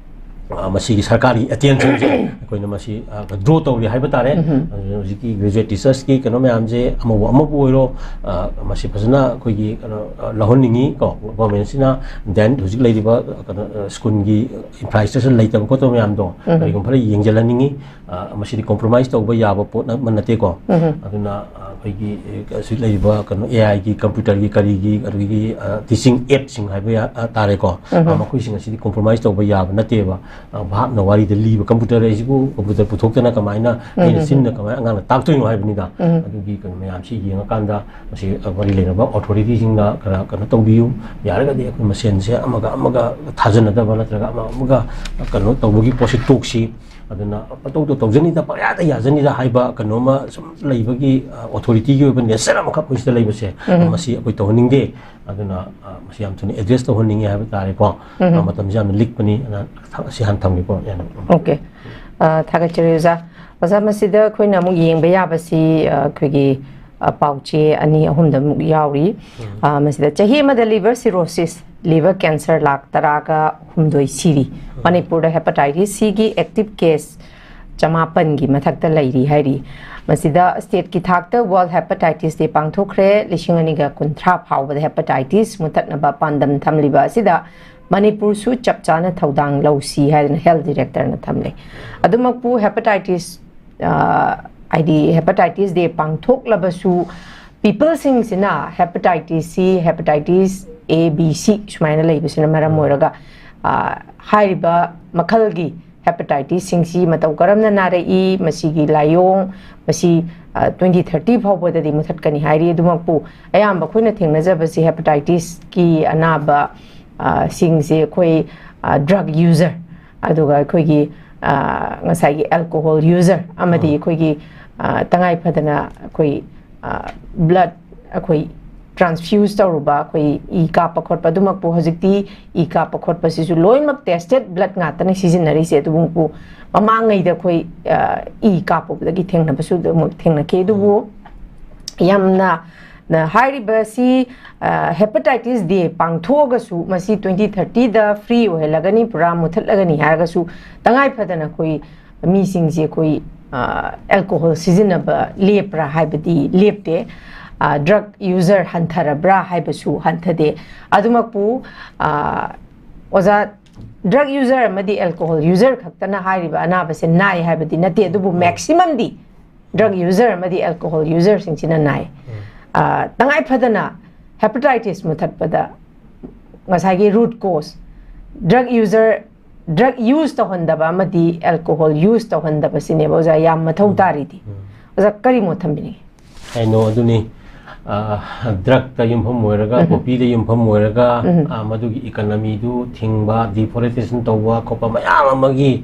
ꯑ, ꯃꯁꯤꯒꯤ ꯁꯔꯀꯥꯔꯒꯤ ꯑꯦꯇꯦꯟꯁꯟꯁꯦ ꯑꯩꯈꯣꯏꯅ ꯃꯁꯤ, ꯑ, ꯗ꯭ꯔꯣ ꯇꯧꯔꯤ ꯍꯥꯏꯕ ꯇꯥꯔꯦ꯫ ꯑꯗꯨꯅ ꯍꯧꯖꯤꯛꯀꯤ ꯒ꯭ꯔꯦꯖꯨꯋꯦꯠ ꯇꯤꯆꯔꯁꯀꯤ ꯀꯩꯅꯣ ꯃꯌꯥꯝꯁꯦ ꯑꯃꯕꯨ ꯑꯃꯕꯨ ꯑꯣꯏꯔꯣ, ꯑ, ꯃꯁꯤ ꯐꯖꯅ ꯑꯩꯈꯣꯏꯒꯤ ꯀꯩꯅꯣ, ꯑ, ꯂꯧꯍꯟꯅꯤꯡꯉꯤ ꯀꯣ꯫ ꯒꯣꯔꯃꯦꯟꯁꯤꯅ ꯗꯦꯟ ꯍꯧꯖꯤꯛ ꯂꯩꯔꯤꯕ, ꯑ, ꯀꯩꯅꯣ, ꯑ, ꯁ꯭ꯀꯨꯜꯒꯤ ꯏꯟꯐ꯭ꯔꯥꯁ꯭ꯇ꯭ꯔꯛꯆꯔ ꯂꯩꯇꯕ ꯈꯣꯠꯇꯕ ꯃꯌꯥꯝꯗꯣ ꯀꯔꯤꯒꯨꯝꯕ ꯈꯔ ꯌꯦꯡꯁꯤꯜꯍꯟꯅꯤꯡꯉꯤ꯫ ꯑ, ꯃꯁꯤꯗꯤ ꯀꯣꯝꯄ꯭ꯔꯣꯃꯥꯏꯁ ꯇꯧꯕ ꯌꯥꯕ ꯄꯣꯠ ꯑꯃ ꯅꯠꯇꯦꯀꯣ꯫ ꯑꯗꯨꯅ, ꯑ, ꯑꯩꯈꯣꯏꯒꯤ, ꯑ, ꯍꯧꯖꯤꯛ ꯂꯩꯔꯤꯕ ꯀꯩꯅꯣ, ꯑꯦ ꯑꯥꯏꯒꯤ, ꯀꯝꯄ꯭ꯌꯨꯇꯔꯒꯤ, ꯀꯔꯤꯒꯤ, ꯑꯗꯨꯗꯒꯤ, ꯑ, ꯇꯤꯆꯤꯡ ꯑꯦꯗꯁꯤꯡ ꯍꯥꯏꯕ ꯌꯥ-, ꯑ, ꯇꯥꯔꯦꯀꯣ꯫ ꯑ, ꯃꯈꯣꯏꯁꯤꯡ ꯑꯁꯤꯗꯤ ꯀꯣꯝꯄ꯭ꯔꯣꯃꯥꯏꯁ ꯇꯧꯕ ꯌꯥꯕ ꯅꯠꯇꯦꯕ꯫ ꯑ, ꯚꯥꯞꯅ ꯋꯥꯔꯤꯗ ꯂꯤꯕ, ꯀꯝꯄ꯭ꯌꯨꯇꯔ ꯍꯥꯏꯁꯤꯕꯨ ꯀꯝꯄ꯭ꯌꯨꯇꯔ ꯄꯨꯊꯣꯛꯇꯅ ꯀꯃꯥꯏꯅ ꯑꯩꯅ ꯆꯤꯟꯅ ꯀꯃꯥꯏꯅ ꯑꯉꯥꯡꯗ ꯇꯥꯛꯇꯣꯏꯅꯣ ꯍꯥꯏꯕꯅꯤꯗ꯫ ꯑꯗꯨꯒꯤ ꯀꯩꯅꯣ ꯃꯌꯥꯝꯁꯤ ꯌꯦꯡꯉꯀꯥꯟꯗ ꯃꯁꯤ, ꯑ, ꯃꯔꯤ ꯂꯩꯅꯕ ꯑꯣꯊꯣꯔꯤꯇꯤꯁꯤꯡꯅ ꯈꯔ ꯀꯩꯅꯣ ꯇꯧꯕꯤꯌꯨ꯫ ꯌꯥꯔꯒꯗꯤ ꯑꯩꯈꯣꯏ ꯃꯁꯦꯟꯁꯦ ꯑꯃꯒ ꯑꯃꯒ ꯊꯥꯖꯅꯗꯕ ꯅꯠꯇ꯭ꯔꯒ ꯑꯃ ꯑꯃꯒ ꯀꯩꯅꯣ ꯇꯧꯕꯒꯤ ꯄꯣꯠꯁꯤ ꯇꯣꯛꯁꯤ꯫ ꯑꯗꯨꯅ ꯄꯪꯇꯧꯗ ꯇꯧꯖꯅꯤꯗ, ꯄꯪꯌꯥꯗ ꯌꯥꯖꯅꯤꯗ ꯍꯥꯏꯕ ꯀꯩꯅꯣꯝꯃ ꯁꯨꯝ ꯂꯩꯕꯒꯤ, ꯑ, ꯑꯣꯊꯣꯔꯤꯇꯤꯒꯤ ꯑꯣꯏꯕ ꯅꯦꯆꯔ ꯑꯃꯈꯛ ꯑꯩꯈꯣꯏ ꯁꯤꯗ ꯂꯩꯕꯁꯦ, ꯃꯁꯤ ꯑꯩꯈꯣꯏ ꯇꯧꯍꯟꯅꯤꯡꯗꯦ꯫ ꯑꯗꯨꯅ, ꯑ, ꯃꯁꯤ ꯌꯥꯝ ꯊꯨꯅ ꯑꯦꯗ꯭ꯔꯦꯁ ꯇꯧꯍꯟꯅꯤꯡꯉꯤ ꯍꯥꯏꯕ ꯇꯥꯔꯦꯀꯣ꯫ ꯑ, ꯃꯇꯝꯁꯤ ꯌꯥꯝꯅ ꯂꯤꯛꯄꯅꯤ꯫ ꯑꯗꯨꯅ ꯊ-, ꯁꯤ ꯍꯥꯟꯅ ꯊꯝꯒꯦꯀꯣ, ꯌꯥꯅꯤ꯫ ꯑꯣꯀꯦ꯫ ꯑ, ꯊꯥꯒꯠꯆꯔꯤ ꯑꯣꯖꯥ꯫ ꯑꯣꯖꯥ, ꯃꯁꯤꯗ ꯑꯩꯈꯣꯏꯅ ꯑꯃꯨꯛ ꯌꯦꯡꯕ ꯌꯥꯕꯁꯤ, ꯑ, ꯑꯩꯈꯣꯏꯒꯤ, ꯑ, ꯄꯥꯎꯆꯦ ꯑꯅꯤ ꯑꯍꯨꯝꯗ ꯑꯃꯨꯛ ꯌꯥꯎꯔꯤ꯫ ꯑ, ꯃꯁꯤꯗ ꯆꯍꯤ ꯑꯃꯗ ꯂꯤꯚꯔ ꯁꯤꯔꯣꯁꯤꯁ, ꯂꯤꯚꯔ ꯀꯦꯟꯁꯔ ꯂꯥꯛ ꯇꯔꯥꯒ ꯍꯨꯝꯗꯣꯏ ꯁꯤꯔꯤ꯫ ꯃꯅꯤꯄꯨꯔꯗ ꯍꯦꯄꯥꯇꯥꯏꯇꯤꯁ ꯁꯤꯒꯤ ꯑꯦꯛꯇꯤꯚ ꯀꯦꯁ ꯆꯃꯥꯄꯟꯒꯤ ꯃꯊꯛꯇ ꯂꯩꯔꯤ ꯍꯥꯏꯔꯤ꯫ ꯃꯁꯤꯗ ꯁ꯭ꯇꯦꯠꯀꯤ ꯊꯥꯛꯇ ꯋꯥꯔꯜꯗ ꯍꯦꯄꯥꯇꯥꯏꯇꯤꯁ ꯗꯦ ꯄꯥꯡꯊꯣꯛꯈ꯭ꯔꯦ꯫ ꯂꯤꯁꯤꯡ ꯑꯅꯤꯒ ꯀꯨꯟꯊ꯭ꯔꯥ ꯐꯥꯎꯕꯗ ꯍꯦꯄꯥꯇꯥꯏꯇꯤꯁ ꯃꯨꯊꯠꯅꯕ ꯄꯥꯟꯗꯝ ꯊꯝꯂꯤꯕ ꯑꯁꯤꯗ ꯃꯅꯤꯄꯨꯔꯁꯨ ꯆꯞ ꯆꯥꯅ ꯊꯧꯗꯥꯡ ꯂꯧꯁꯤ ꯍꯥꯏꯗꯅ ꯍꯦꯜꯊ ꯗꯤꯔꯦꯛꯇꯔꯅ ꯊꯝꯂꯦ꯫ ꯑꯗꯨꯃꯛꯄꯨ ꯍꯦꯄꯥꯇꯥꯏꯇꯤꯁ, ꯑ, ꯍꯥꯏꯗꯤ ꯍꯦꯄꯥꯇꯥꯏꯇꯤꯁ ꯗꯦ ꯄꯥꯡꯊꯣꯛꯂꯕꯁꯨ ꯄꯤꯄꯜꯁꯤꯡꯁꯤꯅ ꯍꯦꯄꯥꯇꯥꯏꯇꯤꯁ ꯁꯤ, ꯍꯦꯄꯥꯇꯥꯏꯇꯤꯁ ꯑꯦ, ꯕꯤ, ꯁꯤ ꯁꯨꯃꯥꯏꯅ ꯂꯩꯕꯁꯤꯅ ꯃꯔꯝ ꯑꯣꯏꯔꯒ, ꯑ, ꯍꯥꯏꯔꯤꯕ ꯃꯈꯜꯒꯤ ꯍꯦꯄꯥꯇꯥꯏꯇꯤꯁꯁꯤꯡꯁꯤ ꯃꯇꯧ ꯀꯔꯝꯅ ꯅꯥꯔꯛꯏ, ꯃꯁꯤꯒꯤ ꯂꯥꯏꯑꯣꯡ, ꯃꯁꯤ, ꯑ, ꯇ꯭ꯋꯦꯟꯇꯤ ꯊꯥꯔꯇꯤ ꯐꯥꯎꯕꯗꯗꯤ ꯃꯨꯊꯠꯀꯅꯤ ꯍꯥꯏꯔꯤ꯫ ꯑꯗꯨꯃꯛꯄꯨ ꯑꯌꯥꯝꯕ ꯑꯩꯈꯣꯏꯅ ꯊꯦꯡꯅꯖꯕꯁꯤ ꯍꯦꯄꯥꯇꯥꯏꯇꯤꯁꯀꯤ ꯑꯅꯥꯕ, ꯑ, ꯁꯤꯡꯁꯦ ꯑꯩꯈꯣꯏ, ꯑ, ꯗ꯭ꯔꯒ ꯌꯨꯖꯔ, ꯑꯗꯨꯒ ꯑꯩꯈꯣꯏꯒꯤ, ꯑ, ꯉꯁꯥꯏꯒꯤ ꯑꯦꯜꯀꯣꯍꯣꯜ ꯌꯨꯖꯔ ꯑꯃꯗꯤ ꯑꯩꯈꯣꯏꯒꯤ, ꯑ, ꯇꯉꯥꯏ ꯐꯗꯅ ꯑꯩꯈꯣꯏ, ꯑ, ꯕ꯭ꯂꯗ ꯑꯩꯈꯣꯏ ꯇ꯭ꯔꯥꯟꯁꯐ꯭ꯌꯨꯁ ꯇꯧꯔꯨꯕ, ꯑꯩꯈꯣꯏ ꯏ ꯀꯥꯞꯄ ꯈꯣꯠꯄ, ꯑꯗꯨꯃꯛꯄꯨ ꯍꯧꯖꯤꯛꯇꯤ ꯏ ꯀꯥꯞꯄ ꯈꯣꯠꯄꯁꯤꯁꯨ ꯂꯣꯏꯅꯃꯛ ꯇꯦꯁꯇꯦꯠ ꯕ꯭ꯂꯗ ꯉꯥꯛꯇꯅ ꯁꯤꯖꯤꯟꯅꯔꯤꯁꯦ꯫ ꯑꯗꯨꯕꯨ ꯃꯃꯥꯡꯉꯩꯗ ꯑꯩꯈꯣꯏ, ꯑ, ꯏ ꯀꯥꯞꯄꯗꯒꯤ ꯊꯦꯡꯅꯕꯁꯨ ꯑꯗꯨꯃꯛ ꯊꯦꯡꯅꯈꯤ꯫ ꯑꯗꯨꯕꯨ ꯌꯥꯝꯅ ꯅ ꯍꯥꯏꯔꯤꯕꯁꯤ ꯍꯦꯄꯥꯇꯥꯏꯇꯤꯁ ꯗꯦ ꯄꯥꯡꯊꯣꯛꯑꯒꯁꯨ ꯃꯁꯤ ꯇ꯭ꯋꯦꯟꯇꯤ ꯊꯥꯔꯇꯤꯗ ꯐ꯭ꯔꯤ ꯑꯣꯏꯍꯜꯂꯒꯅꯤ, ꯄꯨꯔꯥ ꯃꯨꯊꯠꯂꯒꯅꯤ ꯍꯥꯏꯔꯒꯁꯨ, ꯇꯉꯥꯏ ꯐꯗꯅ ꯑꯩꯈꯣꯏ ꯃꯤꯁꯤꯡꯁꯦ ꯑꯩꯈꯣꯏ ꯑꯦꯜꯀꯣꯍꯣꯜ ꯁꯤꯖꯤꯟꯅꯕ ꯂꯦꯞꯄ꯭ꯔꯥ ꯍꯥꯏꯕꯗꯤ ꯂꯦꯞꯇꯦ꯫ ꯗ꯭ꯔꯒ ꯌꯨꯖꯔ ꯍꯟꯊꯔꯕ꯭ꯔꯥ ꯍꯥꯏꯕꯁꯨ ꯍꯟꯊꯗꯦ꯫ ꯑꯗꯨꯃꯛꯄꯨ ꯑꯣꯖꯥ, ꯗ꯭ꯔꯒ ꯌꯨꯖꯔ ꯑꯃꯗꯤ ꯑꯦꯜꯀꯣꯍꯣꯜ ꯌꯨꯖꯔ ꯈꯛꯇꯅ ꯍꯥꯏꯔꯤꯕ ꯑꯅꯥꯕꯁꯦ ꯅꯥꯏ ꯍꯥꯏꯕꯗꯤ ꯅꯠꯇꯦ, ꯑꯗꯨꯕꯨ ꯃꯦꯛꯁꯤꯃꯝꯗꯤ ꯗ꯭ꯔꯒ ꯌꯨꯖꯔ ꯑꯃꯗꯤ ꯑꯦꯜꯀꯣꯍꯣꯜ ꯌꯨꯖꯔꯁꯤꯡꯁꯤꯅ ꯅꯥꯏ꯫ ꯇꯉꯥꯏ ꯐꯗꯅ ꯍꯦꯄꯥꯇꯥꯏꯇꯤꯁ ꯃꯨꯊꯠꯄꯗ ꯉꯁꯥꯏꯒꯤ ꯔꯨꯠ ꯀꯣꯁ, ꯗ꯭ꯔꯒ ꯌꯨꯖꯔ, ꯗ꯭ꯔꯒ ꯌꯨꯁ ꯇꯧꯍꯟꯗꯕ ꯑꯃꯗꯤ ꯑꯦꯜꯀꯣꯍꯣꯜ ꯌꯨꯁ ꯇꯧꯍꯟꯗꯕꯁꯤꯅꯦꯕ ꯑꯣꯖꯥ ꯌꯥꯝ ꯃꯊꯧ ꯇꯥꯔꯤꯗꯤ꯫ ꯑꯣꯖꯥ, ꯀꯔꯤ ꯃꯣꯠ ꯊꯝꯕꯤꯅꯤꯡꯉꯤ? ꯀꯩꯅꯣ ꯑꯗꯨꯅꯤ, ꯗ꯭ꯔꯒꯇ ꯌꯨꯝꯐꯝ ꯑꯣꯏꯔꯒ, ꯄꯣꯄꯤꯗ ꯌꯨꯝꯐꯝ ꯑꯣꯏꯔꯒ, ꯃꯗꯨꯒꯤ ꯏꯀꯅꯃꯤꯗꯨ ꯊꯤꯡꯕ, ꯗꯤꯐꯣꯔꯦꯁꯇꯦꯁꯟ ꯇꯧꯕ ꯈꯣꯠꯄ ꯃꯌꯥꯝ ꯑꯃꯒꯤ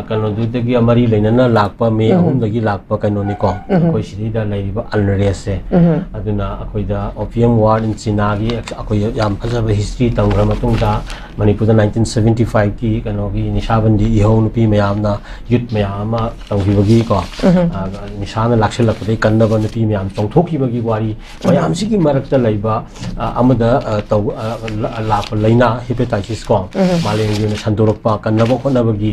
ꯀꯩꯅꯣꯗꯨꯗꯒꯤ ꯃꯔꯤ ꯂꯩꯅꯅ ꯂꯥꯛꯄ, ꯃꯦ ꯑꯍꯨꯝꯗꯒꯤ ꯂꯥꯛꯄ ꯀꯩꯅꯣꯅꯤꯀꯣ꯫ ꯑꯩꯈꯣꯏ ꯁꯤꯗꯩꯗ ꯂꯩꯔꯤꯕ ꯑꯟꯔꯦꯁꯁꯦ꯫ ꯑꯗꯨꯅ ꯑꯩꯈꯣꯏꯗ ꯑꯣꯄꯤꯌꯝ ꯋꯥꯔ ꯏꯟ ꯆꯤꯅꯥꯒꯤ ꯑꯩꯈꯣꯏ ꯌꯥꯝ ꯐꯖꯕ ꯍꯤꯁꯇ꯭ꯔꯤ ꯇꯝꯈ꯭ꯔ ꯃꯇꯨꯡꯗ, ꯃꯅꯤꯄꯨꯔꯗ ꯅꯥꯏꯟꯇꯤꯟ ꯁꯕꯦꯟꯇꯤ ꯐꯥꯏꯚꯀꯤ ꯀꯩꯅꯣꯒꯤ ꯅꯤꯁꯥꯕꯟꯗꯤ ꯏꯍꯧ, ꯅꯨꯄꯤ ꯃꯌꯥꯝꯅ, ꯌꯨꯠ ꯃꯌꯥꯝ ꯑꯃ ꯇꯧꯈꯤꯕꯒꯤꯀꯣ, ꯅꯤꯁꯥꯅ ꯂꯥꯛꯁꯤꯜꯂꯛꯄꯗꯒꯤ ꯀꯟꯅꯕ ꯅꯨꯄꯤ ꯃꯌꯥꯝ ꯆꯣꯡꯊꯣꯛꯈꯤꯕꯒꯤ ꯋꯥꯔꯤ ꯃꯌꯥꯝꯁꯤꯒꯤ ꯃꯔꯛꯇ ꯂꯩꯕ ꯑꯃꯗ ꯇꯧ ꯂꯥꯛꯄ ꯂꯥꯏꯅꯥ ꯍꯤꯄꯦꯇꯥꯏꯇꯤꯁ ꯀꯣ, ꯃꯥꯂꯦꯝꯒꯤ ꯑꯣꯏꯅ ꯁꯟꯗꯣꯔꯛꯄ, ꯀꯟꯅꯕ ꯍꯣꯠꯅꯕꯒꯤ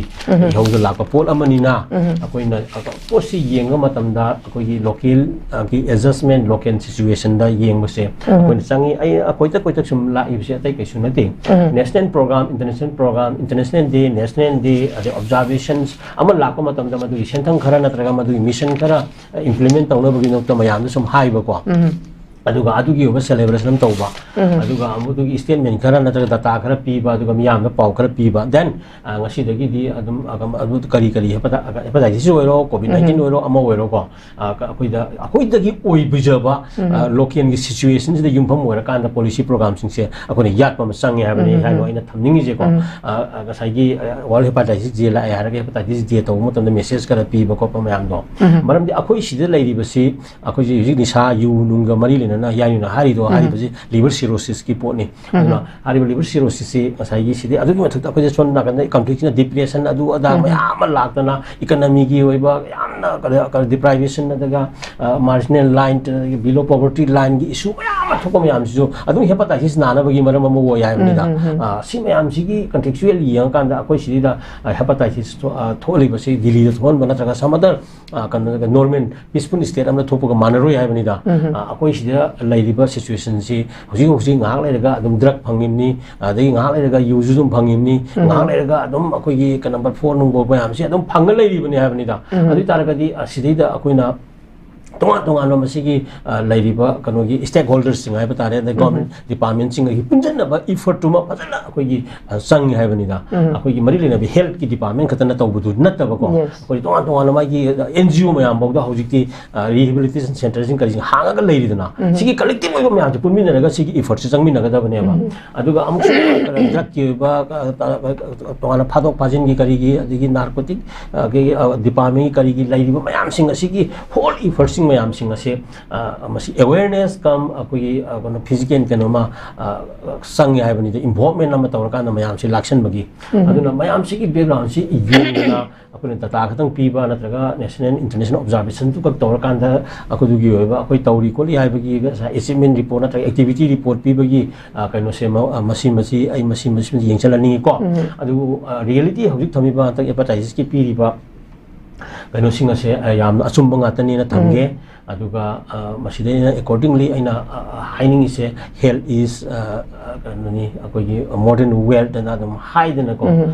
ꯏꯍꯧꯗ ꯂꯥꯛꯄ ꯄꯣꯠ ꯑꯃꯅꯤꯅ, ꯑꯩꯈꯣꯏꯅ ꯄꯣꯠꯁꯤ ꯌꯦꯡꯕ ꯃꯇꯝꯗ ꯑꯩꯈꯣꯏꯒꯤ ꯂꯣꯀꯦꯜꯒꯤ ꯑꯦꯗꯖꯁꯃꯦꯟ, ꯂꯣꯀꯦꯜ ꯁꯤꯆꯨꯋꯦꯁꯟꯗ ꯌꯦꯡꯕꯁꯦ ꯑꯩꯈꯣꯏꯅ ꯆꯪꯉꯤ꯫ ꯑꯩ ꯑꯩꯈꯣꯏꯗ ꯑꯩꯈꯣꯏꯗ ꯁꯨꯝ ꯂꯥꯛꯏꯕꯁꯦ ꯑꯇꯩ ꯀꯩꯁꯨ ꯅꯠꯇꯦ꯫ National programme, international programme, international day, national day, ꯑꯗꯩ ꯑꯣꯕꯖꯥꯔꯕꯦꯁꯟꯁ ꯑꯃ ꯂꯥꯛꯄ ꯃꯇꯝꯗ ꯃꯗꯨꯒꯤ ꯁꯦꯟꯊꯪ ꯈꯔ ꯅꯠꯇ꯭ꯔꯒ ꯃꯗꯨꯒꯤ ꯃꯤꯁꯟ ꯈꯔ ꯏꯝꯄ꯭ꯂꯤꯃꯦꯟ ꯇꯧꯅꯕꯒꯤꯗꯃꯛꯇ ꯃꯌꯥꯝꯗ ꯁꯨꯝ ꯍꯥꯏꯕꯀꯣ꯫ ꯑꯗꯨꯒ ꯑꯗꯨꯒꯤ ꯑꯣꯏꯕ ꯁꯦꯂꯦꯕ꯭ꯔꯦꯁꯟ ꯑꯃ ꯇꯧꯕ, ꯑꯗꯨꯒ ꯃꯗꯨꯒꯤ ꯁ꯭ꯇꯦꯠꯃꯦꯟ ꯈꯔ ꯅꯠꯇ꯭ꯔꯒ ꯗꯇꯥ ꯈꯔ ꯄꯤꯕ, ꯑꯗꯨꯒ ꯃꯤꯌꯥꯝꯗ ꯄꯥꯎ ꯈꯔ ꯄꯤꯕ, ꯗꯦꯟ ꯉꯁꯤꯗꯒꯤꯗꯤ ꯑꯗꯨꯝ ꯑꯗꯨ ꯀꯔꯤ ꯀꯔꯤ ꯍꯦꯄꯥꯇꯥꯏꯇꯤꯁ ꯑꯣꯏꯔꯣ, ꯀꯣꯚꯤꯗ ꯅꯥꯏꯟꯇꯤꯟ ꯑꯣꯏꯔꯣ, ꯑꯃ ꯑꯣꯏꯔꯣꯀꯣ, ꯑꯩꯈꯣꯏꯗ ꯑꯩꯈꯣꯏꯗꯒꯤ ꯑꯣꯏꯕꯤꯖꯕ ꯂꯣꯀꯦꯜꯒꯤ ꯁꯤꯆꯨꯋꯦꯁꯟꯁꯤꯗ ꯌꯨꯝꯐꯝ ꯑꯣꯏꯔꯀꯥꯟꯗ ꯄꯣꯂꯤꯁꯤ ꯄ꯭ꯔꯣꯒ꯭ꯔꯥꯝꯁꯤꯡꯁꯦ ꯑꯩꯈꯣꯏꯅ ꯌꯥꯠꯄ ꯑꯃ ꯆꯪꯉꯦ ꯍꯥꯏꯕꯅꯤ ꯍꯥꯏꯅ ꯑꯩꯅ ꯊꯝꯅꯤꯡꯉꯤꯁꯦꯀꯣ꯫ ꯉꯁꯥꯏꯒꯤ ꯋꯥꯔꯜ ꯍꯦꯄꯥꯇꯥꯏꯇꯤꯁ ꯗꯦ ꯂꯥꯛꯑꯦ ꯍꯥꯏꯔꯒ ꯍꯦꯄꯥꯇꯥꯏꯇꯤꯁ ꯗꯦ ꯇꯧꯕ ꯃꯇꯝꯗ ꯃꯦꯁꯦꯖ ꯈꯔ ꯄꯤꯕ ꯈꯣꯠꯄ ꯃꯌꯥꯝꯗꯣ꯫ ꯃꯔꯝꯗꯤ ꯑꯩꯈꯣꯏ ꯁꯤꯗ ꯂꯩꯔꯤꯕꯁꯤ, ꯑꯩꯈꯣꯏꯁꯤ ꯍꯧꯖꯤꯛ ꯅꯤꯁꯥ, ꯌꯨ ꯅꯨꯡꯒ ꯃꯔꯤ ꯂꯩꯅꯅ ꯍꯤꯌꯥꯡ ꯍꯥꯏꯔꯤꯗꯣ, ꯍꯥꯏꯔꯤꯕꯁꯤ ꯂꯤꯚꯔ ꯁꯤꯔꯣꯁꯤꯁꯀꯤ ꯄꯣꯠꯅꯤ꯫ ꯑꯗꯨꯅ ꯍꯥꯏꯔꯤꯕ ꯂꯤꯚꯔ ꯁꯤꯔꯣꯁꯤꯁꯁꯤ ꯉꯁꯥꯏꯒꯤ ꯁꯤꯗꯤ ꯑꯗꯨꯒꯤ ꯃꯊꯛꯇ ꯑꯩꯈꯣꯏꯗ ꯁꯣꯝ ꯅꯥꯀꯟꯗ ꯀꯟꯇ꯭ꯔꯤꯁꯤꯅ ꯗꯤꯄ꯭ꯔꯦꯁꯟ ꯑꯗꯨ ꯑꯗꯥ ꯃꯌꯥꯝ ꯑꯃ ꯂꯥꯛꯇꯅ ꯏꯀꯅꯃꯤꯒꯤ ꯑꯣꯏꯕ ꯌꯥꯝ ꯗꯤꯄ꯭ꯔꯥꯏꯚꯦꯁꯟ ꯅꯠꯇ꯭ꯔꯒ ꯃꯥꯔꯖꯤꯅꯦꯜ ꯂꯥꯏꯟ, ꯕꯤꯂꯣ ꯄꯣꯚꯔꯇꯤ ꯂꯥꯏꯟꯒꯤ ꯏꯁꯨ ꯃꯌꯥꯝ ꯑꯃ ꯊꯣꯛꯄ ꯃꯌꯥꯝꯁꯤꯁꯨ ꯑꯗꯨꯝ ꯍꯦꯄꯥꯇꯥꯏꯇꯤꯁ ꯅꯥꯅꯕꯒꯤ ꯃꯔꯝ ꯑꯃ ꯑꯣꯏ ꯍꯥꯏꯕꯅꯤꯗ꯫ ꯑ, ꯁꯤ ꯃꯌꯥꯝꯁꯤꯒꯤ ꯀꯟꯇꯦꯛꯆꯨꯋꯦꯜ ꯌꯦꯡꯉꯀꯥꯟꯗ ꯑꯩꯈꯣꯏ ꯁꯤꯗ ꯍꯦꯄꯥꯇꯥꯏꯇꯤꯁ ꯊꯣꯛꯍꯜꯂꯤꯕꯁꯤ ꯗꯤꯜꯂꯤꯗ ꯊꯣꯛꯍꯟꯕ ꯅꯠꯇ꯭ꯔꯒ ꯁꯝ ꯑꯗꯔ ꯀꯩꯅꯣ ꯅꯣꯔꯃꯦꯜ ꯄꯤꯁꯐꯨꯜ ꯁ꯭ꯇꯦꯠ ꯑꯃꯗ ꯊꯣꯛꯄꯒ ꯃꯥꯟꯅꯔꯣꯏ ꯍꯥꯏꯕꯅꯤꯗ꯫ ꯑ, ꯑꯩꯈꯣꯏ ꯁꯤꯗ ꯂꯩꯔꯤꯕ ꯁꯤꯆꯨꯋꯦꯁꯟꯁꯤ ꯍꯧꯖꯤꯛ ꯍꯧꯖꯤꯛ ꯉꯥꯏꯍꯥꯛ ꯂꯩꯔꯒ ꯑꯗꯨꯝ ꯗ꯭ꯔꯒ ꯐꯪꯉꯤꯕꯅꯤ, ꯑꯗꯒꯤ ꯉꯥꯏꯍꯥꯛ ꯂꯩꯔꯒ ꯌꯨꯁꯨ ꯑꯗꯨꯝ ꯐꯪꯉꯤꯕꯅꯤ, ꯉꯥꯏꯍꯥꯛ ꯂꯩꯔꯒ ꯑꯗꯨꯝ ꯑꯩꯈꯣꯏꯒꯤ ꯀꯩꯅꯣ ꯅꯝꯕꯔ ꯐꯣꯔ ꯅꯨꯡ ꯄꯣꯠ ꯃꯌꯥꯝꯁꯤ ꯑꯗꯨꯝ ꯐꯪꯉ ꯂꯩꯔꯤꯕꯅꯤ ꯍꯥꯏꯕꯅꯤꯗ꯫ ꯑꯗꯨ ꯑꯣꯏ ꯇꯥꯔꯒꯗꯤ ꯑꯁꯤꯗꯩꯗ ꯑꯩꯈꯣꯏꯅ ꯇꯣꯉꯥꯟ ꯇꯣꯉꯥꯟꯕ ꯃꯁꯤꯒꯤ, ꯑ, ꯂꯩꯔꯤꯕ ꯀꯩꯅꯣꯒꯤ ꯁ꯭ꯇꯦꯛ ꯍꯣꯜꯗꯔꯁꯤꯡ ꯍꯥꯏꯕ ꯇꯥꯔꯦ, ꯑꯗꯩ ꯒꯣꯔꯃꯦꯟ ꯗꯤꯄꯥꯔꯠꯃꯦꯟꯁꯤꯡꯒꯒꯤ ꯄꯨꯟꯁꯤꯟꯅꯕ ꯏꯐꯔꯠꯇꯨꯃ ꯐꯖꯅ ꯑꯩꯈꯣꯏꯒꯤ, ꯑ, ꯆꯪꯉꯤ ꯍꯥꯏꯕꯅꯤꯗ꯫ ꯑꯩꯈꯣꯏꯒꯤ ꯃꯔꯤ ꯂꯩꯅꯕ ꯍꯦꯜꯠꯀꯤ ꯗꯤꯄꯥꯔꯠꯃꯦꯟ ꯈꯛꯇ ꯅꯠꯇꯕꯗꯨ ꯅꯠꯇꯕꯀꯣ, ꯑꯩꯈꯣꯏ ꯇꯣꯉꯥꯟ ꯇꯣꯉꯥꯟꯅ ꯃꯥꯒꯤ ꯑꯦꯟ ꯖꯤ ꯑꯣ ꯃꯌꯥꯝ ꯐꯥꯎꯗ ꯍꯧꯖꯤꯛꯇꯤ, ꯑ, ꯔꯤꯍꯦꯕꯤꯂꯤꯇꯦꯁꯟ ꯁꯦꯟꯇꯔꯁꯤꯡ ꯀꯔꯤꯁꯤꯡ ꯍꯥꯡꯉꯒ ꯂꯩꯔꯤꯗꯅ, ꯁꯤꯒꯤ ꯀꯂꯦꯛꯇꯤꯚ ꯑꯣꯏꯕ ꯃꯌꯥꯝꯁꯦ ꯄꯨꯟꯃꯤꯟꯅꯔꯒ ꯁꯤꯒꯤ ꯏꯐꯔꯠꯁꯦ ꯆꯪꯃꯤꯟꯅꯒꯗꯕꯅꯦꯕ꯫ ꯑꯗꯨꯒ ꯑꯃꯨꯛꯁꯨ ꯗ꯭ꯔꯒꯀꯤ ꯑꯣꯏꯕ, ꯑ, ꯇ-, ꯇꯣꯉꯥꯟꯅ ꯐꯥꯗꯣꯛ ꯐꯥꯖꯤꯟꯒꯤ ꯀꯔꯤꯒꯤ, ꯑꯗꯒꯤ ꯅꯥꯔꯀꯣꯇꯤꯛ, ꯑ, ꯒꯤ, ꯑ, ꯗꯤꯄꯥꯔꯠꯃꯦꯟꯒꯤ ꯀꯔꯤꯒꯤ ꯂꯩꯔꯤꯕ ꯃꯌꯥꯝꯁꯤꯡ ꯑꯁꯤꯒꯤ ꯍꯣꯜ ꯏꯐꯔꯠꯁꯤꯡ ꯃꯌꯥꯝꯁꯤꯡ ꯑꯁꯦ, ꯑ, ꯃꯁꯤ ꯑꯦꯋꯦꯔꯅꯦꯁ ꯀꯝ ꯑꯩꯈꯣꯏꯒꯤ, ꯑ, ꯀꯩꯅꯣ, ꯐꯤꯖꯤꯀꯦꯜ ꯀꯩꯅꯣꯃ, ꯑ, ꯆꯪꯉꯦ ꯍꯥꯏꯕꯅꯤꯗ, ꯏꯟꯚꯣꯜꯞꯃꯦꯟ ꯑꯃ ꯇꯧꯔꯀꯥꯟꯗ ꯃꯌꯥꯝꯁꯦ ꯂꯥꯛꯁꯟꯕꯒꯤ꯫ ꯑꯗꯨꯅ ꯃꯌꯥꯝꯁꯤꯒꯤ ꯕꯦꯛꯒ꯭ꯔꯥꯎꯟꯁꯤ ꯌꯦꯡꯗꯅ ꯑꯩꯈꯣꯏꯅ ꯗꯇꯥ ꯈꯛꯇꯪ ꯄꯤꯕ ꯅꯠꯇ꯭ꯔꯒ ꯅꯦꯁꯅꯦꯜ ꯏꯟꯇꯔꯅꯦꯁꯅꯦꯜ ꯑꯣꯕꯖꯥꯔꯕꯦꯁꯟꯗꯨ ꯈꯛ ꯇꯧꯔꯀꯥꯟꯗ ꯑꯩꯈꯣꯏꯗꯨꯒꯤ ꯑꯣꯏꯕ ꯑꯩꯈꯣꯏ ꯇꯧꯔꯤ ꯈꯣꯠꯂꯤ ꯍꯥꯏꯕꯒꯤ ꯉꯁꯥꯏ ꯑꯦꯆꯤꯞꯃꯦꯟ ꯔꯤꯄꯣꯔꯠ ꯅꯠꯇ꯭ꯔꯒ ꯑꯦꯛꯇꯤꯚꯤꯇꯤ ꯔꯤꯄꯣꯔꯠ ꯄꯤꯕꯒꯤ, ꯑ, ꯀꯩꯅꯣꯁꯦ ꯃ-, ꯑ, ꯃꯁꯤ, ꯃꯁꯤ, ꯑꯩ ꯃꯁꯤ, ꯃꯁꯤ ꯌꯦꯡꯁꯤꯜꯍꯟꯅꯤꯡꯉꯤꯀꯣ꯫ ꯑꯗꯨꯕꯨ, ꯑ, ꯔꯤꯌꯦꯂꯤꯇꯤ ꯍꯧꯖꯤꯛ ꯊꯝꯃꯤꯕ ꯍꯟꯗꯛ ꯍꯦꯄꯥꯇꯥꯏꯇꯤꯁꯀꯤ ꯄꯤꯔꯤꯕ ꯀꯩꯅꯣꯁꯤꯡ ꯑꯁꯦ, ꯑ, ꯌꯥꯝꯅ ꯑꯆꯨꯝꯕ ꯉꯥꯛꯇꯅꯦꯅ ꯊꯝꯒꯦ꯫ ꯑꯗꯨꯒ, ꯑ, ꯃꯁꯤꯗ ꯑꯩꯅ accordingly ꯑꯩꯅ, ꯑ, ꯑ, ꯍꯥꯏꯅꯤꯡꯉꯤꯁꯦ, health is, ꯑ, ꯑ, ꯀꯩꯅꯣꯅꯤ, ꯑꯩꯈꯣꯏꯒꯤ more than wealth ꯑꯅ ꯑꯗꯨꯝ ꯍꯥꯏꯗꯅꯀꯣ꯫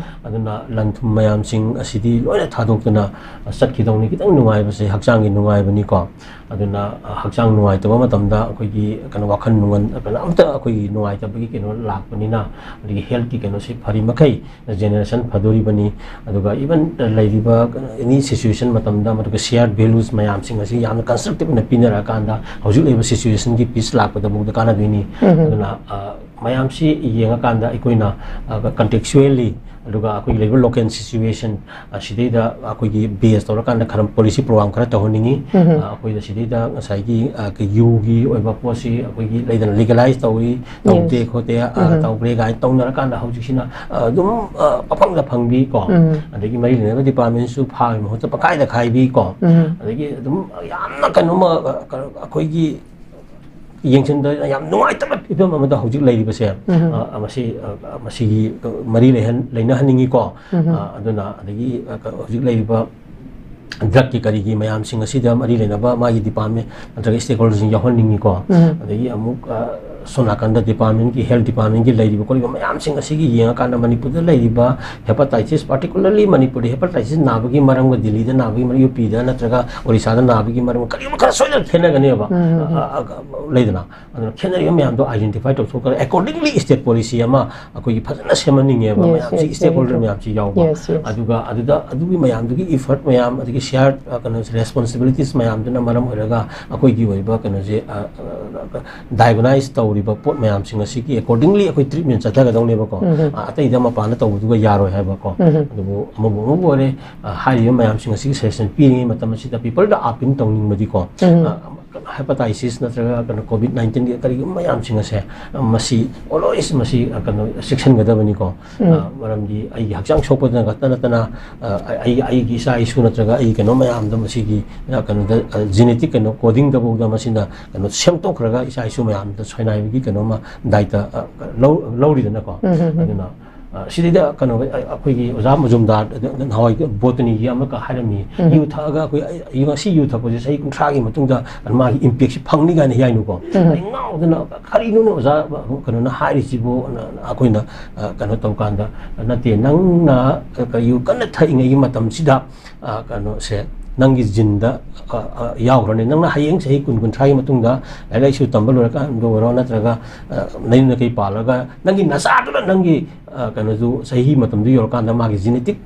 ꯑꯗꯨꯅ ꯂꯟ ꯊꯨꯝ ꯃꯌꯥꯝꯁꯤꯡ ꯑꯁꯤꯗꯤ ꯂꯣꯏꯅ ꯊꯥꯗꯣꯛꯇꯅ, ꯑ, ꯆꯠꯈꯤꯗꯧꯅꯤ꯫ ꯈꯤꯇꯪ ꯅꯨꯡꯉꯥꯏꯕꯁꯦ ꯍꯛꯆꯥꯡꯒꯤ ꯅꯨꯡꯉꯥꯏꯕꯅꯤꯀꯣ꯫ ꯑꯗꯨꯅ, ꯑ, ꯍꯛꯆꯥꯡ ꯅꯨꯡꯉꯥꯏꯇꯕ ꯃꯇꯝꯗ ꯑꯩꯈꯣꯏꯒꯤ ꯀꯩꯅꯣ ꯋꯥꯈꯜ ꯅꯨꯡꯉꯥꯏ, ꯀꯩꯅꯣ ꯑꯝꯇ ꯑꯩꯈꯣꯏꯒꯤ ꯅꯨꯡꯉꯥꯏꯇꯕꯒꯤ ꯀꯩꯅꯣ ꯂꯥꯛꯄꯅꯤꯅ, ꯑꯗꯒꯤ ꯍꯦꯜꯠꯀꯤ ꯀꯩꯅꯣꯁꯤ ꯐꯔꯤ ꯃꯈꯩ ꯖꯦꯅꯦꯔꯦꯁꯟ ꯐꯗꯣꯔꯤꯕꯅꯤ꯫ ꯑꯗꯨꯒ ꯏꯚꯟ ꯂꯩꯔꯤꯕ ꯑꯦꯅꯤ ꯁꯤꯆꯨꯋꯦꯁꯟ ꯃꯇꯝꯗ ꯃꯗꯨꯒ ꯁꯤꯌꯥꯔ ꯚꯦꯂꯨꯁ ꯃꯌꯥꯝꯁꯤꯡ ꯑꯁꯤ ꯌꯥꯝꯅ ꯀꯟꯁꯇ꯭ꯔꯛꯇꯤꯞ ꯑꯣꯏꯅ ꯄꯤꯅꯔꯛꯑꯀꯥꯟꯗ ꯍꯧꯖꯤꯛ ꯂꯩꯔꯤꯕ ꯁꯤꯆꯨꯋꯦꯁꯟꯒꯤ ꯄꯤꯁ ꯂꯥꯛꯄꯗꯐꯥꯎꯗ ꯀꯥꯟꯅꯗꯣꯏꯅꯤ꯫ ꯑꯗꯨꯅ, ꯑ, ꯃꯌꯥꯝꯁꯤ ꯌꯦꯡꯉꯀꯥꯟꯗ ꯑꯩꯈꯣꯏꯅ, ꯑ, ꯀꯟꯇꯦꯛꯆꯨꯋꯦꯜꯂꯤ ꯑꯗꯨꯒ ꯑꯩꯈꯣꯏꯒꯤ ꯂꯩꯔꯤꯕ local situation ꯑꯁꯤꯗꯩꯗ ꯑꯩꯈꯣꯏꯒꯤ base ꯇꯧꯔꯀꯥꯟꯗ ꯈꯔ policy program ꯈꯔ ꯇꯧꯍꯟꯅꯤꯡꯉꯤ꯫ ꯑ, ꯑꯩꯈꯣꯏꯗ ꯁꯤꯗꯩꯗ ꯉꯁꯥꯏꯒꯤ, ꯑ, ꯀ-, ꯌꯨꯒꯤ ꯑꯣꯏꯕ ꯄꯣꯠꯁꯤ ꯑꯩꯈꯣꯏꯒꯤ ꯂꯩꯗꯅ legalize ꯇꯧꯏ, ꯇꯧꯗꯦ ꯈꯣꯠꯇꯦ, ꯑ, ꯇꯧꯈ꯭ꯔꯦ ꯀꯥꯏꯅ ꯇꯧꯅꯔꯀꯥꯟꯗ ꯍꯧꯖꯤꯛꯁꯤꯅ, ꯑ, ꯑꯗꯨꯝ, ꯑ, ꯄꯪꯐꯪꯗ ꯐꯪꯕꯤ ꯀꯣ꯫ ꯑꯗꯒꯤ ꯃꯔꯤ ꯂꯩꯅꯕ department ꯁꯨ ꯐꯥꯕꯒꯤ ꯃꯍꯨꯠꯇ ꯄꯪꯈꯥꯏꯗ ꯈꯥꯏꯕꯤ ꯀꯣ꯫ ꯑꯗꯒꯤ ꯑꯗꯨꯝ ꯌꯥꯝꯅ ꯀꯩꯅꯣꯃ, ꯑ, ꯀ-, ꯑꯩꯈꯣꯏꯒꯤ ꯌꯦꯡꯁꯤꯟꯕꯗ ꯌꯥꯝ ꯅꯨꯡꯉꯥꯏꯇꯕ ꯐꯤꯕꯝ ꯑꯃꯗ ꯍꯧꯖꯤꯛ ꯂꯩꯔꯤꯕꯁꯦ, ꯑ, ꯃꯁꯤ, ꯑ, ꯃꯁꯤꯒꯤ ꯃꯔꯤ ꯂꯩꯍꯟ-, ꯂꯩꯅꯍꯟꯅꯤꯡꯉꯤꯀꯣ꯫ ꯑ, ꯑꯗꯨꯅ ꯑꯗꯒꯤ, ꯑ, ꯀ-, ꯍꯧꯖꯤꯛ ꯂꯩꯔꯤꯕ drug ꯀꯤ ꯀꯔꯤꯒꯤ ꯃꯌꯥꯝꯁꯤꯡ ꯑꯁꯤꯗ ꯃꯔꯤ ꯂꯩꯅꯕ ꯃꯥꯒꯤ department ꯅꯠꯇ꯭ꯔꯒ stakeholder ꯁꯤꯡ ꯌꯥꯎꯍꯟꯅꯤꯡꯉꯤꯀꯣ꯫ ꯑꯗꯒꯤ ꯑꯃꯨꯛ, ꯑ, ꯁꯣꯝ ꯅꯥꯀꯟꯗ department ꯀꯤ, health department ꯀꯤ ꯂꯩꯔꯤꯕ ꯈꯣꯠꯂꯤꯕ ꯃꯌꯥꯝꯁꯤꯡ ꯑꯁꯤꯒꯤ ꯌꯦꯡꯉꯀꯥꯟꯗ ꯃꯅꯤꯄꯨꯔꯗ ꯂꯩꯔꯤꯕ hepatitis, particularly ꯃꯅꯤꯄꯨꯔꯗ hepatitis ꯅꯥꯕꯒꯤ ꯃꯔꯝꯒ ꯗꯤꯜꯂꯤꯗ ꯅꯥꯕꯒꯤ, ꯌꯨ ꯄꯤꯗ ꯅꯠꯇ꯭ꯔꯒ ꯑꯣꯔꯤꯁꯥꯗ ꯅꯥꯕꯒꯤ ꯃꯔꯝꯒ ꯀꯔꯤꯒꯨꯝꯕ ꯈꯔ ꯁꯣꯏꯗꯅ ꯈꯦꯠꯅꯒꯅꯦꯕ꯫ ꯑ, ꯑ, ꯑ, ꯂꯩꯗꯅ, ꯑꯗꯨꯅ ꯈꯦꯠꯅꯔꯤꯕ ꯃꯌꯥꯝꯗꯣ identify ꯇꯧꯊꯣꯛꯈ꯭ꯔꯒ accordingly state policy ꯑꯃ ꯑꯩꯈꯣꯏꯒꯤ ꯐꯖꯅ ꯁꯦꯝꯍꯟꯅꯤꯡꯉꯦꯕ꯫ ꯃꯌꯥꯝꯁꯤ stakeholder ꯃꯌꯥꯝꯁꯤ ꯌꯥꯎꯕ꯫ ꯑꯗꯨꯒ ꯑꯗꯨꯗ ꯑꯗꯨꯒꯤ ꯃꯌꯥꯝꯗꯨꯒꯤ effort ꯃꯌꯥꯝ, ꯑꯗꯒꯤ shared, ꯑ, ꯀꯩꯅꯣꯁꯦ, responsibilities ꯃꯌꯥꯝꯗꯨꯅ ꯃꯔꯝ ꯑꯣꯏꯔꯒ ꯑꯩꯈꯣꯏꯒꯤ ꯑꯣꯏꯕ ꯀꯩꯅꯣꯁꯦ, ꯑ, ꯑ, diagnose ꯇꯧꯔꯤꯕ ꯄꯣꯠ ꯃꯌꯥꯝꯁꯤꯡ ꯑꯁꯤꯒꯤ accordingly ꯑꯩꯈꯣꯏ treatment ꯆꯠꯊꯒꯗꯧꯅꯦꯕꯀꯣ꯫ ꯑ, ꯑꯇꯩꯗ ꯃꯄꯥꯟꯗ ꯇꯧꯕꯗꯨꯒ ꯌꯥꯔꯣꯏ ꯍꯥꯏꯕꯀꯣ꯫ ꯑꯗꯨꯕꯨ ꯑꯃꯕꯨ ꯑꯃꯕꯨ ꯑꯣꯏꯔꯦ, ꯑ, ꯍꯥꯏꯔꯤꯕ ꯃꯌꯥꯝꯁꯤꯡ ꯑꯁꯤꯒꯤ suggestion ꯄꯤꯔꯤꯉꯩ ꯃꯇꯝ ꯑꯁꯤꯗ people ꯗ appeal ꯇꯧꯅꯤꯡꯕꯗꯤꯀꯣ, ꯑ, hepatitis ꯅꯠꯇ꯭ꯔꯒ ꯀꯩꯅꯣ COVID nineteen ꯒꯤ ꯀꯔꯤꯒꯨꯝꯕ ꯃꯌꯥꯝꯁꯤꯡ ꯑꯁꯦ, ꯑ, ꯃꯁꯤ always ꯃꯁꯤ, ꯑ, ꯀꯩꯅꯣ ꯆꯦꯛꯁꯤꯟꯒꯗꯕꯅꯤꯀꯣ꯫ ꯑ, ꯃꯔꯝꯗꯤ ꯑꯩꯒꯤ ꯍꯛꯆꯥꯡ ꯁꯣꯛꯄꯗ ꯈꯛꯇ ꯅꯠꯇꯅ, ꯑ, ꯑꯩ, ꯑꯩꯒꯤ ꯏꯆꯥ ꯏꯁꯨ ꯅꯠꯇ꯭ꯔꯒ ꯑꯩꯒꯤ ꯀꯩꯅꯣ ꯃꯌꯥꯝꯗꯣ ꯃꯁꯤꯒꯤ, ꯑ, ꯀꯩꯅꯣꯗ, ꯑ, genetic ꯀꯩꯅꯣ coding ꯗꯐꯥꯎꯗ ꯃꯁꯤꯅ ꯀꯩꯅꯣ ꯁꯦꯝꯗꯣꯛꯈ꯭ꯔꯒ ꯏꯆꯥ ꯏꯁꯨ ꯃꯌꯥꯝꯗ ꯁꯣꯏꯅꯥꯏꯕꯒꯤ ꯀꯩꯅꯣꯃ ꯗꯥꯏꯇ, ꯑ, ꯂꯧ-, ꯂꯧꯔꯤꯗꯅꯀꯣ꯫ ꯑꯗꯨꯅ, ꯑ, ꯁꯤꯗꯩꯗ ꯀꯩꯅꯣ, ꯑ, ꯑꯩꯈꯣꯏꯒꯤ ꯑꯣꯖꯥ ꯃꯖꯨꯝꯗꯥꯔ, ꯑ, ꯅꯍꯥꯟꯋꯥꯏ botany ꯒꯤ ꯑꯃꯈꯛ ꯍꯥꯏꯔꯝꯃꯤ, "ꯌꯨ ꯊꯛꯑꯒ ꯑꯩꯈꯣꯏ, ꯑꯩ, ꯑꯩ ꯉꯁꯤ ꯌꯨ ꯊꯛꯄꯁꯦ ꯆꯍꯤ ꯀꯨꯟꯊ꯭ꯔꯥꯒꯤ ꯃꯇꯨꯡꯗ ꯃꯥꯒꯤ impact ꯁꯤ ꯐꯪꯅꯤ" ꯀꯥꯏꯅ ꯍꯥꯏꯅꯨꯀꯣ꯫ ꯑꯩ ꯉꯥꯎꯗꯅ, "ꯀꯔꯤꯅꯣꯅꯦ ꯑꯣꯖꯥ ꯀꯩꯅꯣꯅ ꯍꯥꯏꯔꯤꯁꯤꯕꯨ?" ꯑꯅ ꯑꯩꯈꯣꯏꯅ, ꯑ, ꯀꯩꯅꯣ ꯇꯧꯀꯥꯟꯗ, "ꯅꯠꯇꯦ, ꯅꯪꯅ, ꯑ, ꯌꯨ ꯀꯟꯅ ꯊꯛꯏꯉꯩꯒꯤ ꯃꯇꯝꯁꯤꯗ, ꯑ, ꯀꯩꯅꯣꯁꯦ, ꯅꯪꯒꯤ ꯖꯤꯟꯗ ꯌꯥꯎꯈ꯭ꯔꯅꯤ꯫ ꯅꯪꯅ ꯍꯌꯦꯡ ꯆꯍꯤ ꯀꯨꯟ ꯀꯨꯟꯊ꯭ꯔꯥꯒꯤ ꯃꯇꯨꯡꯗ ꯂꯥꯏꯔꯤꯛ ꯂꯥꯏꯁꯨ ꯇꯝꯕ ꯂꯣꯏꯔꯀꯥꯟꯗ ꯑꯣꯏꯔꯣ, ꯅꯠꯇ꯭ꯔꯒ ꯅꯌꯨꯝ ꯅꯀꯩ ꯄꯥꯜꯂꯒ ꯅꯪꯒꯤ ꯅꯆꯥꯗꯨꯅ ꯅꯪꯒꯤ ꯀꯩꯅꯣꯗꯨ, ꯆꯍꯤ ꯃꯇꯝꯗꯨ ꯌꯧꯔꯀꯥꯟꯗ ꯃꯥꯒꯤ ꯖꯤꯅꯦꯇꯤꯛ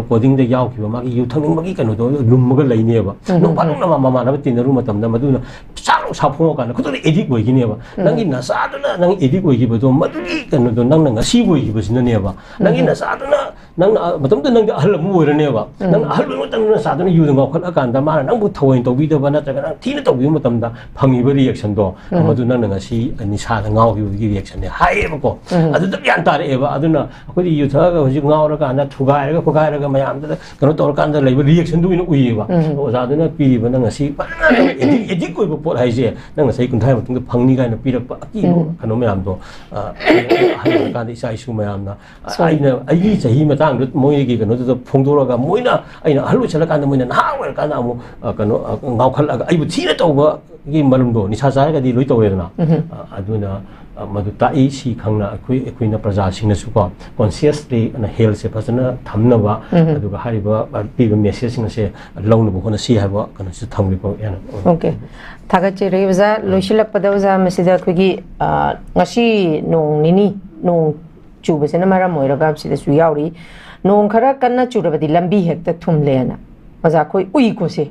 ꯀꯣꯗꯤꯡꯗ ꯌꯥꯎꯈꯤꯕ ꯃꯥꯒꯤ ꯌꯨ ꯊꯛꯅꯤꯡꯕꯒꯤ ꯀꯩꯅꯣꯗꯣ ꯂꯨꯝꯃꯒ ꯂꯩꯅꯦꯕ꯫ ꯅꯣꯡ ꯐꯥꯗꯣꯛꯅ ꯃꯃꯥꯟꯅꯕ ꯇꯤꯟꯅꯔꯨꯕ ꯃꯇꯝꯗ ꯃꯗꯨꯅ ꯁꯥꯔ ꯁꯥꯐꯣꯡꯉꯀꯥꯟꯗ ꯈꯨꯗꯛꯇ ꯑꯦꯗꯤꯛ ꯑꯣꯏꯈꯤꯅꯦꯕ꯫ ꯅꯪꯒꯤ ꯅꯆꯥꯗꯨꯅ ꯅꯪ ꯑꯦꯗꯤꯛ ꯑꯣꯏꯈꯤꯕꯗꯣ ꯃꯗꯨꯒꯤ ꯀꯩꯅꯣꯗꯣ ꯅꯪꯅ ꯉꯁꯤ ꯑꯣꯏꯈꯤꯕꯁꯤꯅꯅꯦꯕ꯫ ꯅꯪꯒꯤ ꯅꯆꯥꯗꯨꯅ ꯅꯪꯅ ꯃꯇꯝꯗꯨꯗ ꯅꯪꯗꯤ ꯑꯍꯜ ꯑꯃ ꯑꯣꯏꯔꯅꯦꯕ꯫ ꯅꯪꯅ ꯑꯍꯜ ꯑꯣꯏꯕ ꯃꯇꯝꯗ ꯅꯆꯥꯗꯨꯅ ꯌꯨꯗ ꯉꯥꯎꯈꯠꯂꯀꯥꯟꯗ ꯃꯥꯅ ꯅꯪꯕꯨ ꯊꯑꯣꯏꯅ ꯇꯧꯕꯤꯗꯕ ꯅꯠꯇ꯭ꯔꯒ ꯅꯪ ꯊꯤꯅ ꯇꯧꯕꯤꯕ ꯃꯇꯝꯗ ꯐꯪꯉꯤꯕ ꯔꯤꯌꯦꯛꯁꯟꯗꯣ, ꯃꯗꯨ ꯅꯪꯅ ꯉꯁꯤ ꯅꯤꯁꯥꯗ ꯉꯥꯎꯈꯤꯕꯒꯤ ꯔꯤꯌꯦꯛꯁꯟꯅꯦ ꯍꯥꯏꯌꯦꯕꯀꯣ꯫ ꯑꯗꯨꯗ ꯒ꯭ꯌꯥꯟ ꯇꯥꯔꯛꯑꯦꯕ꯫ ꯑꯗꯨꯅ ꯑꯩꯈꯣꯏꯗꯤ ꯌꯨ ꯊꯛꯑꯒ ꯍꯧꯖꯤꯛ ꯉꯥꯎꯔꯀꯥꯟꯗ ꯊꯨꯒꯥꯏꯔꯒ ꯈꯣꯒꯥꯏꯔꯒ ꯃꯌꯥꯝꯗꯨꯗ ꯀꯩꯅꯣ ꯇꯧꯔꯀꯥꯟꯗ ꯂꯩꯕ ꯔꯤꯌꯦꯛꯁꯟꯗꯨ ꯑꯣꯏꯅ ꯎꯏꯌꯦꯕ꯫ ꯑꯣꯖꯥꯗꯨꯅ ꯄꯤꯔꯤꯕ ꯅꯪ ꯉꯁꯤ ꯐꯖꯅ ꯑꯦꯗꯤꯛ ꯑꯣꯏꯕ ꯄꯣꯠ ꯍꯥꯏꯁꯦ ꯅꯪ ꯉꯁꯤ ꯀꯨꯟꯊ꯭ꯔꯥꯒꯤ ꯃꯇꯨꯡꯗ ꯐꯪꯅꯤ ꯀꯥꯏꯅ ꯄꯤꯔꯛꯄ ꯑꯀꯤꯕ ꯀꯩꯅꯣ ꯃꯌꯥꯝꯗꯣ, ꯑ, ꯑꯍꯜ ꯑꯣꯏꯔꯀꯥꯟꯗ ꯏꯆꯥ ꯏꯁꯨ ꯃꯌꯥꯝꯅ ꯑꯩꯅ ꯑꯩꯒꯤ ꯆꯍꯤ ꯃꯇꯥꯡꯗꯨ ꯃꯣꯏꯒꯤ ꯀꯩꯅꯣꯗꯨꯗ ꯐꯣꯡꯗꯣꯔꯛꯑꯒ ꯃꯣꯏꯅ ꯑꯩꯅ ꯑꯍꯜ ꯑꯣꯏꯁꯜꯂꯀꯥꯟꯗ ꯃꯣꯏꯅ ꯅꯍꯥ ꯑꯣꯏꯔꯀꯥꯟꯗ ꯑꯃꯨꯛ, ꯑ, ꯀꯩꯅꯣ, ꯑ, ꯉꯥꯎꯈꯠꯂꯒ ꯑꯩꯕꯨ ꯊꯤꯅ ꯇꯧꯕꯒꯤ ꯃꯔꯝꯗꯣ ꯅꯤꯁꯥ ꯆꯥꯔꯒꯗꯤ ꯂꯣꯏ ꯇꯧꯔꯦꯗꯅ꯫ ꯑ, ꯑꯗꯨꯅ, ꯑ, ꯃꯗꯨ ꯇꯥꯛꯏ꯫ ꯁꯤ ꯈꯪꯅ ꯑꯩꯈꯣꯏ, ꯑꯩꯈꯣꯏꯅ ꯄ꯭ꯔꯖꯥꯁꯤꯡꯅꯁꯨꯀꯣ ꯀꯣꯟꯁꯤꯌꯁꯂꯤ ꯑꯅ ꯍꯦꯜꯊꯁꯦ ꯐꯖꯅ ꯊꯝꯅꯕ, ꯑꯗꯨꯒ ꯍꯥꯏꯔꯤꯕ, ꯑ, ꯄꯤꯕ ꯃꯦꯁꯦꯖꯁꯤꯡ ꯑꯁꯦ ꯂꯧꯅꯕ ꯍꯣꯠꯅꯁꯤ ꯍꯥꯏꯕ ꯀꯩꯅꯣꯁꯨ ꯊꯝꯕꯤꯕ ꯌꯥꯅ꯫ ꯑꯣꯀꯦ, ꯊꯥꯒꯠꯆꯔꯤ ꯑꯣꯖꯥ꯫ ꯂꯣꯏꯁꯤꯜꯂꯛꯄꯗ ꯑꯣꯖꯥ, ꯃꯁꯤꯗ ꯑꯩꯈꯣꯏꯒꯤ, ꯑ, ꯉꯁꯤ ꯅꯣꯡ ꯅꯤꯅꯤ ꯅꯣꯡ ꯆꯨꯕꯁꯤꯅ ꯃꯔꯝ ꯑꯣꯏꯔꯒ ꯁꯤꯗꯁꯨ ꯌꯥꯎꯔꯤ꯫ ꯅꯣꯡ ꯈꯔ ꯀꯟꯅ ꯆꯨꯔꯕꯗꯤ ꯂꯝꯕꯤ ꯍꯦꯛꯇ ꯊꯨꯝꯂꯦꯅ꯫ ꯑꯣꯖꯥ, ꯑꯩꯈꯣꯏ ꯎꯏꯀꯣ ꯁꯦ꯫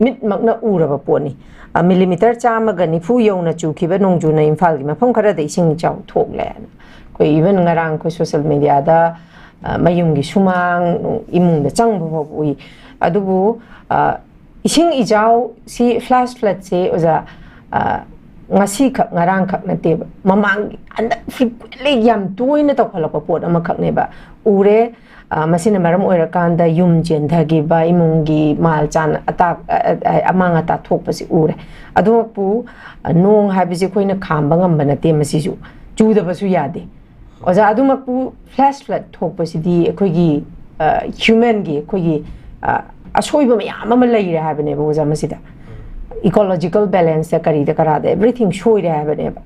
ꯃꯤꯠꯃꯛꯅ ꯎꯔꯕ ꯄꯣꯠꯅꯤ꯫ ꯑ, ꯃꯤꯂꯤꯃꯤꯇꯔ ꯆꯥꯝꯃꯒ ꯅꯤꯐꯨ ꯌꯧꯅ ꯆꯨꯈꯤꯕ ꯅꯣꯡꯖꯨꯅ ꯏꯝꯐꯥꯜꯒꯤ ꯃꯐꯝ ꯈꯔꯗ ꯏꯁꯤꯡ ꯏꯆꯥꯎ ꯊꯣꯛꯂꯦꯅ꯫ ꯑꯩꯈꯣꯏ even ꯉꯔꯥꯡ ꯑꯩꯈꯣꯏ ꯁꯣꯁꯦꯜ ꯃꯦꯗꯤꯌꯥꯗ, ꯑ, ꯃꯌꯨꯝꯒꯤ ꯁꯨꯃꯥꯡ, ꯏꯃꯨꯡꯗ ꯆꯪꯕ ꯐꯥꯎꯕ ꯎꯏ꯫ ꯑꯗꯨꯕꯨ, ꯑ, ꯏꯁꯤꯡ ꯏꯆꯥꯎꯁꯤ, ꯐ꯭ꯂꯥꯁ ꯐ꯭ꯂꯠꯁꯤ ꯑꯣꯖꯥ, ꯑ, ꯉꯁꯤꯈꯛ ꯉꯔꯥꯡꯈꯛ ꯅꯠꯇꯦꯕ, ꯃꯃꯥꯡꯒꯤ ꯍꯟꯗꯛ ꯐ꯭ꯔꯤꯀ꯭ꯋꯦꯟꯂꯤ ꯌꯥꯝ ꯇꯣꯏꯅ ꯇꯧꯈꯠꯂꯛꯄ ꯄꯣꯠ ꯑꯃꯈꯛꯅꯦꯕ꯫ ꯎꯔꯦ꯫ ꯑ, ꯃꯁꯤꯅ ꯃꯔꯝ ꯑꯣꯏꯔꯀꯥꯟꯗ ꯌꯨꯝ ꯆꯦꯟꯊꯈꯤꯕ, ꯏꯃꯨꯡꯒꯤ ꯃꯥꯜ ꯆꯥꯅ ꯑꯇꯥꯛ-, ꯑ, ꯑ, ꯑ, ꯑꯃꯥꯡ ꯑꯇꯥ ꯊꯣꯛꯄꯁꯤ ꯎꯔꯦ꯫ ꯑꯗꯨꯃꯛꯄꯨ, ꯑ, ꯅꯣꯡ ꯍꯥꯏꯕꯁꯤ ꯑꯩꯈꯣꯏꯅ ꯈꯥꯝꯕ ꯉꯝꯕ ꯅꯠꯇꯦ, ꯃꯁꯤꯁꯨ ꯆꯨꯗꯕꯁꯨ ꯌꯥꯗꯦ꯫ ꯑꯣꯖꯥ, ꯑꯗꯨꯃꯛꯄꯨ ꯐ꯭ꯂꯥꯁ ꯐ꯭ꯂꯠ ꯊꯣꯛꯄꯁꯤꯗꯤ ꯑꯩꯈꯣꯏꯒꯤ, ꯑ, ꯍ꯭ꯌꯨꯃꯦꯟꯒꯤ ꯑꯩꯈꯣꯏꯒꯤ, ꯑ, ꯑꯁꯣꯏꯕ ꯃꯌꯥꯝ ꯑꯃ ꯂꯩꯔꯦ ꯍꯥꯏꯕꯅꯦꯕ ꯑꯣꯖꯥ꯫ ꯃꯁꯤꯗ ꯏꯀꯣꯂꯣꯖꯤꯀꯦꯜ ꯕꯦꯂꯦꯟꯁꯇ ꯀꯔꯤꯗ ꯀꯔꯥꯗ ꯑꯦꯚ꯭ꯔꯤꯊꯤꯡ ꯁꯣꯏꯔꯦ ꯍꯥꯏꯕꯅꯦꯕ꯫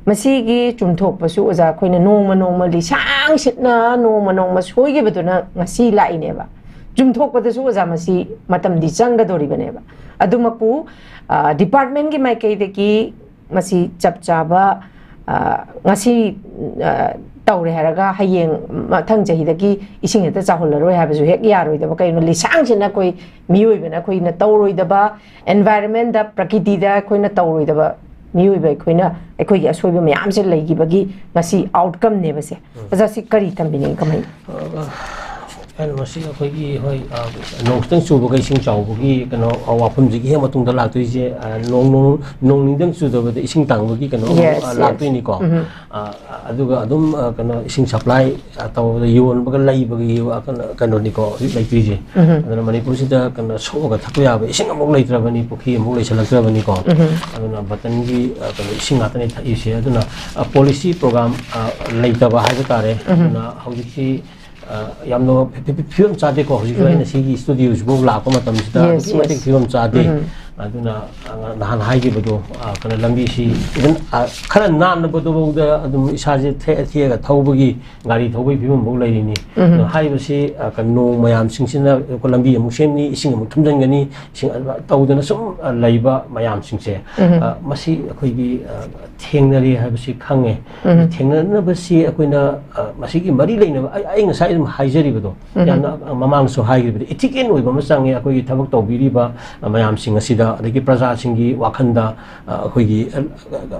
ꯃꯁꯤꯒꯤ ꯆꯨꯝꯊꯣꯛꯄꯁꯨ ꯑꯣꯖꯥ ꯑꯩꯈꯣꯏꯅ ꯅꯣꯡꯃ ꯅꯣꯡꯃ ꯂꯤꯁꯥꯡ ꯁꯤꯠꯅ ꯅꯣꯡꯃ ꯅꯣꯡꯃ ꯁꯣꯏꯈꯤꯕꯗꯨꯅ ꯉꯁꯤ ꯂꯥꯛꯏꯅꯦꯕ꯫ ꯆꯨꯝꯊꯣꯛꯄꯗꯁꯨ ꯑꯣꯖꯥ ꯃꯁꯤ ꯃꯇꯝꯗꯤ ꯆꯪꯒꯗꯧꯔꯤꯕꯅꯦꯕ꯫ ꯑꯗꯨꯃꯛꯄꯨ ꯗꯤꯄꯥꯔꯠꯃꯦꯟꯒꯤ ꯃꯥꯏꯀꯩꯗꯒꯤ ꯃꯁꯤ ꯆꯞ ꯆꯥꯕ, ꯑ, ꯉꯁꯤ, ꯑ, ꯇꯧꯔꯦ ꯍꯥꯏꯔꯒ ꯍꯌꯦꯡ ꯃꯊꯪ ꯆꯍꯤꯗꯒꯤ ꯏꯁꯤꯡ ꯍꯦꯛꯇ ꯆꯥꯎꯍꯜꯂꯔꯣꯏ ꯍꯥꯏꯕꯁꯨ ꯍꯦꯛ ꯌꯥꯔꯣꯏꯗꯕ꯫ ꯀꯩꯒꯤꯅꯣ, ꯂꯤꯁꯥꯡꯁꯤꯟꯅ ꯑꯩꯈꯣꯏ ꯃꯤꯑꯣꯏꯕꯅ ꯑꯩꯈꯣꯏꯅ ꯇꯧꯔꯣꯏꯗꯕ, environment ꯗ, ꯄ꯭ꯔꯀꯤꯇꯤꯗ ꯑꯩꯈꯣꯏꯅ ꯇꯧꯔꯣꯏꯗꯕ, ꯃꯤꯑꯣꯏꯕ ꯑꯩꯈꯣꯏꯅ ꯑꯩꯈꯣꯏꯒꯤ ꯑꯁꯣꯏꯕ ꯃꯌꯥꯝꯁꯦ ꯂꯩꯈꯤꯕꯒꯤ ꯉꯁꯤ outcome ꯅꯦꯕ ꯁꯦ꯫ ꯑꯣꯖꯥ, ꯁꯤ ꯀꯔꯤ ꯊꯝꯕꯤꯅꯤꯡꯉꯤ, ꯀꯃꯥꯏꯅ? ꯑ, ꯑ, ꯃꯁꯤ ꯑꯩꯈꯣꯏꯒꯤ, ꯍꯣꯏ, ꯑ, ꯅꯣꯡ ꯈꯤꯇꯪ ꯆꯨꯕꯒ ꯏꯁꯤꯡ ꯆꯥꯎꯕꯒꯤ ꯀꯩꯅꯣ, ꯑ, ꯋꯥꯐꯝꯁꯤꯒꯤ ꯍꯦꯛ ꯃꯇꯨꯡꯗ ꯂꯥꯛꯇꯣꯏꯁꯦ, ꯑ, ꯅꯣꯡ, ꯅꯣꯡ, ꯅꯣꯡ ꯅꯤꯅꯤꯗꯪ ꯆꯨꯗꯕꯗ ꯏꯁꯤꯡ ꯇꯥꯡꯕꯒꯤ ꯀꯩꯅꯣ ꯑꯃꯨꯛ, Yes, ꯑ, yes. ꯂꯥꯛꯇꯣꯏꯅꯤꯀꯣ꯫ ꯎꯝ꯫ ꯑ, ꯑꯗꯨꯒ ꯑꯗꯨꯝ, ꯑ, ꯀꯩꯅꯣ, ꯏꯁꯤꯡ supply, ꯑ, ꯇꯧꯕꯗ ꯌꯣꯟꯕꯒ ꯂꯩꯕꯒꯤ, ꯑ, ꯀꯩꯅꯣ, ꯀꯩꯅꯣꯅꯤꯀꯣ ꯍꯧꯖꯤꯛ ꯂꯩꯇꯣꯏꯁꯦ꯫ ꯎꯝ꯫ ꯑꯗꯨꯅ ꯃꯅꯤꯄꯨꯔꯁꯤꯗ ꯀꯩꯅꯣ, ꯁꯣꯛꯑꯒ ꯊꯛꯄ ꯌꯥꯕ ꯏꯁꯤꯡ ꯑꯃꯨꯛ ꯂꯩꯇ꯭ꯔꯕꯅꯤ, ꯄꯨꯈ꯭ꯔꯤ ꯑꯃꯨꯛ ꯂꯩꯁꯜꯂꯛꯇ꯭ꯔꯕꯅꯤꯀꯣ꯫ ꯎꯝ꯫ ꯑꯗꯨꯅ ꯕꯇꯟꯒꯤ, ꯑ, ꯀꯩꯅꯣ, ꯏꯁꯤꯡ ꯉꯥꯛꯇꯅꯤ ꯊꯛꯏꯁꯦ꯫ ꯑꯗꯨꯅ, ꯑ, policy program, ꯑ, ꯂꯩꯇꯕ ꯍꯥꯏꯕ ꯇꯥꯔꯦ꯫ ꯎꯝ꯫ ꯑꯗꯨꯅ ꯍꯧꯖꯤꯛꯇꯤ, ꯑ, ꯌꯥꯝꯅ ꯐꯤ-, ꯐꯤ-, ꯐꯤꯕꯝ ꯆꯥꯗꯦꯀꯣ꯫ ꯍꯧꯖꯤꯛꯁꯨ ꯎꯝ꯫ ꯑꯩꯅ ꯁꯤꯒꯤ studio ꯁꯤꯐꯥꯎ ꯂꯥꯛꯄ ꯃꯇꯝꯁꯤꯗ Yes, ꯑꯗꯨꯛꯀꯤ ꯃꯇꯤꯛ yes. ꯐꯤꯕꯝ ꯆꯥꯗꯦ꯫ ꯎꯝ꯫ ꯑꯗꯨꯅ, ꯑ, ꯅꯍꯥꯟ ꯍꯥꯏꯈꯤꯕꯗꯣ, ꯑ, ꯀꯩꯅꯣ, ꯂꯝꯕꯤꯁꯤ even, ꯑ, ꯈꯔ ꯅꯥꯟꯅꯕꯗꯨꯐꯥꯎꯗ ꯑꯗꯨꯝ ꯏꯁꯥꯁꯦ ꯊꯦꯛꯑ ꯊꯦꯛꯑꯒ ꯊꯧꯕꯒꯤ, ꯒꯥꯔꯤ ꯊꯧꯕꯒꯤ ꯐꯤꯕꯝꯐꯥꯎ ꯂꯩꯔꯤꯅꯤ꯫ ꯎꯝ꯫ ꯑꯗꯣ ꯍꯥꯏꯔꯤꯕꯁꯤ, ꯑ, ꯀꯩꯅꯣ, ꯅꯣꯡ ꯃꯌꯥꯝꯁꯤꯡꯁꯤꯅ ꯑꯩꯈꯣꯏ ꯂꯝꯕꯤ ꯑꯃꯨꯛ ꯁꯦꯝꯅꯤ, ꯏꯁꯤꯡ ꯑꯃꯨꯛ ꯊꯨꯝꯖꯤꯟꯒꯅꯤ, ꯏꯁꯤꯡ, ꯑ, ꯇꯧꯗꯅ ꯁꯨꯝ, ꯑ, ꯂꯩꯕ ꯃꯌꯥꯝꯁꯤꯡꯁꯦ, ꯎꯝ꯫ ꯑ, ꯃꯁꯤ ꯑꯩꯈꯣꯏꯒꯤ, ꯑ, ꯊꯦꯡꯅꯔꯦ ꯍꯥꯏꯕꯁꯤ ꯈꯪꯉꯦ꯫ ꯎꯝ꯫ ꯊꯦꯡꯅꯅꯕꯁꯤ ꯑꯩꯈꯣꯏꯅ, ꯑ, ꯃꯁꯤꯒꯤ ꯃꯔꯤ ꯂꯩꯅꯕ, ꯑꯩ, ꯑꯩ ꯉꯁꯥꯏ ꯑꯗꯨꯝ ꯍꯥꯏꯖꯔꯤꯕꯗꯣ, ꯎꯝ꯫ ꯌꯥꯝꯅ, ꯑ, ꯃꯃꯥꯡꯗꯁꯨ ꯍꯥꯏꯈꯤꯕꯗꯣ, ethical ꯑꯣꯏꯕ ꯑꯃ ꯆꯪꯉꯦ ꯑꯩꯈꯣꯏꯒꯤ ꯊꯕꯛ ꯇꯧꯕꯤꯔꯤꯕ, ꯑ, ꯃꯌꯥꯝꯁꯤꯡ ꯑꯁꯤꯗ, ꯑꯗꯒꯤ ꯄ꯭ꯔꯖꯥꯁꯤꯡꯒꯤ ꯋꯥꯈꯜꯗ, ꯑ, ꯑꯩꯈꯣꯏꯒꯤ, ꯑ,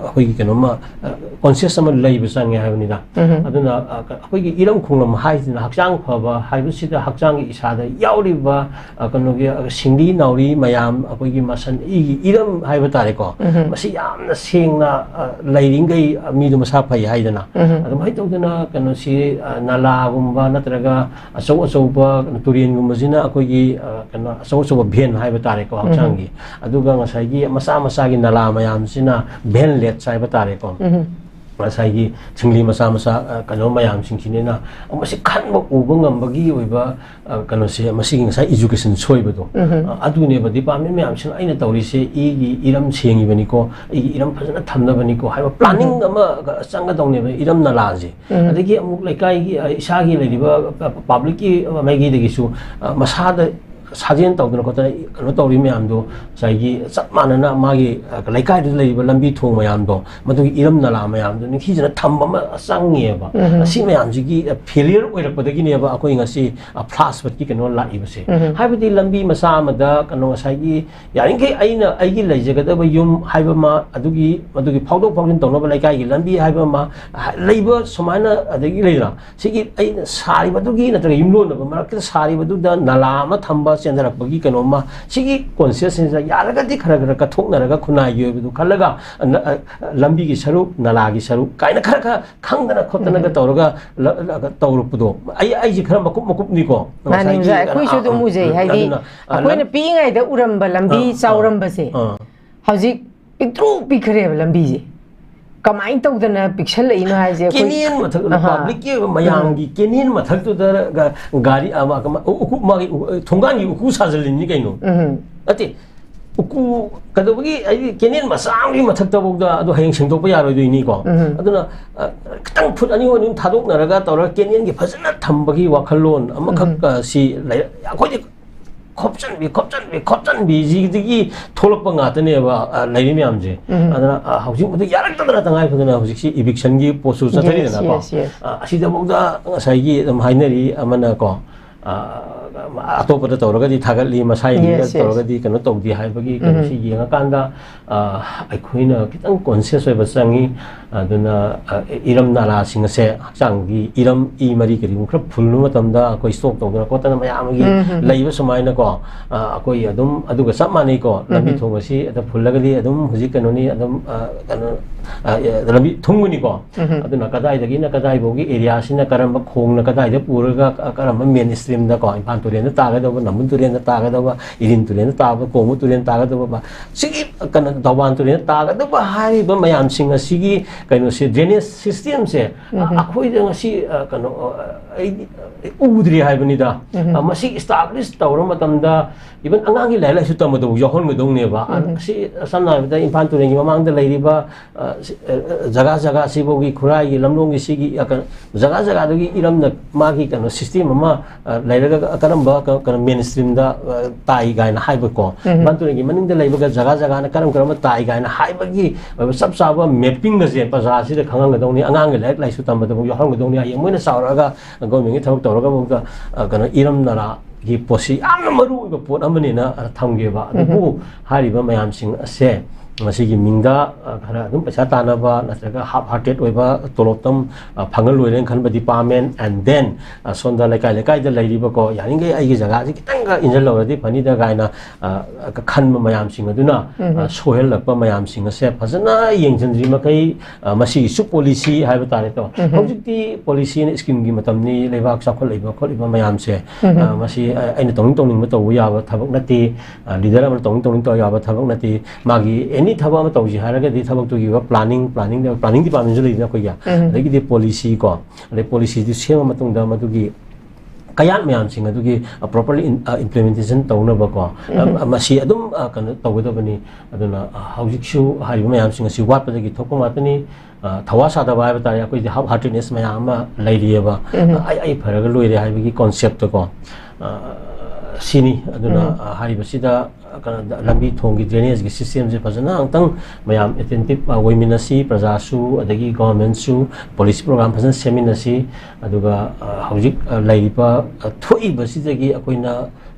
ꯑꯩꯈꯣꯏꯒꯤ ꯀꯩꯅꯣꯝꯃ, ꯑ, conscious ꯑꯃ ꯂꯩꯕ ꯆꯪꯉꯦ ꯍꯥꯏꯕꯅꯤꯗ꯫ ꯎꯝ꯫ ꯑꯗꯨꯅ, ꯑ, ꯑꯩꯈꯣꯏꯒꯤ ꯏꯔꯝ ꯈꯣꯡꯂꯝ ꯍꯥꯏꯁꯤꯅ ꯍꯛꯆꯥꯡ ꯐꯕ ꯍꯥꯏꯕꯁꯤꯗ ꯍꯛꯆꯥꯡꯒꯤ ꯏꯁꯥꯗ ꯌꯥꯎꯔꯤꯕ, ꯑ, ꯀꯩꯅꯣꯒꯤ, ꯑ, ꯁꯤꯡꯂꯤ ꯅꯥꯎꯔꯤ ꯃꯌꯥꯝ, ꯑꯩꯈꯣꯏꯒꯤ ꯃꯁꯟ ꯏꯒꯤ ꯏꯔꯝ ꯍꯥꯏꯕ ꯇꯥꯔꯦꯀꯣ꯫ ꯎꯝ꯫ ꯃꯁꯤ ꯌꯥꯝꯅ ꯁꯦꯡꯅ, ꯑ, ꯂꯩꯔꯤꯉꯩ, ꯑ, ꯃꯤꯗꯣ ꯃꯁꯥ ꯐꯩ ꯍꯥꯏꯗꯅ꯫ ꯎꯝ꯫ ꯑꯗꯨꯃꯥꯏꯅ ꯇꯧꯗꯅ ꯀꯩꯅꯣꯁꯤ, ꯑ, ꯅꯂꯥꯒꯨꯝꯕ ꯅꯠꯇ꯭ꯔꯒ ꯑꯆꯧ ꯑꯆꯧꯕ ꯇꯨꯔꯦꯟꯒꯨꯝꯕꯁꯤꯅ ꯑꯩꯈꯣꯏꯒꯤ, ꯑ, ꯀꯩꯅꯣ, ꯑꯆꯧ ꯑꯆꯧꯕ vein ꯍꯥꯏꯕ ꯇꯥꯔꯦꯀꯣ, ꯎꯝ꯫ ꯍꯛꯆꯥꯡꯒꯤ꯫ ꯑꯗꯨꯒ ꯉꯁꯥꯏꯒꯤ ꯃꯆꯥ ꯃꯆꯥꯒꯤ ꯅꯂꯥ ꯃꯌꯥꯝꯁꯤꯅ veinlets ꯍꯥꯏꯕ ꯇꯥꯔꯦꯀꯣ꯫ ꯎꯝ꯫ ꯉꯁꯥꯏꯒꯤ ꯁꯤꯡꯂꯤ ꯃꯆꯥ ꯃꯆꯥ, ꯑ, ꯀꯩꯅꯣ ꯃꯌꯥꯝꯁꯤꯡꯁꯤꯅ ꯃꯁꯤ ꯈꯟꯕ ꯎꯕ ꯉꯝꯕꯒꯤ ꯑꯣꯏꯕ, ꯑ, ꯀꯩꯅꯣꯁꯦ, ꯃꯁꯤꯒꯤ ꯉꯁꯥꯏ education ꯁꯣꯏꯕꯗꯣ, ꯑ, ꯑꯗꯨꯅꯦꯕ꯫ Department ꯃꯌꯥꯝꯁꯤꯅ ꯑꯩꯅ ꯇꯧꯔꯤꯁꯦ, ꯏꯒꯤ ꯏꯔꯝ ꯁꯦꯡꯉꯤꯕꯅꯤꯀꯣ, ꯑꯩꯒꯤ ꯏꯔꯝ ꯐꯖꯅ ꯊꯝꯅꯕꯅꯤꯀꯣ ꯍꯥꯏꯕ planning ꯑꯃ ꯆꯪꯒꯗꯧꯅꯦꯕ, ꯏꯔꯝ ꯅꯂꯥꯁꯦ꯫ ꯑꯗꯒꯤ ꯑꯃꯨꯛ ꯂꯩꯀꯥꯏꯒꯤ, ꯑ, ꯏꯁꯥꯒꯤ ꯂꯩꯔꯤꯕ, ꯑ, publicꯀꯤ ꯃꯥꯏꯀꯩꯗꯒꯤꯁꯨ, ꯑ, ꯃꯁꯥꯗ ꯁꯥꯖꯦꯜ ꯇꯧꯗꯅ ꯈꯣꯠꯇꯅ ꯀꯩꯅꯣ ꯇꯧꯔꯤ ꯃꯌꯥꯝꯗꯣ, ꯉꯁꯥꯏꯒꯤ ꯆꯞ ꯃꯥꯟꯅꯅ ꯃꯥꯒꯤ, ꯑ, ꯂꯩꯀꯥꯏꯗꯨꯗ ꯂꯩꯔꯤꯕ ꯂꯝꯕꯤ ꯊꯣꯡ ꯃꯌꯥꯝꯗꯣ, ꯃꯗꯨꯒꯤ ꯏꯔꯝ ꯅꯂꯥ ꯃꯌꯥꯝꯗꯣ ꯅꯤꯡꯊꯤꯖꯅ ꯊꯝꯕ ꯑꯃ ꯆꯪꯉꯦꯕ꯫ ꯑꯁꯤ ꯃꯌꯥꯝꯁꯤꯒꯤ, ꯑ, failure ꯑꯣꯏꯔꯛꯄꯗꯒꯤꯅꯦꯕ ꯑꯩꯈꯣꯏ ꯉꯁꯤ, ꯑ, flash floodꯀꯤ ꯀꯩꯅꯣ ꯂꯥꯛꯏꯕꯁꯦ꯫ ꯍꯥꯏꯕꯗꯤ ꯂꯝꯕꯤ ꯃꯆꯥ ꯑꯃꯗ ꯀꯩꯅꯣ ꯉꯁꯥꯏꯒꯤ ꯌꯥꯔꯤꯈꯩ ꯑꯩꯅ ꯑꯩꯒꯤ ꯂꯩꯖꯒꯗꯕ ꯌꯨꯝ ꯍꯥꯏꯕ ꯑꯃ, ꯑꯗꯨꯒꯤ, ꯃꯗꯨꯒꯤ ꯐꯥꯎꯗꯣꯛ ꯐꯥꯎꯖꯤꯟ ꯇꯧꯅꯕ ꯂꯩꯀꯥꯏꯒꯤ ꯂꯝꯕꯤ ꯍꯥꯏꯕ ꯑꯃ, ꯍ-, ꯂꯩꯕ ꯁꯨꯃꯥꯏꯅ, ꯑꯗꯒꯤ ꯂꯩꯗꯅ, ꯁꯤꯒꯤ ꯑꯩꯅ ꯁꯥꯔꯤꯕꯗꯨꯒꯤ ꯅꯠꯇ꯭ꯔꯒ ꯌꯨꯝꯂꯣꯟꯅꯕ ꯃꯔꯛꯇ ꯁꯥꯔꯤꯕꯗꯨꯗ ꯅꯂꯥ ꯑꯃ ꯊꯝꯕ, ꯆꯦꯟꯊꯔꯛꯄꯒꯤ ꯀꯩꯅꯣꯝꯃ, ꯁꯤꯒꯤ consciousꯅꯦ ꯌꯥꯔꯒꯗꯤ ꯈꯔ ꯈꯔ ꯀꯠꯊꯣꯛꯅꯔꯒ ꯈꯨꯟꯅꯥꯏꯒꯤ ꯑꯣꯏꯕꯗꯨ ꯈꯜꯂꯒ, ꯑ, ꯅ-, ꯑ, ꯂꯝꯕꯤꯒꯤ ꯁꯔꯨꯛ, ꯅꯂꯥꯒꯤ ꯁꯔꯨꯛ ꯀꯥꯏꯅ ꯈꯔ ꯈꯔ ꯈꯪꯗꯅ ꯈꯣꯠꯇꯅꯒ ꯇꯧꯔꯒ ꯂ-, ꯂ-, ꯇꯧꯔꯛꯄꯗꯣ, ꯑꯩ, ꯑꯩꯁꯦ ꯈꯔ ꯃꯀꯨꯞ ꯃꯀꯨꯞꯅꯤꯀꯣ꯫ ꯃꯥꯅꯦ, ꯉꯁꯥꯏꯒꯤ, ꯑꯣꯖꯥ, ꯑꯩꯈꯣꯏꯁꯨ ꯑ, ꯑꯗꯨꯝ ꯑ, ꯎꯖꯩ꯫ ꯍꯥꯏꯗꯤ ꯑꯗꯨꯅ, ꯑ, ꯑꯩꯈꯣꯏꯅ ꯂꯝ-, ꯄꯤꯛꯏꯉꯩꯗ ꯎꯔꯝꯕ ꯂꯝꯕꯤ ꯑꯥ, ꯑꯥ, ꯆꯥꯎꯔꯝꯕꯁꯦ ꯑꯥ꯫ ꯍꯧꯖꯤꯛ ꯄꯤꯛꯇ꯭ꯔꯨ ꯄꯤꯛꯈ꯭ꯔꯦꯕ ꯂꯝꯕꯤꯁꯦ꯫ ꯀꯃꯥꯏꯅ ꯇꯧꯗꯅ ꯄꯤꯛꯁꯜꯂꯛꯏꯅꯣ ꯍꯥꯏꯁꯦ ꯑꯩꯈꯣꯏ ꯀꯦꯅꯦꯜ ꯃꯊꯛ, ꯑꯍꯥ꯫ Publicꯀꯤ ꯑꯣꯏꯕ ꯃꯌꯥꯝꯒꯤ ꯀꯦꯅꯦꯜ ꯃꯊꯛꯇꯨꯗ ꯒ-, ꯒꯥꯔꯤ ꯑꯃ, ꯑꯃ, ꯎ-, ꯎꯀꯨ, ꯃꯥꯒꯤ ꯎ-, ꯊꯣꯡꯒꯥꯟꯒꯤ ꯎꯀꯨ ꯁꯥꯖꯤꯜꯂꯤꯅꯤ ꯀꯩꯅꯣ꯫ ꯎꯝ꯫ ꯅꯠꯇꯦ, ꯎꯀꯨ ꯀꯩꯗꯧꯕꯒꯤ, ꯍꯥꯏꯗꯤ ꯀꯦꯅꯦꯜ ꯃꯆꯥ ꯑꯃꯒꯤ ꯃꯊꯛꯇꯐꯥꯎꯗ ꯑꯗꯨ ꯍꯌꯦꯡ ꯁꯦꯡꯗꯣꯛꯄ ꯌꯥꯔꯣꯏꯗꯣꯏꯅꯤꯀꯣ꯫ ꯎꯝ꯫ ꯑꯗꯨꯅ, ꯑ, ꯈꯤꯇꯪ ꯐꯨꯠ ꯑꯅꯤ ꯑꯍꯨꯝ ꯊꯥꯗꯣꯛꯅꯔꯒ ꯇꯧꯔꯒ ꯀꯦꯅꯦꯜꯒꯤ ꯐꯖꯅ ꯊꯝꯕꯒꯤ ꯋꯥꯈꯜꯂꯣꯟ ꯑꯃꯈꯛ, ꯎꯝ꯫ ꯑ, ꯁꯤ ꯂꯩ-, ꯑꯩꯈꯣꯏꯗꯤ ꯈꯣꯞꯆꯟꯕꯤ, ꯈꯣꯞꯆꯟꯕꯤ, ꯈꯣꯞꯆꯟꯕꯤꯁꯤꯗꯒꯤ ꯊꯣꯛꯂꯛꯄ ꯉꯥꯛꯇꯅꯦꯕ, ꯑ, ꯂꯩꯔꯤ ꯃꯌꯥꯝꯁꯦ꯫ ꯎꯝ꯫ ꯑꯗꯨꯅ, ꯑ, ꯍꯧꯖꯤꯛ ꯃꯗꯨ ꯌꯥꯔꯛꯇꯗꯅ ꯇꯉꯥꯏ ꯐꯗꯅ ꯍꯧꯖꯤꯛꯁꯤ eviction ꯒꯤ ꯄꯣꯠꯁꯨ ꯆꯠꯊꯔꯤꯗꯅꯀꯣ꯫ Yes, yes, yes꯫ ꯑ, ꯑꯁꯤꯗꯐꯥꯎꯗ ꯉꯁꯥꯏꯒꯤ ꯑꯗꯨꯝ ꯍꯥꯏꯅꯔꯤ ꯑꯃꯅꯀꯣ, ꯑ, ꯑꯇꯣꯞꯄꯗ ꯇꯧꯔꯒꯗꯤ ꯊꯥꯒꯠꯂꯤ, ꯃꯁꯥꯒꯤ ꯂꯤꯗ Yes, yes꯫ ꯇꯧꯔꯒꯗꯤ ꯀꯩꯅꯣ ꯇꯧꯗꯦ ꯍꯥꯏꯕꯒꯤ ꯎꯝ꯫ ꯀꯩꯅꯣꯁꯤ ꯌꯦꯡꯉꯀꯥꯟꯗ, ꯑ, ꯑꯩꯈꯣꯏꯅ ꯈꯤꯇꯪ conscious ꯑꯣꯏꯕ ꯆꯪꯉꯤ꯫ ꯑꯗꯨꯅ, ꯑ, ꯏꯔꯝ ꯅꯂꯥꯁꯤꯡ ꯑꯁꯦ ꯍꯛꯆꯥꯡꯒꯤ ꯏꯔꯝ, ꯏ ꯃꯔꯤ ꯀꯔꯤꯒꯨꯝꯕ ꯈꯔ ꯐꯨꯜꯂꯨꯕ ꯃꯇꯝꯗ ꯑꯩꯈꯣꯏ ꯁ꯭ꯇꯣꯛ ꯇꯧꯗꯅ ꯈꯣꯠꯇꯅ ꯃꯌꯥꯝ ꯑꯃꯒꯤ ꯎꯝ, ꯎꯝ, ꯎꯝ꯫ ꯂꯩꯕ ꯁꯨꯃꯥꯏꯅꯀꯣ, ꯑ, ꯑꯩꯈꯣꯏ ꯑꯗꯨꯝ ꯑꯗꯨꯒ ꯆꯞ ꯃꯥꯟꯅꯩꯀꯣ꯫ ꯎꯝ, ꯂꯝꯕꯤ ꯎꯝ꯫ ꯊꯣꯡ ꯑꯁꯤ ꯑꯗ ꯐꯨꯜꯂꯒꯗꯤ ꯑꯗꯨꯝ ꯍꯧꯖꯤꯛ ꯀꯩꯅꯣꯅꯤ, ꯑꯗꯨꯝ, ꯑ, ꯀꯩꯅꯣ, ꯑ, ꯂꯝꯕꯤ ꯊꯨꯡꯒꯅꯤꯀꯣ꯫ ꯎꯝ, ꯎꯝ꯫ ꯑꯗꯨꯅ ꯀꯗꯥꯏꯗꯒꯤꯅ ꯀꯗꯥꯏꯐꯥꯎꯒꯤ area ꯁꯤꯅ ꯀꯔꯝꯕ ꯈꯣꯡꯅ ꯀꯗꯥꯏꯗ ꯄꯨꯔꯒ, ꯀ-, ꯀꯔꯝꯕ main stream ꯗꯀꯣ, ꯏꯝꯐꯥꯜ ꯇꯨꯔꯦꯜꯗ ꯇꯥꯒꯗꯧꯕ, ꯅꯝꯕꯨꯜ ꯇꯨꯔꯦꯜꯗ ꯇꯥꯒꯗꯧꯕ, ꯏꯔꯤꯜ ꯇꯨꯔꯦꯜꯗ ꯇꯥꯕ, ꯀꯣꯡꯕ ꯇꯨꯔꯦꯜ ꯇꯥꯒꯗꯧꯕ, ꯁꯤꯒꯤ ꯀꯩꯅꯣ ꯊꯧꯕꯥꯜ ꯇꯨꯔꯦꯜꯗ ꯇꯥꯒꯗꯧꯕ ꯍꯥꯏꯔꯤꯕ ꯃꯌꯥꯝꯁꯤꯡ ꯑꯁꯤꯒꯤ ꯀꯩꯅꯣꯁꯦ, drainage system ꯁꯦ ꯑꯩꯈꯣꯏꯗ ꯉꯁꯤ ꯑ, ꯀꯩꯅꯣ ꯑ, ꯑꯩꯗꯤ ꯎꯗ꯭ꯔꯤ ꯍꯥꯏꯕꯅꯤꯗ꯫ ꯑ, ꯃꯁꯤ establish ꯇꯧꯔ ꯃꯇꯝꯗ even ꯑꯉꯥꯡꯒꯤ ꯂꯥꯏꯔꯤꯛ ꯂꯥꯏꯁꯨ ꯇꯝꯕꯗꯕꯨ ꯌꯥꯎꯍꯟꯒꯗꯧꯅꯦꯕ꯫ ꯑ, ꯁꯤ ꯁꯝꯅ ꯍꯥꯏꯔꯕꯗ ꯏꯝꯐꯥꯜ ꯇꯨꯔꯦꯜꯒꯤ ꯃꯃꯥꯡꯗ ꯂꯩꯔꯤꯕ ꯑ, ꯁꯤ, ꯑ, ꯑ, ꯖꯒꯥ ꯖꯒꯥꯁꯤꯐꯥꯎꯒꯤ ꯈꯨꯔꯥꯏꯒꯤ ꯂꯝꯂꯣꯡꯒꯤ ꯁꯤꯒꯤ, ꯑ, ꯀꯩꯅꯣ, ꯖꯒꯥ ꯖꯒꯥꯗꯨꯒꯤ ꯏꯔꯝꯅ ꯃꯥꯒꯤ ꯀꯩꯅꯣ system ꯑꯃ ꯑ, ꯂꯩꯔꯒ ꯀꯔꯝꯕ ꯀ-, ꯀꯩꯅꯣ main stream ꯗ ꯑ, ꯇꯥꯏ ꯀꯥꯏꯅ ꯍꯥꯏꯕꯀꯣ, ꯏꯝꯐꯥꯜ ꯇꯨꯔꯦꯜꯒꯤ ꯃꯅꯤꯡꯗ ꯂꯩꯕꯒ ꯖꯒꯥ ꯖꯒꯥꯅ ꯀꯔꯝ ꯀꯔꯝꯕ ꯇꯥꯏ ꯀꯥꯏꯅ ꯍꯥꯏꯕꯒꯤ ꯑꯣꯏꯕ ꯆꯞ ꯆꯥꯕ mapping ꯒꯁꯦ ꯄ꯭ꯔꯖꯥꯁꯤꯗ ꯈꯪꯍꯟꯒꯗꯧꯅꯤ꯫ ꯑꯉꯥꯡꯒꯤ ꯂꯥꯏꯔꯤꯛ ꯂꯥꯏꯁꯨ ꯇꯝꯕꯗꯐꯥꯎ ꯌꯥꯎꯍꯟꯒꯗꯧꯅꯤ꯫ ꯍꯌꯦꯡ ꯃꯣꯏꯅ ꯆꯥꯎꯔꯛꯑꯒ government ꯒꯤ ꯊꯕꯛ ꯇꯧꯔꯒꯐꯥꯎꯗ ꯑ, ꯀꯩꯅꯣ, ꯏꯔꯝ ꯅꯂꯥꯒꯤ ꯄꯣꯠꯁꯤ ꯌꯥꯝꯅ ꯃꯔꯨ ꯑꯣꯏꯕ ꯄꯣꯠ ꯑꯃꯅꯤꯅ ꯑ, ꯊꯝꯒꯦꯕ꯫ ꯑꯗꯨꯕꯨ ꯍꯥꯏꯔꯤꯕ ꯃꯌꯥꯝꯁꯤꯡ ꯑꯁꯦ ꯃꯁꯤꯒꯤ ꯃꯤꯡꯗ ꯑ, ꯈꯔ ꯑꯗꯨꯝ ꯄꯩꯁꯥ ꯇꯥꯟꯅꯕ ꯅꯠꯇ꯭ꯔꯒ half hearted ꯑꯣꯏꯕ, ꯇꯣꯂꯣꯞꯇꯝ ꯑ, ꯐꯪꯉ ꯂꯣꯏꯔꯦꯅ ꯈꯟꯕ department, and then ꯑ, ꯁꯣꯝꯗ ꯂꯩꯀꯥꯏ ꯂꯩꯀꯥꯏꯗ ꯂꯩꯔꯤꯕꯀꯣ, ꯌꯥꯔꯤꯈꯩ ꯑꯩꯒꯤ ꯖꯒꯥꯁꯤ ꯈꯤꯇꯪꯒ ꯏꯟꯁꯤꯜꯍꯧꯔꯗꯤ ꯐꯅꯤꯗ ꯀꯥꯏꯅ ꯑ, ꯈꯟꯕ ꯃꯌꯥꯝꯁꯤꯡ ꯑꯗꯨꯅ ꯑ, ꯁꯣꯏꯍꯜꯂꯛꯄ ꯃꯌꯥꯝꯁꯤꯡ ꯑꯁꯦ ꯐꯖꯅ ꯌꯦꯡꯁꯤꯟꯗ꯭ꯔꯤ ꯃꯈꯩ ꯑ, ꯃꯁꯤꯒꯤꯁꯨ policy ꯍꯥꯏꯕ ꯇꯥꯔꯦꯀꯣ꯫ ꯍꯧꯖꯤꯛꯇꯤ policy ꯅ scheme ꯒꯤ ꯃꯇꯝꯅꯤ, ꯂꯩꯕꯥꯛ ꯆꯥꯎꯈꯠꯂꯛꯏꯕ ꯈꯣꯠꯂꯤꯕ ꯃꯌꯥꯝꯁꯦ꯫ ꯑ, ꯃꯁꯤ ꯑ, ꯑꯩꯅ ꯇꯧꯅꯤꯡ ꯇꯧꯅꯤꯡꯕ ꯇꯧꯕ ꯌꯥꯕ ꯊꯕꯛ ꯅꯠꯇꯦ꯫ ꯑ, leader ꯑꯃꯅ ꯇꯧꯅꯤꯡ ꯇꯧꯅꯤꯡ ꯇꯧꯕ ꯌꯥꯕ ꯊꯕꯛ ꯅꯠꯇꯦ꯫ ꯃꯥꯒꯤ any ꯊꯕꯛ ꯑꯃ ꯇꯧꯁꯤ ꯍꯥꯏꯔꯒꯗꯤ ꯊꯕꯛꯇꯨꯒꯤ ꯑꯣꯏꯕ planning, planning, planning department ꯁꯨ ꯂꯩꯗꯅ ꯑꯩꯈꯣꯏꯒꯤ, ꯑꯗꯒꯤꯗꯤ policy ꯀꯣ, ꯑꯗꯩ policy ꯗꯨ ꯁꯦꯝꯕ ꯃꯇꯨꯡꯗ ꯃꯗꯨꯒꯤ ꯀꯌꯥꯠ ꯃꯌꯥꯝꯁꯤꯡ ꯑꯗꯨꯒꯤ ꯑ, properly in-, ꯑ, implementation ꯇꯧꯅꯕꯀꯣ, ꯑ, ꯃꯁꯤ ꯑꯗꯨꯝ ꯑ, ꯀꯩꯅꯣ ꯇꯧꯒꯗꯕꯅꯤ꯫ ꯑꯗꯨꯅ ꯑ, ꯍꯧꯖꯤꯛꯁꯨ ꯍꯥꯏꯔꯤꯕ ꯃꯌꯥꯝꯁꯤꯡ ꯑꯁꯤ ꯋꯥꯠꯄꯗꯒꯤ ꯊꯣꯛꯄ ꯉꯥꯛꯇꯅꯤ꯫ ꯑ, ꯊꯧꯋꯥ ꯁꯥꯗꯕ ꯍꯥꯏꯕ ꯇꯥꯔꯦ, ꯑꯩꯈꯣꯏꯗꯤ half heartedness ꯃꯌꯥꯝ ꯑꯃ ꯂꯩꯔꯤꯑꯕ꯫ ꯑ, ꯑꯩ, ꯑꯩ ꯐꯔꯒ ꯂꯣꯏꯔꯦ ꯍꯥꯏꯕꯒꯤ concept ꯇꯀꯣ꯫ ꯑ, ꯁꯤꯅꯤ꯫ ꯑꯗꯨꯅ ꯑ, ꯍꯥꯏꯔꯤꯕꯁꯤꯗ ꯀꯩꯅꯣꯗ ꯂꯝꯕꯤ ꯊꯣꯡꯒꯤ drainage ꯀꯤ system ꯁꯦ ꯐꯖꯅ ꯑꯃꯨꯛꯇꯪ ꯃꯌꯥꯝ attentive ꯑ, ꯑꯣꯏꯃꯤꯟꯅꯁꯤ, ꯄ꯭ꯔꯖꯥꯁꯨ ꯑꯗꯒꯤ government ꯁꯨ policy program ꯐꯖꯅ ꯁꯦꯝꯃꯤꯟꯅꯁꯤ꯫ ꯑꯗꯨꯒ ꯑ, ꯍꯧꯖꯤꯛ ꯑ, ꯂꯩꯔꯤꯕ ꯑ, ꯊꯣꯛꯏꯕꯁꯤꯗꯒꯤ ꯑꯩꯈꯣꯏꯅ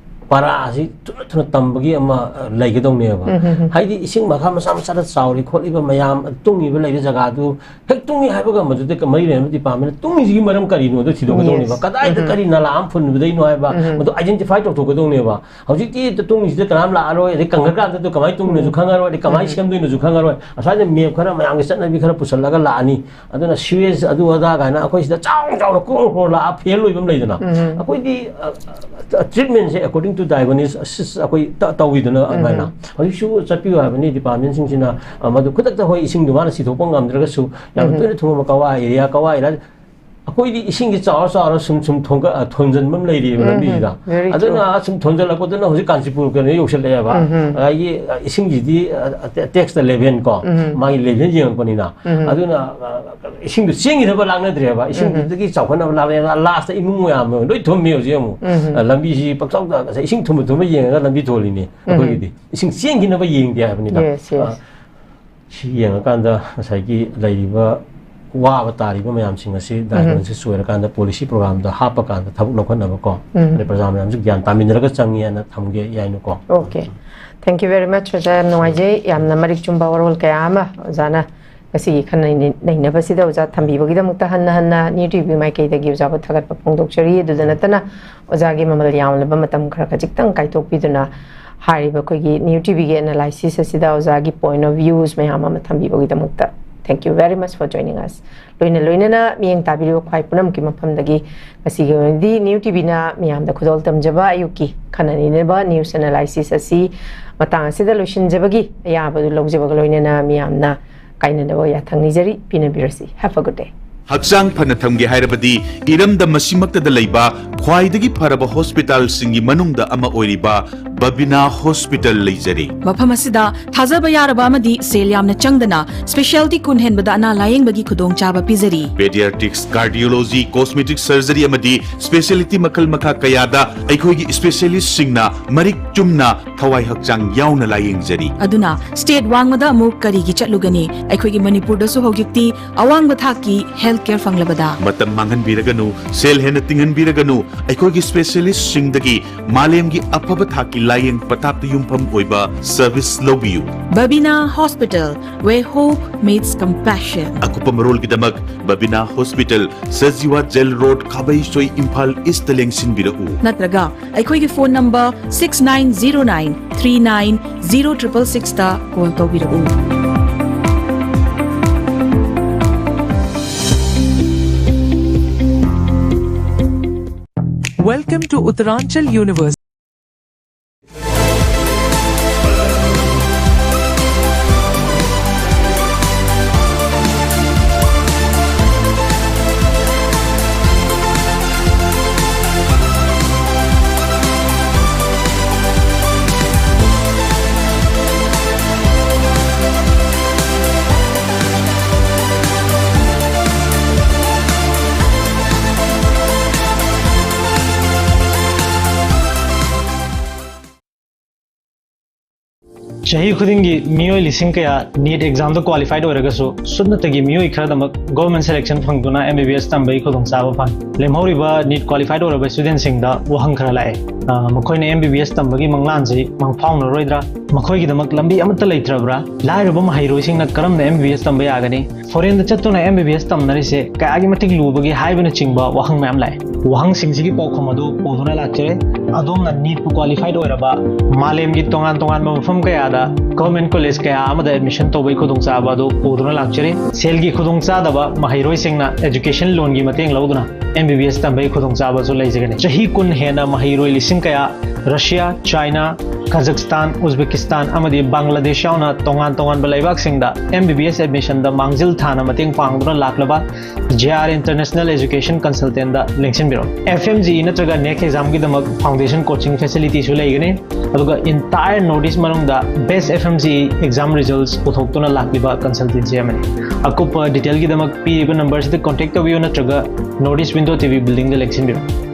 ꯄꯥꯔꯥꯁꯤ ꯊꯨꯅ ꯊꯨꯅ ꯇꯝꯕꯒꯤ ꯑꯃ, ꯑ, ꯂꯩꯒꯗꯧꯅꯦꯕ꯫ ꯎꯝ, ꯎꯝ, ꯎꯝ꯫ ꯍꯥꯏꯗꯤ ꯏꯁꯤꯡ ꯃꯈꯥ ꯃꯆꯥ ꯃꯆꯥꯗ ꯆꯥꯎꯔꯤ ꯈꯣꯠꯂꯤꯕ ꯃꯌꯥꯝ, ꯇꯨꯡꯉꯤꯕ ꯂꯩꯔꯤꯕ ꯖꯒꯥꯗꯨ ꯍꯦꯛ ꯇꯨꯡꯉꯤ ꯍꯥꯏꯕꯒ ꯃꯗꯨꯗ ꯃꯔꯤ ꯂꯩꯅꯕ ꯗꯤꯄꯥꯔꯠꯃꯦꯟꯅ ꯇꯨꯡꯉꯤꯁꯤꯒꯤ ꯃꯔꯝ ꯀꯔꯤꯅꯣꯗꯣ ꯊꯤꯗꯣꯛꯀꯗꯧꯅꯦꯕ꯫ Yes. ꯀꯗꯥꯏꯗ ꯎꯝ, ꯎꯝ꯫ ꯀꯔꯤ ꯅꯂꯥ ꯑꯃ ꯐꯨꯟꯕꯗꯩꯅꯣ ꯍꯥꯏꯕ, ꯎꯝ, ꯎꯝ꯫ ꯃꯗꯨ identify ꯇꯧꯊꯣꯛꯀꯗꯧꯅꯦꯕ꯫ ꯍꯧꯖꯤꯛꯇꯤ ꯇꯨꯡꯒꯤꯁꯤꯗ ꯀꯅꯥꯝ ꯂꯥꯛꯑꯔꯣꯏ, ꯑꯗꯩ ꯀꯪꯉꯀꯥꯟꯗ ꯀꯃꯥꯏꯅ ꯇꯨꯡꯅꯁꯨ ꯎꯝ꯫ ꯈꯪꯉꯔꯣꯏ, ꯑꯗꯩ ꯀꯃꯥꯏꯅ ꯎꯝ꯫ ꯁꯦꯝꯗꯣꯏꯅꯣꯁꯨ ꯈꯪꯉꯔꯣꯏ꯫ ꯑꯁ꯭ꯋꯥꯏꯗ map ꯈꯔ, ꯃꯌꯥꯝꯒꯤ ꯆꯠꯅꯕꯤ ꯈꯔ ꯄꯨꯁꯜꯂꯒ ꯂꯥꯛꯑꯅꯤ꯫ ꯑꯗꯨꯅ sewage ꯑꯗꯨ ꯑꯗꯥ ꯀꯥꯏꯅ ꯑꯩꯈꯣꯏ ꯁꯤꯗ ꯆꯥꯎ ꯆꯥꯎꯅ ꯀ꯭ꯔꯣꯔ ꯀ꯭ꯔꯣꯔ ꯂꯥꯛꯑ ꯐꯦꯜ ꯑꯣꯏꯕ ꯑꯃ ꯂꯩꯗꯅ꯫ ꯎꯝ꯫ ꯑꯩꯈꯣꯏꯗꯤ, ꯑ, ꯑ, treatmentꯁꯦ according to diagnosis ꯑꯩꯈꯣꯏ ꯇ-, ꯇꯧꯋꯤꯗꯅ ꯎꯝ꯫ ꯑꯗꯨꯃꯥꯏꯅ꯫ ꯍꯧꯖꯤꯛꯁꯨ ꯆꯠꯄꯤꯌꯨ ꯍꯥꯏꯕꯅꯤ departmentꯁꯤꯡꯁꯤꯅ, ꯑ, ꯃꯗꯨ ꯈꯨꯗꯛꯇ ꯍꯣꯏ ꯏꯁꯤꯡꯗꯣ ꯃꯥꯅ ꯁꯤꯊꯣꯛꯄ ꯉꯝꯗ꯭ꯔꯒꯁꯨ ꯌꯥꯝ ꯎꯝ꯫ ꯇꯣꯏꯅ ꯊꯨꯡꯕ ꯀꯋꯥ area, ꯀꯋꯥ area ꯑꯩꯈꯣꯏꯗꯤ ꯏꯁꯤꯡꯁꯤ ꯆꯥꯎꯔ ꯆꯥꯎꯔ ꯁꯨꯝ ꯁꯨꯝ ꯊꯣꯡꯒ-, ꯑ, ꯊꯣꯟꯖꯟꯕ ꯑꯃ ꯂꯩꯔꯤꯕ ꯎꯝ, ꯂꯝꯕꯤꯁꯤꯗ꯫ ꯎꯝ, very true꯫ ꯑꯗꯨꯅ ꯁꯨꯝ ꯊꯣꯟꯖꯜꯂꯛꯄꯗꯨꯅ ꯍꯧꯖꯤꯛ ꯀꯥꯟꯆꯤꯄꯨꯔ ꯀꯩꯅꯣ ꯌꯧꯁꯜꯂꯛꯑꯦꯕ꯫ ꯎꯝ, ꯎꯝ꯫ ꯑꯗꯒꯤ, ꯑ, ꯏꯁꯤꯡꯁꯤꯗꯤ, ꯑ, ꯑ, taxꯇ level ꯀꯣ, ꯎꯝ꯫ ꯃꯥꯒꯤ level ꯌꯦꯡꯉꯛꯄꯅꯤꯅ꯫ ꯎꯝ꯫ ꯑꯗꯨꯅ, ꯑ, ꯏꯁꯤꯡꯗꯣ ꯆꯦꯟꯈꯤꯅꯕ ꯂꯥꯛꯅꯗ꯭ꯔꯦꯕ꯫ ꯎꯝ꯫ ꯏꯁꯤꯡꯗꯨꯗꯒꯤ ꯆꯥꯎꯈꯠꯅꯕ ꯂꯥꯛꯅꯩ꯫ Lastꯇ ꯏꯃꯨꯡ ꯃꯌꯥꯝ ꯂꯣꯏ ꯊꯨꯝꯃꯤ ꯍꯧꯖꯤꯛ ꯑꯃꯨꯛ꯫ ꯎꯝ꯫ ꯑ, ꯂꯝꯕꯤꯁꯤ ꯄꯪꯆꯥꯎꯗ ꯉꯁꯥꯏ ꯏꯁꯤꯡ ꯊꯨꯝꯕ ꯊꯨꯝꯕ ꯌꯦꯡꯉꯒ ꯂꯝꯕꯤ ꯊꯣꯜꯂꯤꯅꯤ ꯎꯝ꯫ ꯑꯩꯈꯣꯏꯒꯤꯗꯤ꯫ ꯏꯁꯤꯡ ꯆꯦꯟꯈꯤꯅꯕ ꯌꯦꯡꯗꯦ ꯍꯥꯏꯕꯅꯤꯗ꯫ Yes, yes꯫ ꯑ, ꯁꯤ ꯌꯦꯡꯉꯀꯥꯟꯗ ꯉꯁꯥꯏꯒꯤ ꯂꯩꯔꯤꯕ ꯋꯥꯕ ꯇꯥꯔꯤꯕ ꯃꯌꯥꯝꯁꯤꯡ ꯑꯁꯤ ꯎꯝ꯫ Diagnosis ꯑꯣꯏꯔꯀꯥꯟꯗ policy programꯗ ꯍꯥꯞꯄꯀꯥꯟꯗ ꯊꯕꯛ ꯂꯧꯈꯠꯅꯕꯀꯣ, ꯎꯝ꯫ ꯑꯗꯩ ꯄ꯭ꯔꯖꯥ ꯃꯌꯥꯝꯁꯨ ꯒ꯭ꯌꯥꯟ ꯇꯥꯃꯤꯟꯅꯔꯒ ꯆꯪꯉꯤ ꯍꯥꯏꯅ ꯊꯝꯒꯦ ꯌꯥꯏꯅꯀꯣ꯫ Okay꯫ Thank you very much, ꯑꯣꯖꯥ꯫ ꯌꯥꯝ ꯅꯨꯡꯉꯥꯏꯖꯩ꯫ ꯌꯥꯝꯅ ꯃꯔꯤꯛ ꯆꯨꯝꯕ ꯋꯥꯔꯣꯜ ꯀꯌꯥ ꯑꯃ ꯑꯣꯖꯥꯅ ꯉꯁꯤꯒꯤ ꯈꯟꯅ ꯅꯩꯅꯕꯁꯤꯗ ꯑꯣꯖꯥ ꯊꯝꯕꯤꯕꯒꯤꯗꯃꯛꯇ ꯍꯟꯅ ꯍꯟꯅ New TV ꯃꯥꯏꯀꯩꯗꯒꯤ ꯑꯣꯖꯥꯕꯨ ꯊꯥꯒꯠꯄ ꯐꯣꯡꯗꯣꯛꯆꯔꯤ꯫ ꯑꯗꯨꯗ ꯅꯠꯇꯅ ꯑꯣꯖꯥꯒꯤ ꯃꯃꯜ ꯌꯥꯝꯂꯕ ꯃꯇꯝ ꯈꯔ ꯈꯖꯤꯛꯇꯪ ꯀꯥꯏꯊꯣꯛꯄꯤꯗꯨꯅ ꯍꯥꯏꯔꯤꯕ ꯑꯩꯈꯣꯏꯒꯤ New TVꯒꯤ analysis ꯑꯁꯤꯗ ꯑꯣꯖꯥꯒꯤ point of views ꯃꯌꯥꯝ ꯑꯃ ꯊꯝꯕꯤꯕꯒꯤꯗꯃꯛꯇ thank you very much for joining us꯫ ꯂꯣꯏꯅ ꯂꯣꯏꯅꯅ ꯃꯤꯠꯌꯦꯡ ꯇꯥꯕꯤꯔꯤꯕ ꯈ꯭ꯋꯥꯏ ꯄꯨꯝꯅꯃꯛꯀꯤ ꯃꯐꯝꯗꯒꯤ ꯉꯁꯤꯒꯤ ꯑꯣꯏꯅꯗꯤ New TVꯅ ꯃꯤꯌꯥꯝꯗ ꯈꯨꯗꯣꯜ ꯇꯝꯖꯕ ꯑꯌꯨꯛꯀꯤ ꯈꯟꯅ ꯅꯩꯅꯕ news analysis ꯑꯁꯤ ꯃꯇꯥꯡ ꯑꯁꯤꯗ ꯂꯣꯏꯁꯤꯟꯖꯕꯒꯤ ꯑꯌꯥꯕ ꯑꯗꯨ ꯂꯧꯖꯕꯒ ꯂꯣꯏꯅꯅ ꯃꯤꯌꯥꯝꯅ ꯀꯥꯏꯅꯅꯕ ꯌꯥꯊꯪ ꯅꯤꯖꯔꯤ꯫ ꯄꯤꯅꯕꯤꯔꯁꯤ꯫ Have a good day꯫ ꯍꯛꯆꯥꯡ ꯐꯅ ꯊꯝꯒꯦ ꯍꯥꯏꯔꯕꯗꯤ ꯏꯔꯝꯗꯝ ꯑꯁꯤꯃꯛꯇꯗ ꯂꯩꯕ ꯈ꯭ꯋꯥꯏꯗꯒꯤ ꯐꯔꯕ hospitalꯁꯤꯡꯒꯤ ꯃꯅꯨꯡꯗ ꯑꯃ ꯑꯣꯏꯔꯤꯕ ꯕꯕꯤꯅꯥ Hospital ꯂꯩꯖꯔꯤ꯫ ꯃꯐꯝ ꯑꯁꯤꯗ ꯊꯥꯖꯕ ꯌꯥꯔꯕ ꯑꯃꯗꯤ ꯁꯦꯜ ꯌꯥꯝꯅ ꯆꯪꯗꯅ specialty ꯀꯨꯟ ꯍꯦꯟꯕꯗ ꯑꯅꯥ ꯂꯥꯌꯦꯡꯕꯒꯤ ꯈꯨꯗꯣꯡꯆꯥꯕ ꯄꯤꯖꯔꯤ꯫ Pediatrics, cardiology, cosmetic surgery ꯑꯃꯗꯤ specialty ꯃꯈꯜ ꯃꯈꯥ ꯀꯌꯥꯗ ꯑꯩꯈꯣꯏꯒꯤ specialistꯁꯤꯡꯅ ꯃꯔꯤꯛ ꯆꯨꯝꯅ ꯊꯋꯥꯏ ꯍꯛꯆꯥꯡ ꯌꯥꯎꯅ ꯂꯥꯌꯦꯡꯖꯔꯤ꯫ ꯑꯗꯨꯅ state ꯋꯥꯡꯃꯗ ꯑꯃꯨꯛ ꯀꯔꯤꯒꯤ ꯆꯠꯂꯨꯒꯅꯤ? ꯑꯩꯈꯣꯏꯒꯤ ꯃꯅꯤꯄꯨꯔꯗꯁꯨ ꯍꯧꯖꯤꯛꯇꯤ ꯑꯋꯥꯡꯕ ꯊꯥꯛꯀꯤ health ꯀꯦꯌꯔ ꯐꯪꯂꯕꯗ꯫ ꯃꯇꯝ ꯃꯥꯡꯍꯟꯕꯤꯔꯒꯅꯨ, ꯁꯦꯜ ꯍꯦꯟꯅ ꯇꯤꯡꯍꯟꯕꯤꯔꯒꯅꯨ, ꯑꯩꯈꯣꯏꯒꯤ ꯁ꯭ꯄꯦꯁꯤꯌꯦꯂꯤꯁꯁꯤꯡꯗꯒꯤ ꯃꯥꯂꯦꯝꯒꯤ ꯑꯐꯕ ꯊꯥꯛꯀꯤ ꯂꯥꯌꯦꯡ ꯄꯊꯥꯞꯇ ꯌꯨꯝꯐꯝ ꯑꯣꯏꯕ ꯁꯔꯚꯤꯁ ꯂꯧꯕꯤꯌꯨ꯫ Babina Hospital, where hope meets compassion. ꯑꯀꯨꯞꯄ ꯃꯔꯣꯜꯒꯤꯗꯃꯛ ꯕꯕꯤꯅꯥ hospital, Sajiwa jail road, Khabeisoi, Imphal east ꯂꯦꯡꯁꯤꯟꯕꯤꯔꯛꯎ꯫ ꯅꯠꯇ꯭ꯔꯒ ꯑꯩꯈꯣꯏꯒꯤ phone number six nine zero nine three nine zero triple six ꯇ ꯀꯣꯜ ꯇꯧꯕꯤꯔꯛꯎ꯫ Welcome to Uttaranchal University. ꯆꯍꯤ ꯈꯨꯗꯤꯡꯒꯤ ꯃꯤꯑꯣꯏ ꯂꯤꯁꯤꯡ ꯀꯌꯥ ꯅꯤꯠ ꯑꯦꯛꯖꯥꯝꯗ ꯀ꯭ꯋꯥꯂꯤꯐꯥꯏꯠ ꯑꯣꯏꯔꯒꯁꯨ ꯁꯨꯞꯅꯇꯒꯤ ꯃꯤꯑꯣꯏ ꯈꯔꯗꯃꯛ ꯒꯣꯔꯃꯦꯟ ꯁꯦꯂꯦꯛꯁꯟ ꯐꯪꯗꯨꯅ ꯑꯦꯝ ꯕꯤ ꯕꯤ ꯑꯦꯁ ꯇꯝꯕꯒꯤ ꯈꯨꯗꯣꯡꯆꯥꯕ ꯐꯪꯏ꯫ ꯂꯦꯝꯍꯧꯔꯤꯕ ꯅꯤꯠ ꯀ꯭ꯋꯥꯂꯤꯐꯥꯏꯠ ꯑꯣꯏꯔꯕ ꯏꯁꯇꯨꯗꯦꯟꯁꯤꯡꯗ ꯋꯥꯍꯪ ꯈꯔ ꯂꯥꯛꯑꯦ꯫ ꯑ, ꯃꯈꯣꯏꯅ ꯑꯦꯝ ꯕꯤ ꯕꯤ ꯑꯦꯁ ꯇꯝꯕꯒꯤ ꯃꯪꯂꯥꯟꯁꯤ ꯃꯪꯐꯥꯎꯅꯔꯣꯏꯗ꯭ꯔꯥ? ꯃꯈꯣꯏꯒꯤꯗꯃꯛ ꯂꯝꯕꯤ ꯑꯃꯠꯇ ꯂꯩꯇ꯭ꯔꯕ꯭ꯔꯥ? ꯂꯥꯏꯔꯕ ꯃꯍꯩꯔꯣꯏꯁꯤꯡꯅ ꯀꯔꯝꯅ ꯑꯦꯝ ꯕꯤ ꯕꯤ ꯑꯦꯁ ꯇꯝꯕ ꯌꯥꯒꯅꯤ? ꯐꯣꯔꯦꯟꯗ ꯆꯠꯇꯨꯅ ꯑꯦꯝ ꯕꯤ ꯕꯤ ꯑꯦꯁ ꯇꯝꯅꯔꯤꯁꯦ ꯀꯌꯥꯒꯤ ꯃꯇꯤꯛ ꯂꯨꯕꯒꯦ ꯍꯥꯏꯕꯅꯆꯤꯡꯕ ꯋꯥꯍꯪ ꯃꯌꯥꯝ ꯂꯥꯛꯑꯦ꯫ ꯋꯥꯍꯪꯁꯤꯡꯁꯤꯒꯤ ꯄꯥꯎꯈꯨꯝ ꯑꯗꯨ ꯄꯨꯗꯨꯅ ꯂꯥꯛꯆꯔꯦ꯫ ꯑꯗꯣꯝꯅ ꯅꯤꯠꯄꯨ ꯀ꯭ꯋꯥꯂꯤꯐꯥꯏꯠ ꯑꯣꯏꯔꯕ, ꯃꯥꯂꯦꯝꯒꯤ ꯇꯣꯉꯥꯟ ꯇꯣꯉꯥꯟꯕ ꯃꯐꯝ ꯀꯌꯥꯗ ꯒꯚꯔꯟꯃꯦꯟꯠ ꯀꯣꯂꯦꯖ ꯀꯌꯥ ꯑꯃꯗ ꯑꯦꯗꯃꯤꯁꯟ ꯇꯧꯕꯒꯤ ꯈꯨꯗꯣꯡꯆꯥꯕ ꯑꯗꯨ ꯄꯨꯗꯨꯅ ꯂꯥꯛꯆꯔꯤ꯫ ꯁꯦꯜꯒꯤ ꯈꯨꯗꯣꯡꯆꯥꯗꯕ ꯃꯍꯩꯔꯣꯏꯁꯤꯡꯅ ꯑꯦꯖꯨꯀꯦꯁꯟ ꯂꯣꯟꯒꯤ ꯃꯇꯦꯡ ꯂꯧꯗꯨꯅ ꯑꯦꯝ ꯕꯤ ꯕꯤ ꯑꯦꯁ ꯇꯝꯕꯒꯤ ꯈꯨꯗꯣꯡꯆꯥꯕꯁꯨ ꯂꯩꯖꯒꯅꯤ꯫ ꯆꯍꯤ ꯀꯨꯟ ꯍꯦꯟꯅ ꯃꯍꯩꯔꯣꯏ ꯂꯤꯁꯤꯡ ꯀꯌꯥ ꯔꯁꯤꯌꯥ, ꯆꯥꯏꯅꯥ, ꯀꯥꯖꯥꯛꯁꯇꯥꯟ, ꯎꯖꯕꯦꯀꯤꯁꯇꯥꯟ ꯑꯃꯗꯤ ꯕꯪꯒ꯭ꯂꯥꯗꯦꯁ ꯌꯥꯎꯅ ꯇꯣꯉꯥꯟ ꯇꯣꯉꯥꯟꯕ ꯂꯩꯕꯥꯛꯁꯤꯡꯗ ꯑꯦꯝ ꯕꯤ ꯕꯤ ꯑꯦꯁ ꯑꯦꯗꯃꯤꯁꯟꯗ ꯃꯥꯡꯖꯤꯜ ꯊꯥꯅ ꯃꯇꯦꯡ ꯄꯥꯡꯗꯨꯅ ꯂꯥꯛꯂꯕ ꯖꯦ ꯑꯥꯔ ꯏꯟꯇꯔꯅꯦꯁꯅꯦꯜ ꯑꯦꯖꯨꯀꯦꯁꯟ ꯀꯟꯁꯜꯇꯦꯟꯗ ꯂꯦꯡꯁꯤꯟꯕꯤꯔꯛꯎ꯫ ꯑꯦꯐ ꯑꯦꯝ ꯖꯤ ꯏ ꯅꯠꯇ꯭ꯔꯒ ꯅꯦꯛ ꯑꯦꯛꯖꯥꯝꯒꯤꯗꯃꯛ ꯐꯥꯎꯟꯗꯦꯁꯟ ꯀꯣꯆꯤꯡ ꯐꯦꯁꯤꯂꯤꯇꯤꯁꯨ ꯂꯩꯒꯅꯤ꯫ ꯑꯗꯨꯒ entire North East ꯃꯅꯨꯡꯗ best F M G E exam results ꯄꯨꯊꯣꯛꯇꯨꯅ ꯂꯥꯛꯂꯤꯕ ꯀꯟꯁꯜꯇꯦꯟꯁꯤ ꯑꯃꯅꯤ꯫ ꯑꯀꯨꯞꯄ ꯗꯤꯇꯦꯜꯒꯤꯗꯃꯛ ꯄꯤꯔꯤꯕ ꯅꯝꯕꯔꯁꯤꯗ ꯀꯣꯟꯇꯦꯛ ꯇꯧꯕꯤꯌꯨ ꯅꯠꯇ꯭ꯔꯒ North East Window T V building ꯗ ꯂꯦꯡꯁꯤꯟꯕꯤꯔꯛꯎ꯫